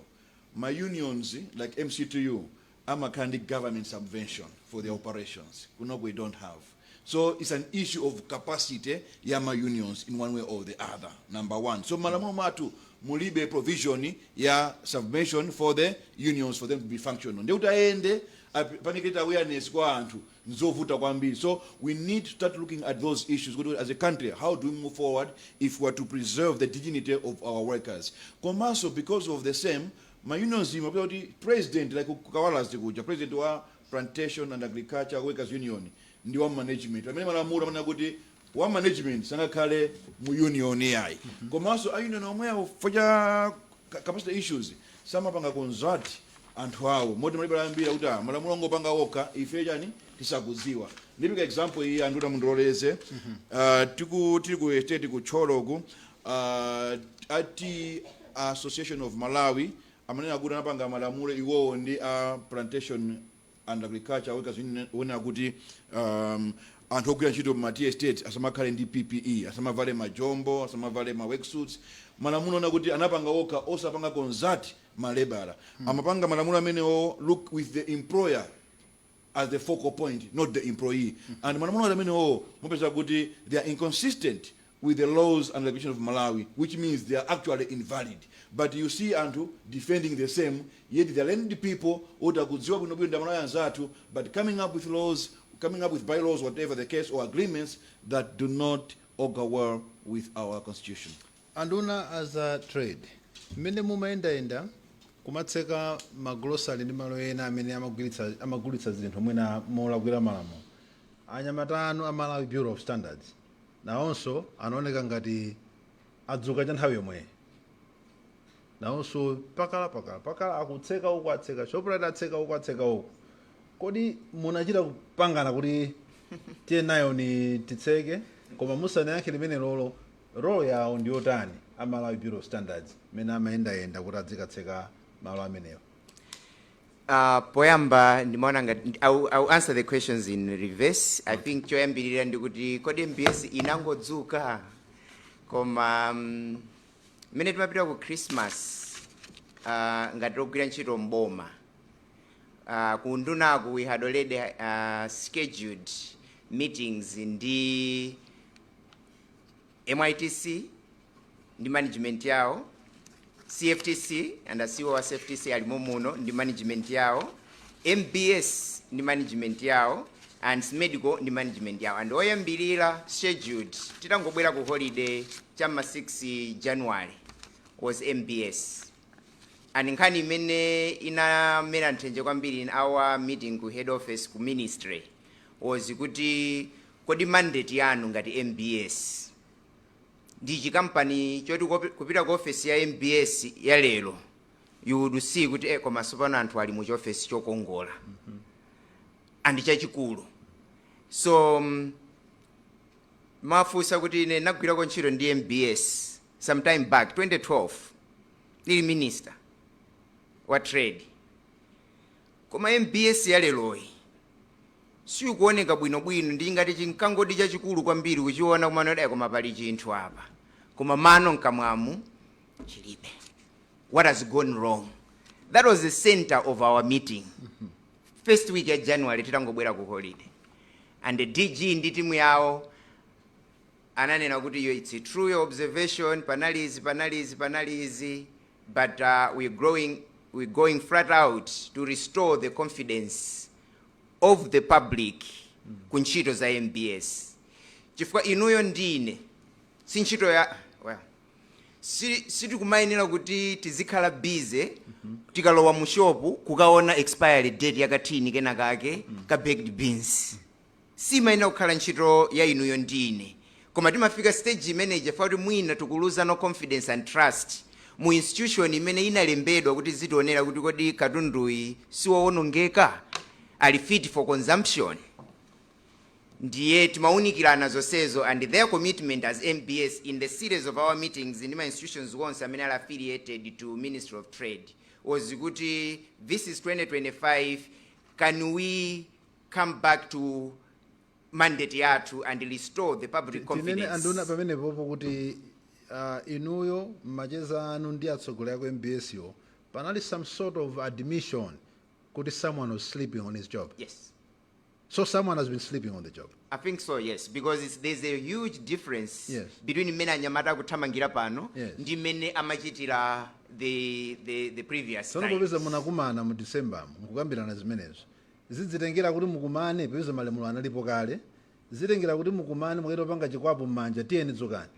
ma unions like MCTU, amakhala ndi government subvention for their operations. Kuno we don't have. So it's an issue of capacity ya ma unions in one way or the other. Number one. So malamulo mwathu mulibe provision ya subvention for the unions for them to be functional. Ndekuti ayende paniketa awareness kwa anthu nzovuta kwambiri. So we need to start looking at those issues. Kuti as a country, how do we move forward if we are to preserve the dignity of our workers? Komanso because of the same, ma unions imapita kuti president, like Kawalasi kuja, president wa Plantation and Agriculture Workers Union ndi wa management, amene malamulo amanena kuti wa management sangakhale mu union yayi. Komanso a union omwewo for cha capacity issues samapanga consult anthu awo, moti malipiro ambiri kuti malamulo angopanga okha, ife chani tisakudziwa. Ndipika example iyi, anthu mundiloleze. Tili ku estate ku Thyoloku, ati Association of Malawi amanena kuti anapanga malamulo iwowo ndi a Plantation and Agriculture Workers Union, onena kuti anthu ogwira ntchito ma tea estate asamakhale ndi PPE, asamavale majombo, asamavale ma worksuits. Malamulo ona kuti anapanga okha osapanga consult malebala. Amapanga malamulo amenewo look with the employer as the focal point, not the employee. And malamulo amenewo mupeza kuti they are inconsistent with the laws and regulation of Malawi, which means they are actually invalid. But you see anthu defending the same, yet they are learned people oti akudziwa bwinobwino ndi Amalawi anzathu, but coming up with laws, coming up with bylaws, whatever the case, or agreements that do not augur well with our constitution. Anduna as a trade, mmene mumayendayenda kumatseka magrosari ndi malo ena amene amagulitsa zinthu mwina molakwira malamulo, anyamata anu a Malawi Bureau of Standards nawonso anaoneka ngati adzuka cha nthawi yomweyi. Nawonso pakala pakala pakala akutseka uku, atseka Shoprite, atseka uku, atseka uku. Kodi munachita kupangana kuti tiye nayo ni titseke? Koma musanayankhe limene lolo, role yawo ndiyotani a Malawi Bureau of Standards mmene amayendayenda kuti adzikatseka malo amenewa? Poyamba ndimaona ngati I'll answer the questions in reverse. I think choyambirira ndikuti kodi MBS inangodzuka? Koma mmene timapita ku Christmas, ngati ogwira ntchito mboma, ku ndunaku we had already scheduled meetings ndi MITC ndi management yawo, CFTC and CEO wa CFTC alimo muno ndi management yawo, MBS ndi management yawo, and Medical ndi management yawo. And oyambirira scheduled titangobwera ku holiday chamma 6 January was MBS. And nkhani imene inamera nthenje kwambiri in our meeting ku head office ku ministry was kuti kodi mandate yanu ngati MBS ndi chikampani choti kupita ku office ya MBS ya lero, you would see kuti koma sopano anthu ali mu chiofesi chokongola and chachikulu. So mafunsa kuti ine nagwirako ntchito ndi MBS sometime back 2012 ndili minister wa trade, koma MBS ya leroyi sikuoneka bwinobwino, ndi ngati chinkangodi chachikulu kwambiri kuchiona kumano, koma pali chinthu apa, koma mano mkamwamu chilibe. What has gone wrong? That was the center of our meeting first week ya January titangobwera ku holiday. And the DG ndi timu yawo ananena kuti yo, it's true, your observation, panali izi, panali izi, panali izi, but we're going flat out to restore the confidence of the public ku ntchito za MBS, chifukwa inuyo ndine si ntchito ya, well, Sitikumayenera kuti tizikhala busy tikalowa mu shopu kukaona expiry date yakathini kena kake ka baked beans. Simayenera kukhala ntchito ya inuyo ndine, koma timafika stage imeneyi chifukwa kuti mwina tikuluza no confidence and trust mu institution imene inalembedwa kuti zitionera kuti kodi katunduyi siwowonongeka, ali fit for consumption. Ndiye timawunikirana zonsezo, and their commitment as MBS in the series of our meetings ndi ma institutions onse amene ali affiliated to Ministry of Trade was kuti this is 2025, can we come back to mandate yathu and restore the public Tinene, confidence? Anduna, pamenepopo kuti inuyo mmacheza anu ndi atsogoleri aku MBS yo, panali some sort of admission kuti someone was sleeping on his job? Yes. So someone has been sleeping on the job? I think so, yes, because there's a huge difference between mmene anyamata akuthamangira pano ndi mmene amachitira the previous Tsono times. popeza munakumana mu December mukukambirana zimenezo, zidzitengera kuti mukumane popeza malamulo analipo kale, zitengera kuti mukumane mukaita panga chikwapu m'manja, tiyeni dzukani,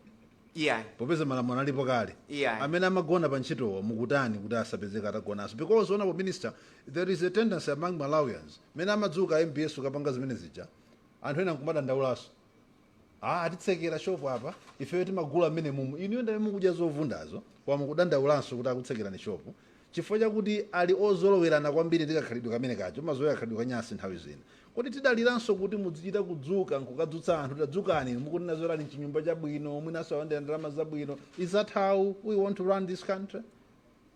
popeza malamulo analipo kale? Amene amagona pa ntchitowo mukutani kuti asapezeka atagonanso? Because, honorable minister, there is a tendency among Malawians, mene amadzuka MBS ukapanga zimene zija, anthu ena nkumadandaulaso, "Ah, atitsekera shopu apa, ifeyo timagula mmene mumu." Inuyo ndamene mukudya zovundazo, koma mukudandaulanso kuti akutsekerani shopu, chifukwa chakuti ali ozolowerana kwambiri ndi kakhalidwe kamene kacho, mazolowera kakhalidwe kanyasi nthawi zina. Kuti tidaliranso kuti muzichita kudzuka nkukadzutsa anthu, "Tadzukani," mukunena zolani mchinyumba chabwino, mwinanso awandira ndalama zabwino. Is that how we want to run this country?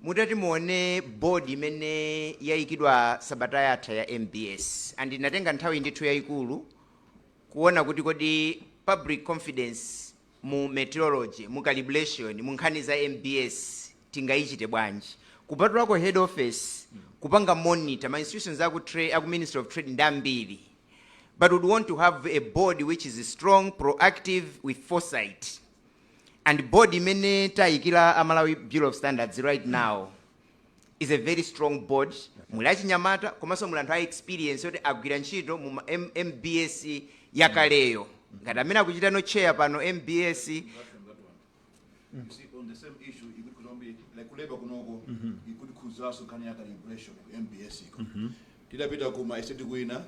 Mutati muone board imene yayikidwa sabata yatha ya MBS, and inatenga nthawi ndithu yayikulu kuona kuti kodi public confidence mu metrology, mu calibration, mu nkhani za MBS tingayichite bwanji, kupatulako head office kupanga monitor ma institutions aku Ministry of Trade ndi ambiri, but would want to have a board which is strong, proactive, with foresight. And board imene tayikira a Malawi Bureau of Standards right now is a very strong board. Muli achinyamata komanso muli anthu a experience yoti agwira ntchito mu MBS yakaleyo, ngati amene akuchita no chair pano MBS. You see, on the same issue, it could be like ku labour kunoko, it could khuzaso nkhani ya calibration ku MBS iko. Tidapita kuma estate kwina,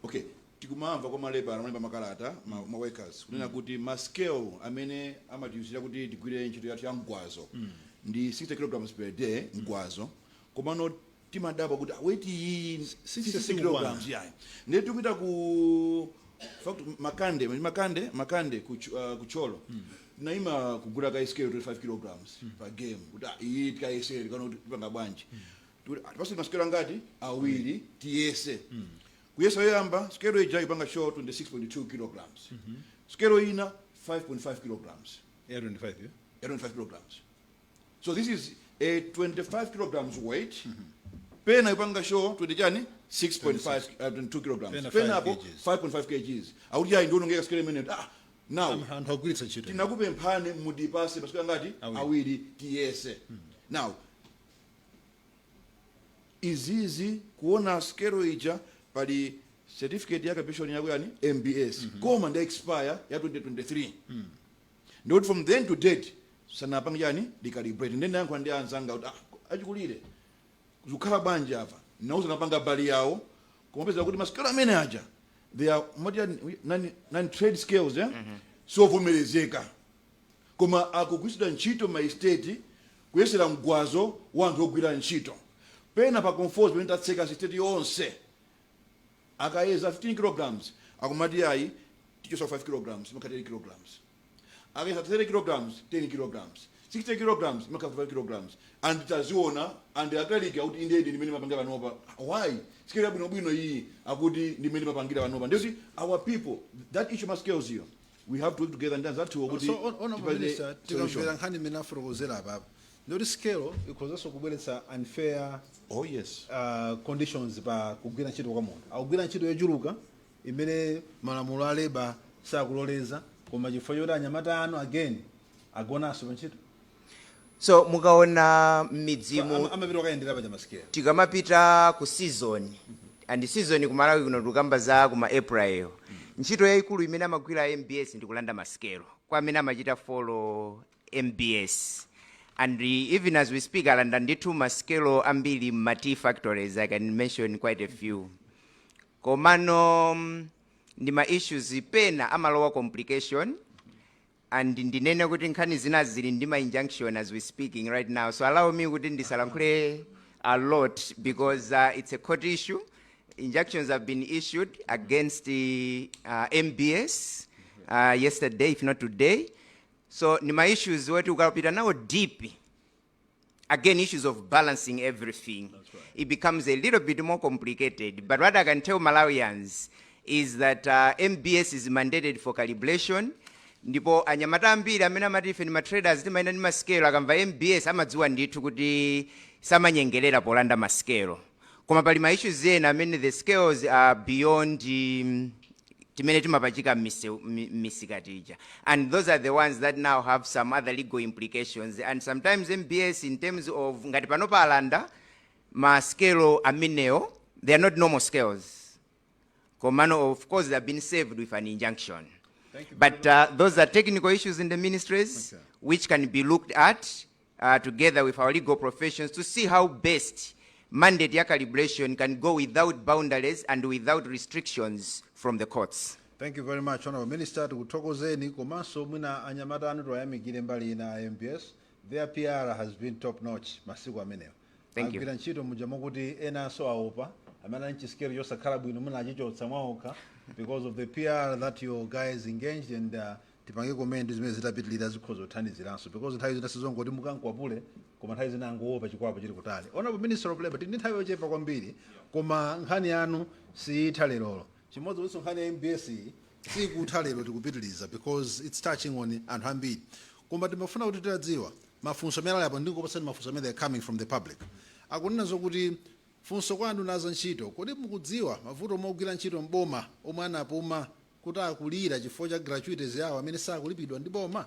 okay, tikumamva kwa ma labour amalemba makalata, ma workers, kunena kuti ma scale amene amatiyuzira kuti tigwire ntchito yathu ya mgwazo ndi 60 kilograms per day mgwazo, komano timadabwa kuti weight iyi 60 kilograms yayi. Ndiye tikupita ku fact Makande ku Thyolo, naima kugula ka scale 25 kilograms pa game kuti iyi tikayesere kana kuti tipanga bwanji. Tikuti tipase masikelo angati? Awiri, tiyese. Kuyesa yoyamba, scale ija ipanga show 26.2 kilograms, scale ina 5.5 kilograms. Yeah, 25, yeah? Yeah, 25 kilograms. So this is a 25 kilograms weight, pena ipanga show 20 chani, 6.5, 22 kilograms. Pena pena 5 apo kgs. 5.5 kgs. Akuti ayi, ndionongeka scale imene. Now Anthu agwiritsa ntchito. Tinakupemphani mudipase masikelo angati? Awiri. Awiri, tiyese. Now izizi kuona scale ija pali certificate ya calibration yako yani MBS, koma ndi expire ya 2023, ndikuti from then to date sanapange chani, recalibrate. Ndende yankho ndi anzanga kuti achikulire zikukhala bwanji apa? Nauza napanga bali yawo, kumapeza kuti masikelo amene aja, they are mati nani, trade scales, eh? Sovomerezeka, koma akugwiritsidwa ntchito ma estate kuyesera mgwazo wa anthu ogwira ntchito. Pena pa Conforzi pamene tatseka estate yonse, akayeza 15 kilograms, akumati ayi, tichosa 5 kilograms, imakhala 10 kilograms. Akayeza 30 kilograms, 10 kilograms. 60 kilograms imakhala 5 kilograms. And taziona and akalika kuti indedi ndimene mapangira panopa. Why scale yabwinobwino iyi akuti ndimene mapangira panopa? Ndikuti our people, that issue ma scales here, we have to work together ndi anzathuwo kuti So honorable tipate minister, solution. tikamvera nkhani imene afotokozera apapa, ndikuti scale ikhozanso kubweretsa unfair Oh yes. Conditions pa kugwira ntchito kwa munthu. Akugwira ntchito yochuluka imene malamulo a labour sakuloleza, koma chifukwa choti anyamata anu again agonanso pa ntchito. So mukaona m'midzimu, Amapita kukayendera paja masikelo. Tikamapita ku season, and season kumalawi kuno tikukamba za kuma April, ntchito yayikulu imene amagwira MBS ndi kulanda masikelo kwa amene amachita follow MBS. And even as we speak, alanda ndithu masikelo ambiri ma tea factories. I can mention quite a few. Komano ndi ma issues pena amalowa complication, and ndinene kuti nkhani zina zili ndi ma injunction as we speaking right now. So allow me kuti ndisalankhule a lot because it's a court issue. Injunctions have been issued against the MBS yesterday, if not today. So ni ma issues woti ukapita nawo deep, again, issues of balancing everything, it becomes a little bit more complicated. But what I can tell Malawians is that MBS is mandated for calibration. Ndipo anyamata ambiri amene amati ife ndi ma traders timayenda ndi masikelo, akamva MBS amadziwa ndithu kuti samanyengerera polanda masikelo. Koma pali ma issues ena amene the scales are beyond timene timapachika m'misika tija, and those are the ones that now have some other legal implications. And sometimes MBS, in terms of ngati panopa alanda maskelo amenewo, they are not normal scales, komano of course they have been served with an injunction. But those are technical issues in the ministries which can be looked at together with our legal professions to see how best mandate ya calibration can go without boundaries and without restrictions from the courts. Thank you very much, Honorable Minister. Tikuthokozeni, komanso mwina anyamata anu tiwayamikire mbali ina a MBS. Their PR has been top notch masiku amenewa. Thank you. Agwira ntchito muja mokuti enanso aopa amene ali mchisikelo chosakhala bwino, mwina achichotsa mwaokha because of the PR that your guys engaged. And tipange comment zimene zitapitilira zikhoza kuthandiziranso, because nthawi zina sizongoti mukankwapule, koma nthawi zina angoopa chikwapo chili kutali. Honorable Minister of Labor, tili ndi nthawi yochepa kwambiri, koma nkhani yanu siyitha lerolo. Chimodzimodzinso nkhani ya MBS sikutha lero, tikupitiliza because it's touching on anthu ambiri. Koma timafuna kuti titadziwa mafunso amene ali apo. Ndingopasani mafunso amene are coming from the public. Akunena zokuti, funso kwa anduna za ntchito: kodi mukudziwa mavuto omwe ogwira ntchito mboma omwe anapuma kuti akulira chifukwa cha gratuities yawo amene sakulipidwa ndi boma?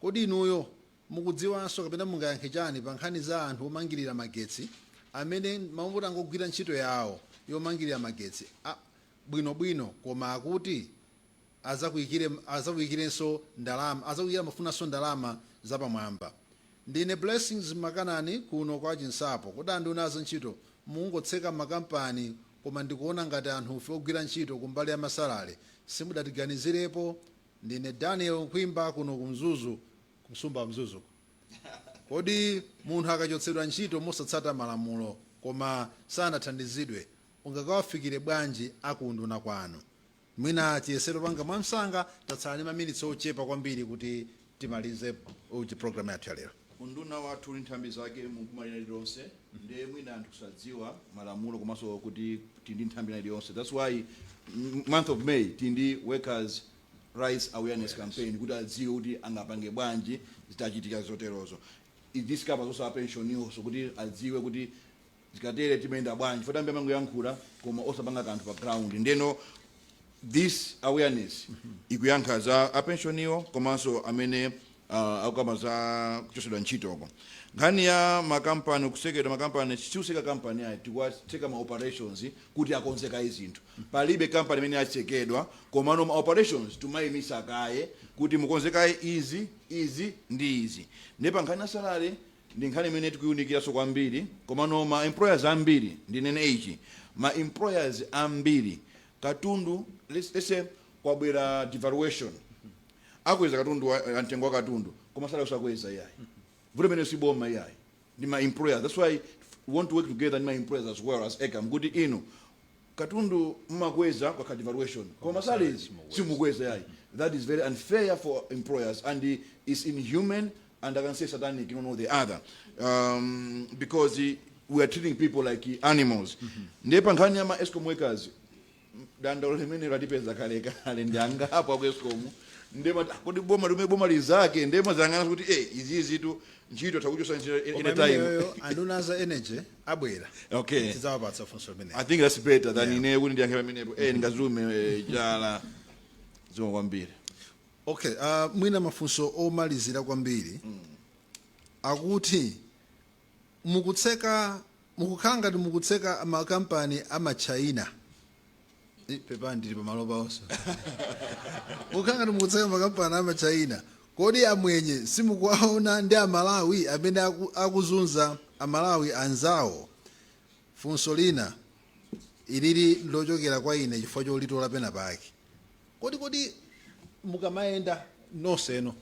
Kodi inuyo mukudziwanso kapena mungayankhe chani pa nkhani za anthu omangirira magetsi amene mavuto angogwira ntchito yawo yomangirira magetsi bwinobwino, koma akuti azakuyikirenso ndalama, azakuyikira, mafunanso ndalama zapamwamba? Ndine Blessings Makanani kuno kwa Chinsapo. Kodi anduna za ntchito mungotseka makampani, koma ndikuona ngati anthu ife ogwira ntchito kumbali ya ma salary simudatiganizirepo. Ndine Daniel Nkhwimba kuno kumzuzu, kumsumba Mzuzu. Kodi munthu akachotsedwa ntchito mosatsata malamulo koma sanathandizidwe, ungakawafikire bwanji akunduna kwanu? Mwina tiyesero panga mwamsanga, tatsala ndi maminitsi ochepa kwambiri kuti timalize uchi program yathu ya lero. Unduna wathu uli nthambi zake mu boma lina lililonse, ndiye mwina anthu kusadziwa malamulo komanso kuti tili ndi nthambi ina iliyonse. That's why month of May tili ndi Workers Rights Awareness Campaign, kuti adziwe kuti angapange bwanji zitachitika zoterozo. This covers also pensionionso, kuti adziwe kuti zikatere timayenda bwanji. Foti ambi amangoyankhula koma osapanga kanthu pa ground. Ndeno this awareness ikuyankha za apensioniwo komanso amene akukamba za kuchosedwa ntchitoko. Nkhani ya makampani kusekedwa, makampani sikuseka kampani ayi, tikuwatseka ma operations kuti akonzeka zinthu. Palibe kampani imene yatsekedwa, komano ma operations timayimisa kaye kuti mukonzekaye izi, izi ndi izi. Ndipo nkhani ya salary ndi nkhani imene tikuyunikiranso kwambiri. Komano ma employers ambiri, ndinene ichi, ma employers ambiri katundu, let's say kwabwera devaluation, akweza katundu mtengo wa katundu, koma salary usakweza iyayi. Vuto imene siboma iyayi, ndi ma employers. That's why we want to work together ndi ma employers as well as ECAM, kuti inu katundu mmakweza kwa devaluation, koma salaries simukweza yayi. That is very unfair for employers and is inhuman and I can say satanic, one or the other, because we are treating people like animals. Ndiye pa nkhani ya ma ESCOM workers, dandaulo limene latipeza kalekale ndi angapo aku ESCOM. Ndema kodi boma limene boma lizake ndema zangana kuti izizitu ntchito takuchosa ntchito Koma any time. imeneyoyo anduna za energy abwera, tidzawapatsa funso limene. I think that's better than ine kuti ndiyankhe pamenepo. Ndingazume chala zomwe kwambiri. Okay, mwina mafunso omalizira kwambiri akuti mukutseka, mukukhala ngati mukutseka makampani amachina. Pepani, ndili pamalo pawonso. Mukukhala ngati mukutseka makampani amachina. Kodi amwenye simukuwaona ndi Amalawi amene akuzunza Amalawi anzawo? Funso lina ilili lochokera kwa ine chifukwa cholitola pena pake. Kodi mukamayenda nonseno,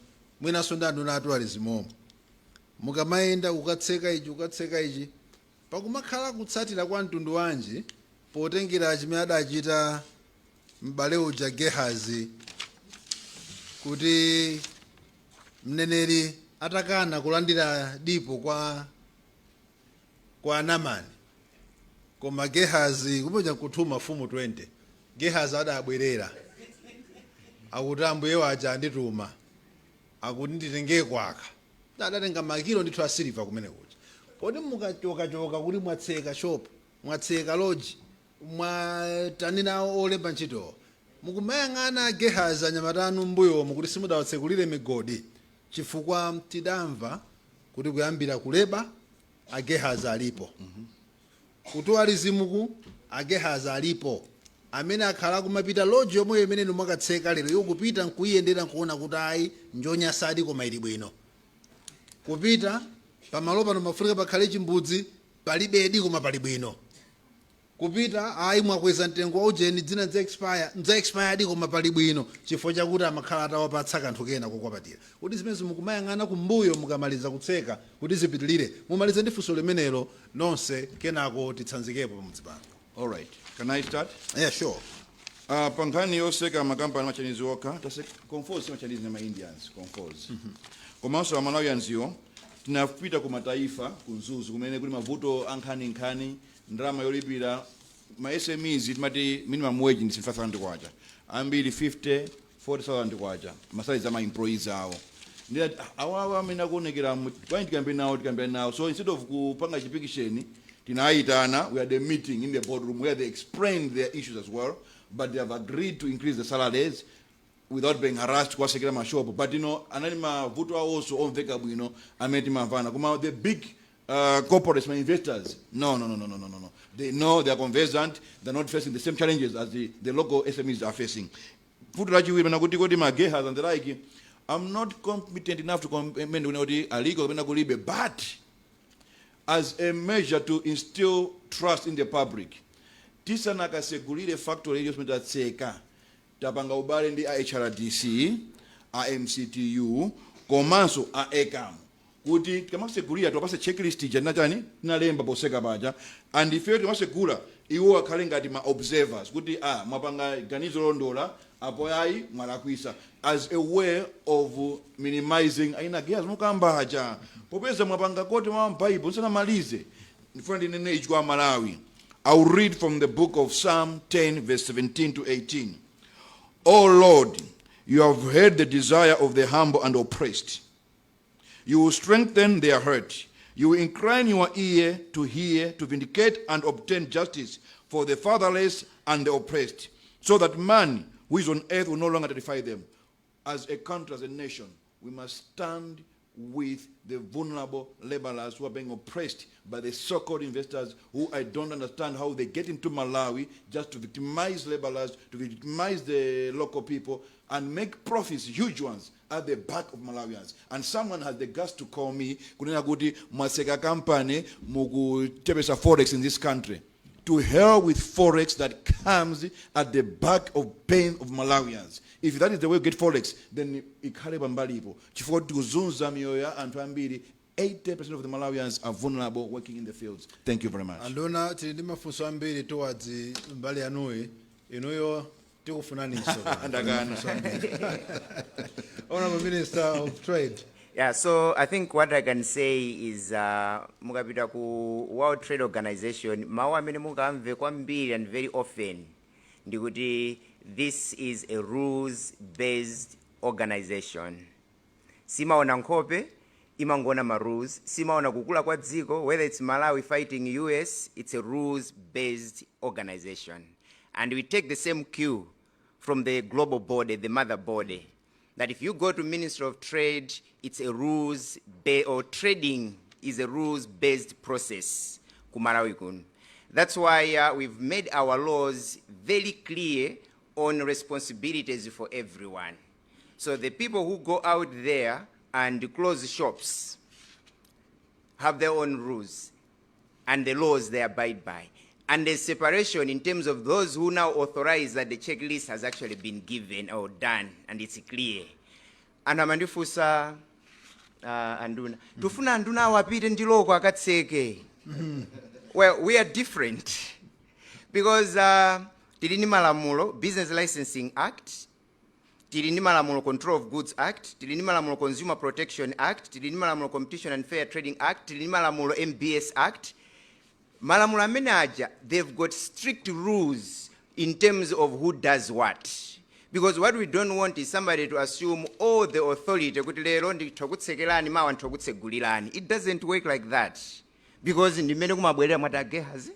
mwinanso ndi anduna athu mukamayenda kukatseka ichi, kukatseka ichi, pakumakhala kutsatira kwa mtundu wanji potengera chimene adachita m'bale uja Gehazi, kuti mneneri atakana kulandira dipo kwa Namani, koma Gehazi kupoja nkutuma mafumu 20, Gehazi adabwerera akuti, "Ambuye waja andituma, akuti nditengeko aka." Adatenga makilo ndithu asiliva kumene kuja. Kodi mukachokachoka kuti mwatseka shop, mwatseka lodge, mwatani nawo olemba ntchitowo, mukumayang'ana Gehazi anyamata anu m'mbuyomu kuti simudawatsekulire migodi? Chifukwa tidamva kuti kuyambira ku labour agehazi alipo, ku tourism agehazi alipo, amene akhala kumapita lodge yomweyo imene mwakatseka lero, iwo kupita nkuyiyendera nkuona kuti ayi, njonyasadi koma ili bwino. Kupita pamalo pano mafunika pakhale chimbudzi, palibedi koma pali bwino. Kupita, ayi, mwakweza mtengo wa ujeni, dzina nza expire, nza expired koma pali bwino, chifukwa chakuti amakhala atawapatsa kanthu kena kokwapatira. Kuti zimene mukumayang'ana kumbuyo mukamaliza kutseka kuti zipitilire? Mumalize ndi funso limenelo nonse, kenako titsanzikepo pamudzi pano. All right. Can I start? Yeah, sure. Pa nkhani yoseka makampani ma Chinese okha, Conforzi ma Chinese nema Indians, Conforzi. Komanso Amalawians iwo tinapita ku mataifa ku Mzuzu kumene kuli mavuto ankhaninkhani, ndalama yolipira ma SMEs, timati minimum wage ndi 5,000 kwacha, ambiri 50 40,000 kwacha, ma salaries ama employees awo. Ndiyati awawa amene akuonekera kwani tikambe nawo, tikambe nawo. So instead of kupanga chipikisheni, tinayitana, we had a meeting in the boardroom where they explained their issues as well, but they have agreed to increase the salaries without being harassed kuwasekera mashopo. But anali mavuto awonso omveka bwino amene timamvana. Koma the big corporates, my investors, no, no, no, no, no, no, no, no. They know, they are conversant, they're not facing the same challenges as the local SMEs are facing. Vuto lachiwiri pena kuti kodi magehas and the like, I'm not competent enough to comment kuti aliko kapena kulibe, but as a measure to instill trust in the public, tisanakasegulire factory iliyonse imene tatseka, tapanga ubale ndi a HRDC, a MCTU komanso a ECAM, kuti tikamasegulira tiwapase checklist ija tinachani, tinalemba poseka paja, and ifeyo tikamasegula iwo akhale ngati ma observers kuti, ah, mwapanga ganizo lolondola, apo ayi, mwalakwisa, as a way of minimizing aina gears mukambaja. Popeza mwapanga quote mwa Bible, ndisanamalize ndifuna ndinene ichi kwa Malawi. I will read from the book of Psalm 10 verse 17 to 18. "O Lord, you have heard the desire of the humble and oppressed. You will strengthen their heart. You will incline your ear to hear, to vindicate and obtain justice for the fatherless and the oppressed, so that man who is on earth will no longer terrify them." As a country, as a nation, we must stand with the vulnerable laborers who are being oppressed by the so-called investors, who I don't understand how they get into Malawi just to victimize laborers, to victimize the local people, and make profits, huge ones, at the back of Malawians. And someone has the guts to call me, kunena kuti mwaseka company mukuchepesa forex in this country. To hell with forex that comes at the back of pain of Malawians. If that is the way we get forex, then ikhale pambalipo. Chifukwa tikuzunza miyoyo ya anthu ambiri. 80% of the Malawians are vulnerable working in the fields. Thank you very much. Anduna, tili ndi mafunso ambiri towards mbali yanuyi. Inuyo tikufunaninso. Ndakana. Honorable Minister of Trade. Yeah, so I think what I can say is mukapita ku World Trade Organization, mawu amene mukamve kwambiri and very often ndikuti this is a rules based organization. Simaona nkhope, imangoona ma rules. Simaona kukula kwa dziko, whether it's Malawi fighting US, it's a rules based organization. And we take the same cue from the global body, the mother body, that if you go to Ministry of Trade, it's a rules or trading is a rules based process ku Malawi kuno. That's why we've made our laws very clear on responsibilities for everyone. So So the people who go out there and close shops have their own rules and the laws they abide by. And there's separation in terms of those who now authorize that the checklist has actually been given or done and it's clear. Anthu amandifunsa, anduna, tufuna anduna awo apite ndi loko akatseke. Well, we are different because tili ndi malamulo, Business Licensing Act, tili ndi malamulo, Control of Goods Act, tili ndi malamulo, Consumer Protection Act, tili ndi malamulo, Competition and Fair Trading Act, tili ndi malamulo, MBS Act. Malamulo amene aja, they've got strict rules in terms of who does what, because what we don't want is somebody to assume all the authority kuti lero nditha kutsekerani, mawa nditha kutsegulirani. It doesn't work like that, because ndimene kumabwerera mwati aGehazi.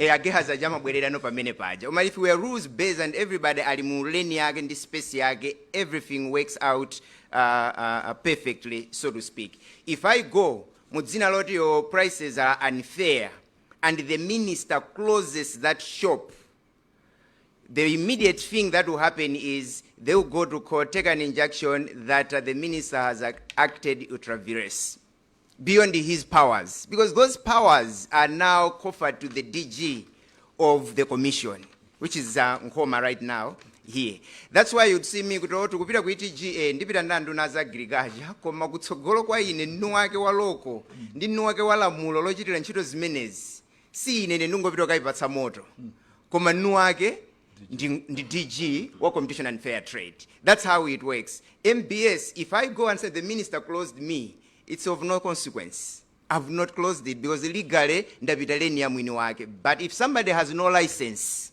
Agehazi aja amabwererano pamene paja. Koma if we are rules based and everybody ali mu lane yake ndi space yake, everything works out perfectly, so to speak. If I go mu dzina loti your prices are unfair and the minister closes that shop, the immediate thing that will happen is they will go to court, take an injunction that the minister has acted ultra vires, beyond his powers, because those powers are now conferred to the DG of the commission, which is Nkhoma right now here. That's why you'd see me kuti, oh, tikupita ku ETGA, ndipita ndi anduna za agriculture, koma kutsogolo kwa ine mwini wake wa loko ndi mwini wake wa lamulo lochitira ntchito zimenezi si ine. Ine ndingopita kukayipatsa moto, koma mwini wake ndi DG wa Competition and Fair Trade. That's how it works. MBS, if I go and say the minister closed me, it's of no consequence. I've not closed it because legally ndapita lane ya mwini wake. But if somebody has no license,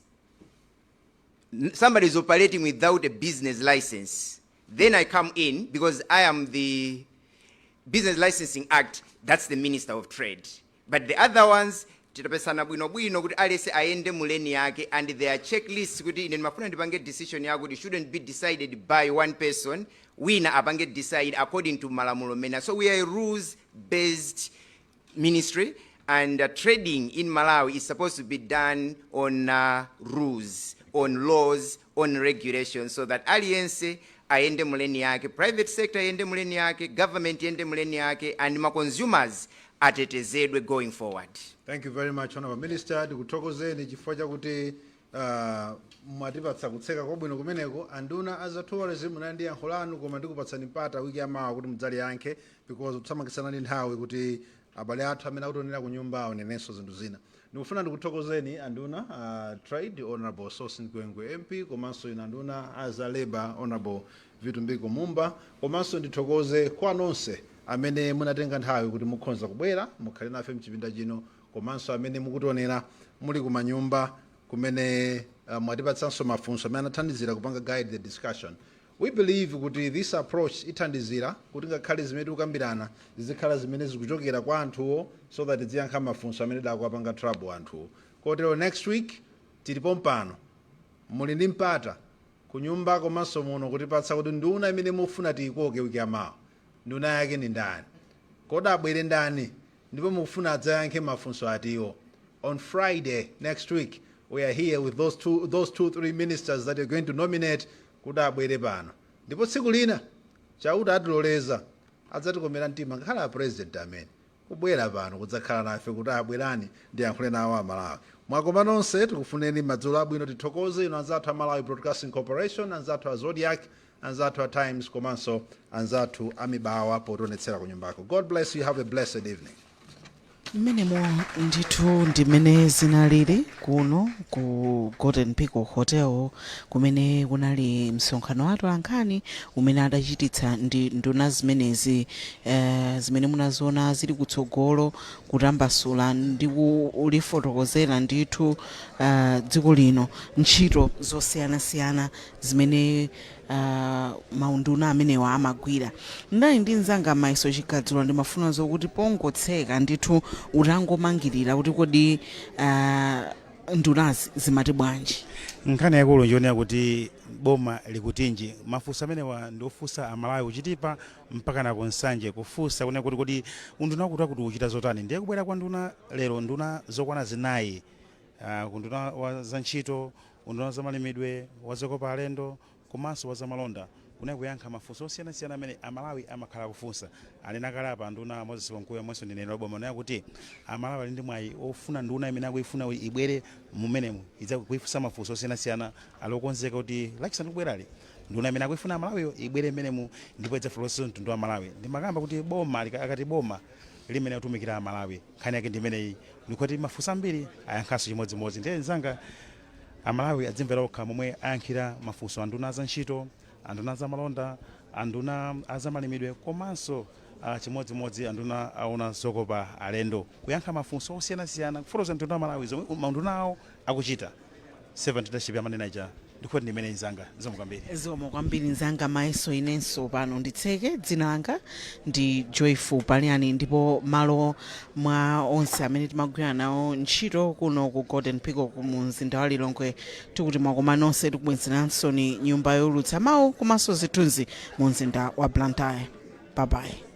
somebody is operating without a business license, then I come in because I am the Business Licensing Act, that's the Minister of Trade. But the other ones, titapesana bwinobwino kuti aliyense ayende mu lane yake, and there are checklists kuti ine ndimafuna ndipange decision yako kuti shouldn't be decided by one person, wina apange decide according to malamulo mena. So we are a rules based ministry, and trading in Malawi is supposed to be done on rules, on laws, on regulations, so that aliyense ayende mu lane yake, private sector ayende mu lane yake, government iyende mu lane yake, and ma consumers atetezedwe going forward. Thank you very much, Honorable Minister. Ndikuthokozeni chifukwa chakuti mwatipatsa kutseka kwabwino kumeneko. Anduna aza tourism, munali ndi yankho lanu, koma ndikupatsani mpata wiki yamawa kuti mudzaliyankhe, because kuthamangitsana ndi nthawi kuti abale athu amene akutionera ku nyumba aonenenso zinthu zina. Ndikufuna ndikuthokozeni anduna Trade, Honorable Sosten Gwengwe MP, komanso ina anduna aza Labor, Honorable Vitumbiko Mumba, komanso ndithokoze kwa nonse amene munatenga nthawi kuti mukhoza kubwera mukhale nafe mchipinda chino, komanso amene mukutionera muli kumanyumba kumene mwatipatsanso mafunso amene anathandizira kupanga guide the discussion. We believe kuti this approach ithandizira kuti ngakhale zimene tikukambirana zizikhala zimene zikuchokera kwa anthuwo, so that tiziyankha mafunso amene dakuwapanga trouble anthuwo. Kotero next week tilipo mpano, muli ndi mpata kunyumba komanso muno kutipatsa kuti nduna imene mufuna tiyikoke wiki yamawa, nduna yake ndi ndani, kodi abwere ndani, ndipo mukufuna adzayankhe mafunso atiwo. On Friday next week we are here with those two three ministers that you're going to nominate kuti abwere pano. Ndipo tsiku lina Chauta atiloleza, adzatikomera mtima, ngakhale a President amene kubwera pano kudzakhala nafe kuti abwerani ndiyankhule nawo Amalawi. Mwakoma nonse, tikufuneni madzulo abwino. Tithokoze inu anzathu a Malawi Broadcasting Corporation, anzathu a Zodiak, anzathu a Times, komanso anzathu a Mibawa potionetsera kunyumbako. God bless you. Have a blessed evening. Mmenemo ndithu ndimene zinalili kuno ku Golden Peacock Hotel, kumene kunali msonkhano wa atolankhani umene adachititsa ndi nduna zimenezi, zimene munaziona zili kutsogolo kutambasula ndi kulifotokozera ndithu dziko lino ntchito zosiyanasiyana zimene maunduna amenewa amagwira. Ndali ndi mzanga Maiso Chikadzulo. Ndimafuna zokuti pongotseka ndithu utangomangirira kuti kodi ndunazi zimati bwanji? Nkhani yakulu njonera kuti boma likutinji. Mafunso amenewa ndi ofunsa Amalawi kuchitipa mpaka na kuNsanje, kufunsa kunena kuti kodi unduna kuti akuti uchita zotani. Ndiye kubwera kwa nduna lero, nduna zokwana zinayi, kunduna wa za ntchito, unduna wa zamalimidwe, wa zokopa alendo, komanso wa zamalonda. Kunali kuyankha mafunso osiyanasiyana amene Amalawi amakhala kufunsa. Anena kale apa nduna Moses Kunkuyu omwenso ndi mneneri wa boma onena kuti Amalawi ali ndi mwayi ofuna nduna imene akuyifuna ibwere mumenemu idza kuifunsa mafunso osiyanasiyana. Ali okonzeka kuti Lachisanu likubwerali nduna imene akuyifuna Amalawiyo ibwere mmenemu ndipo idzafotokozeranso mtundu wa Malawi. Ndimakamba kuti boma akati boma limene kutumikira Amalawi, nkhani yake ndi imeneyi, ndikuti mafunso ambiri ayankhanso chimodzimodzi. Ndiye mzanga, Amalawi adzimvera okha momwe ayankhira mafunso anduna za ntchito, anduna za malonda, anduna azamalimidwe komanso chimodzimodzi anduna aona zokopa alendo, kuyankha mafunso osiyanasiyana, kufotokoza mtundu wa Malawi zomwe maunduna awo akuchita. Servant leadership yamanena ija, ndikuti ndi imeneyi mzanga. Zikomo kwambiri. Zikomo kwambiri mzanga Mayeso. Inenso pano nditseke. Dzina langa ndi Joyful Paliani, ndipo malo mwa onse amene timagwira nawo ntchito kuno ku Golden Peacock mu mzinda wa Lilongwe, tikuti mwakoma nonse. Tikubwezeranso ni nyumba yolutsa mawu komanso zithunzi mu mzinda wa Blantyre. Bye bye.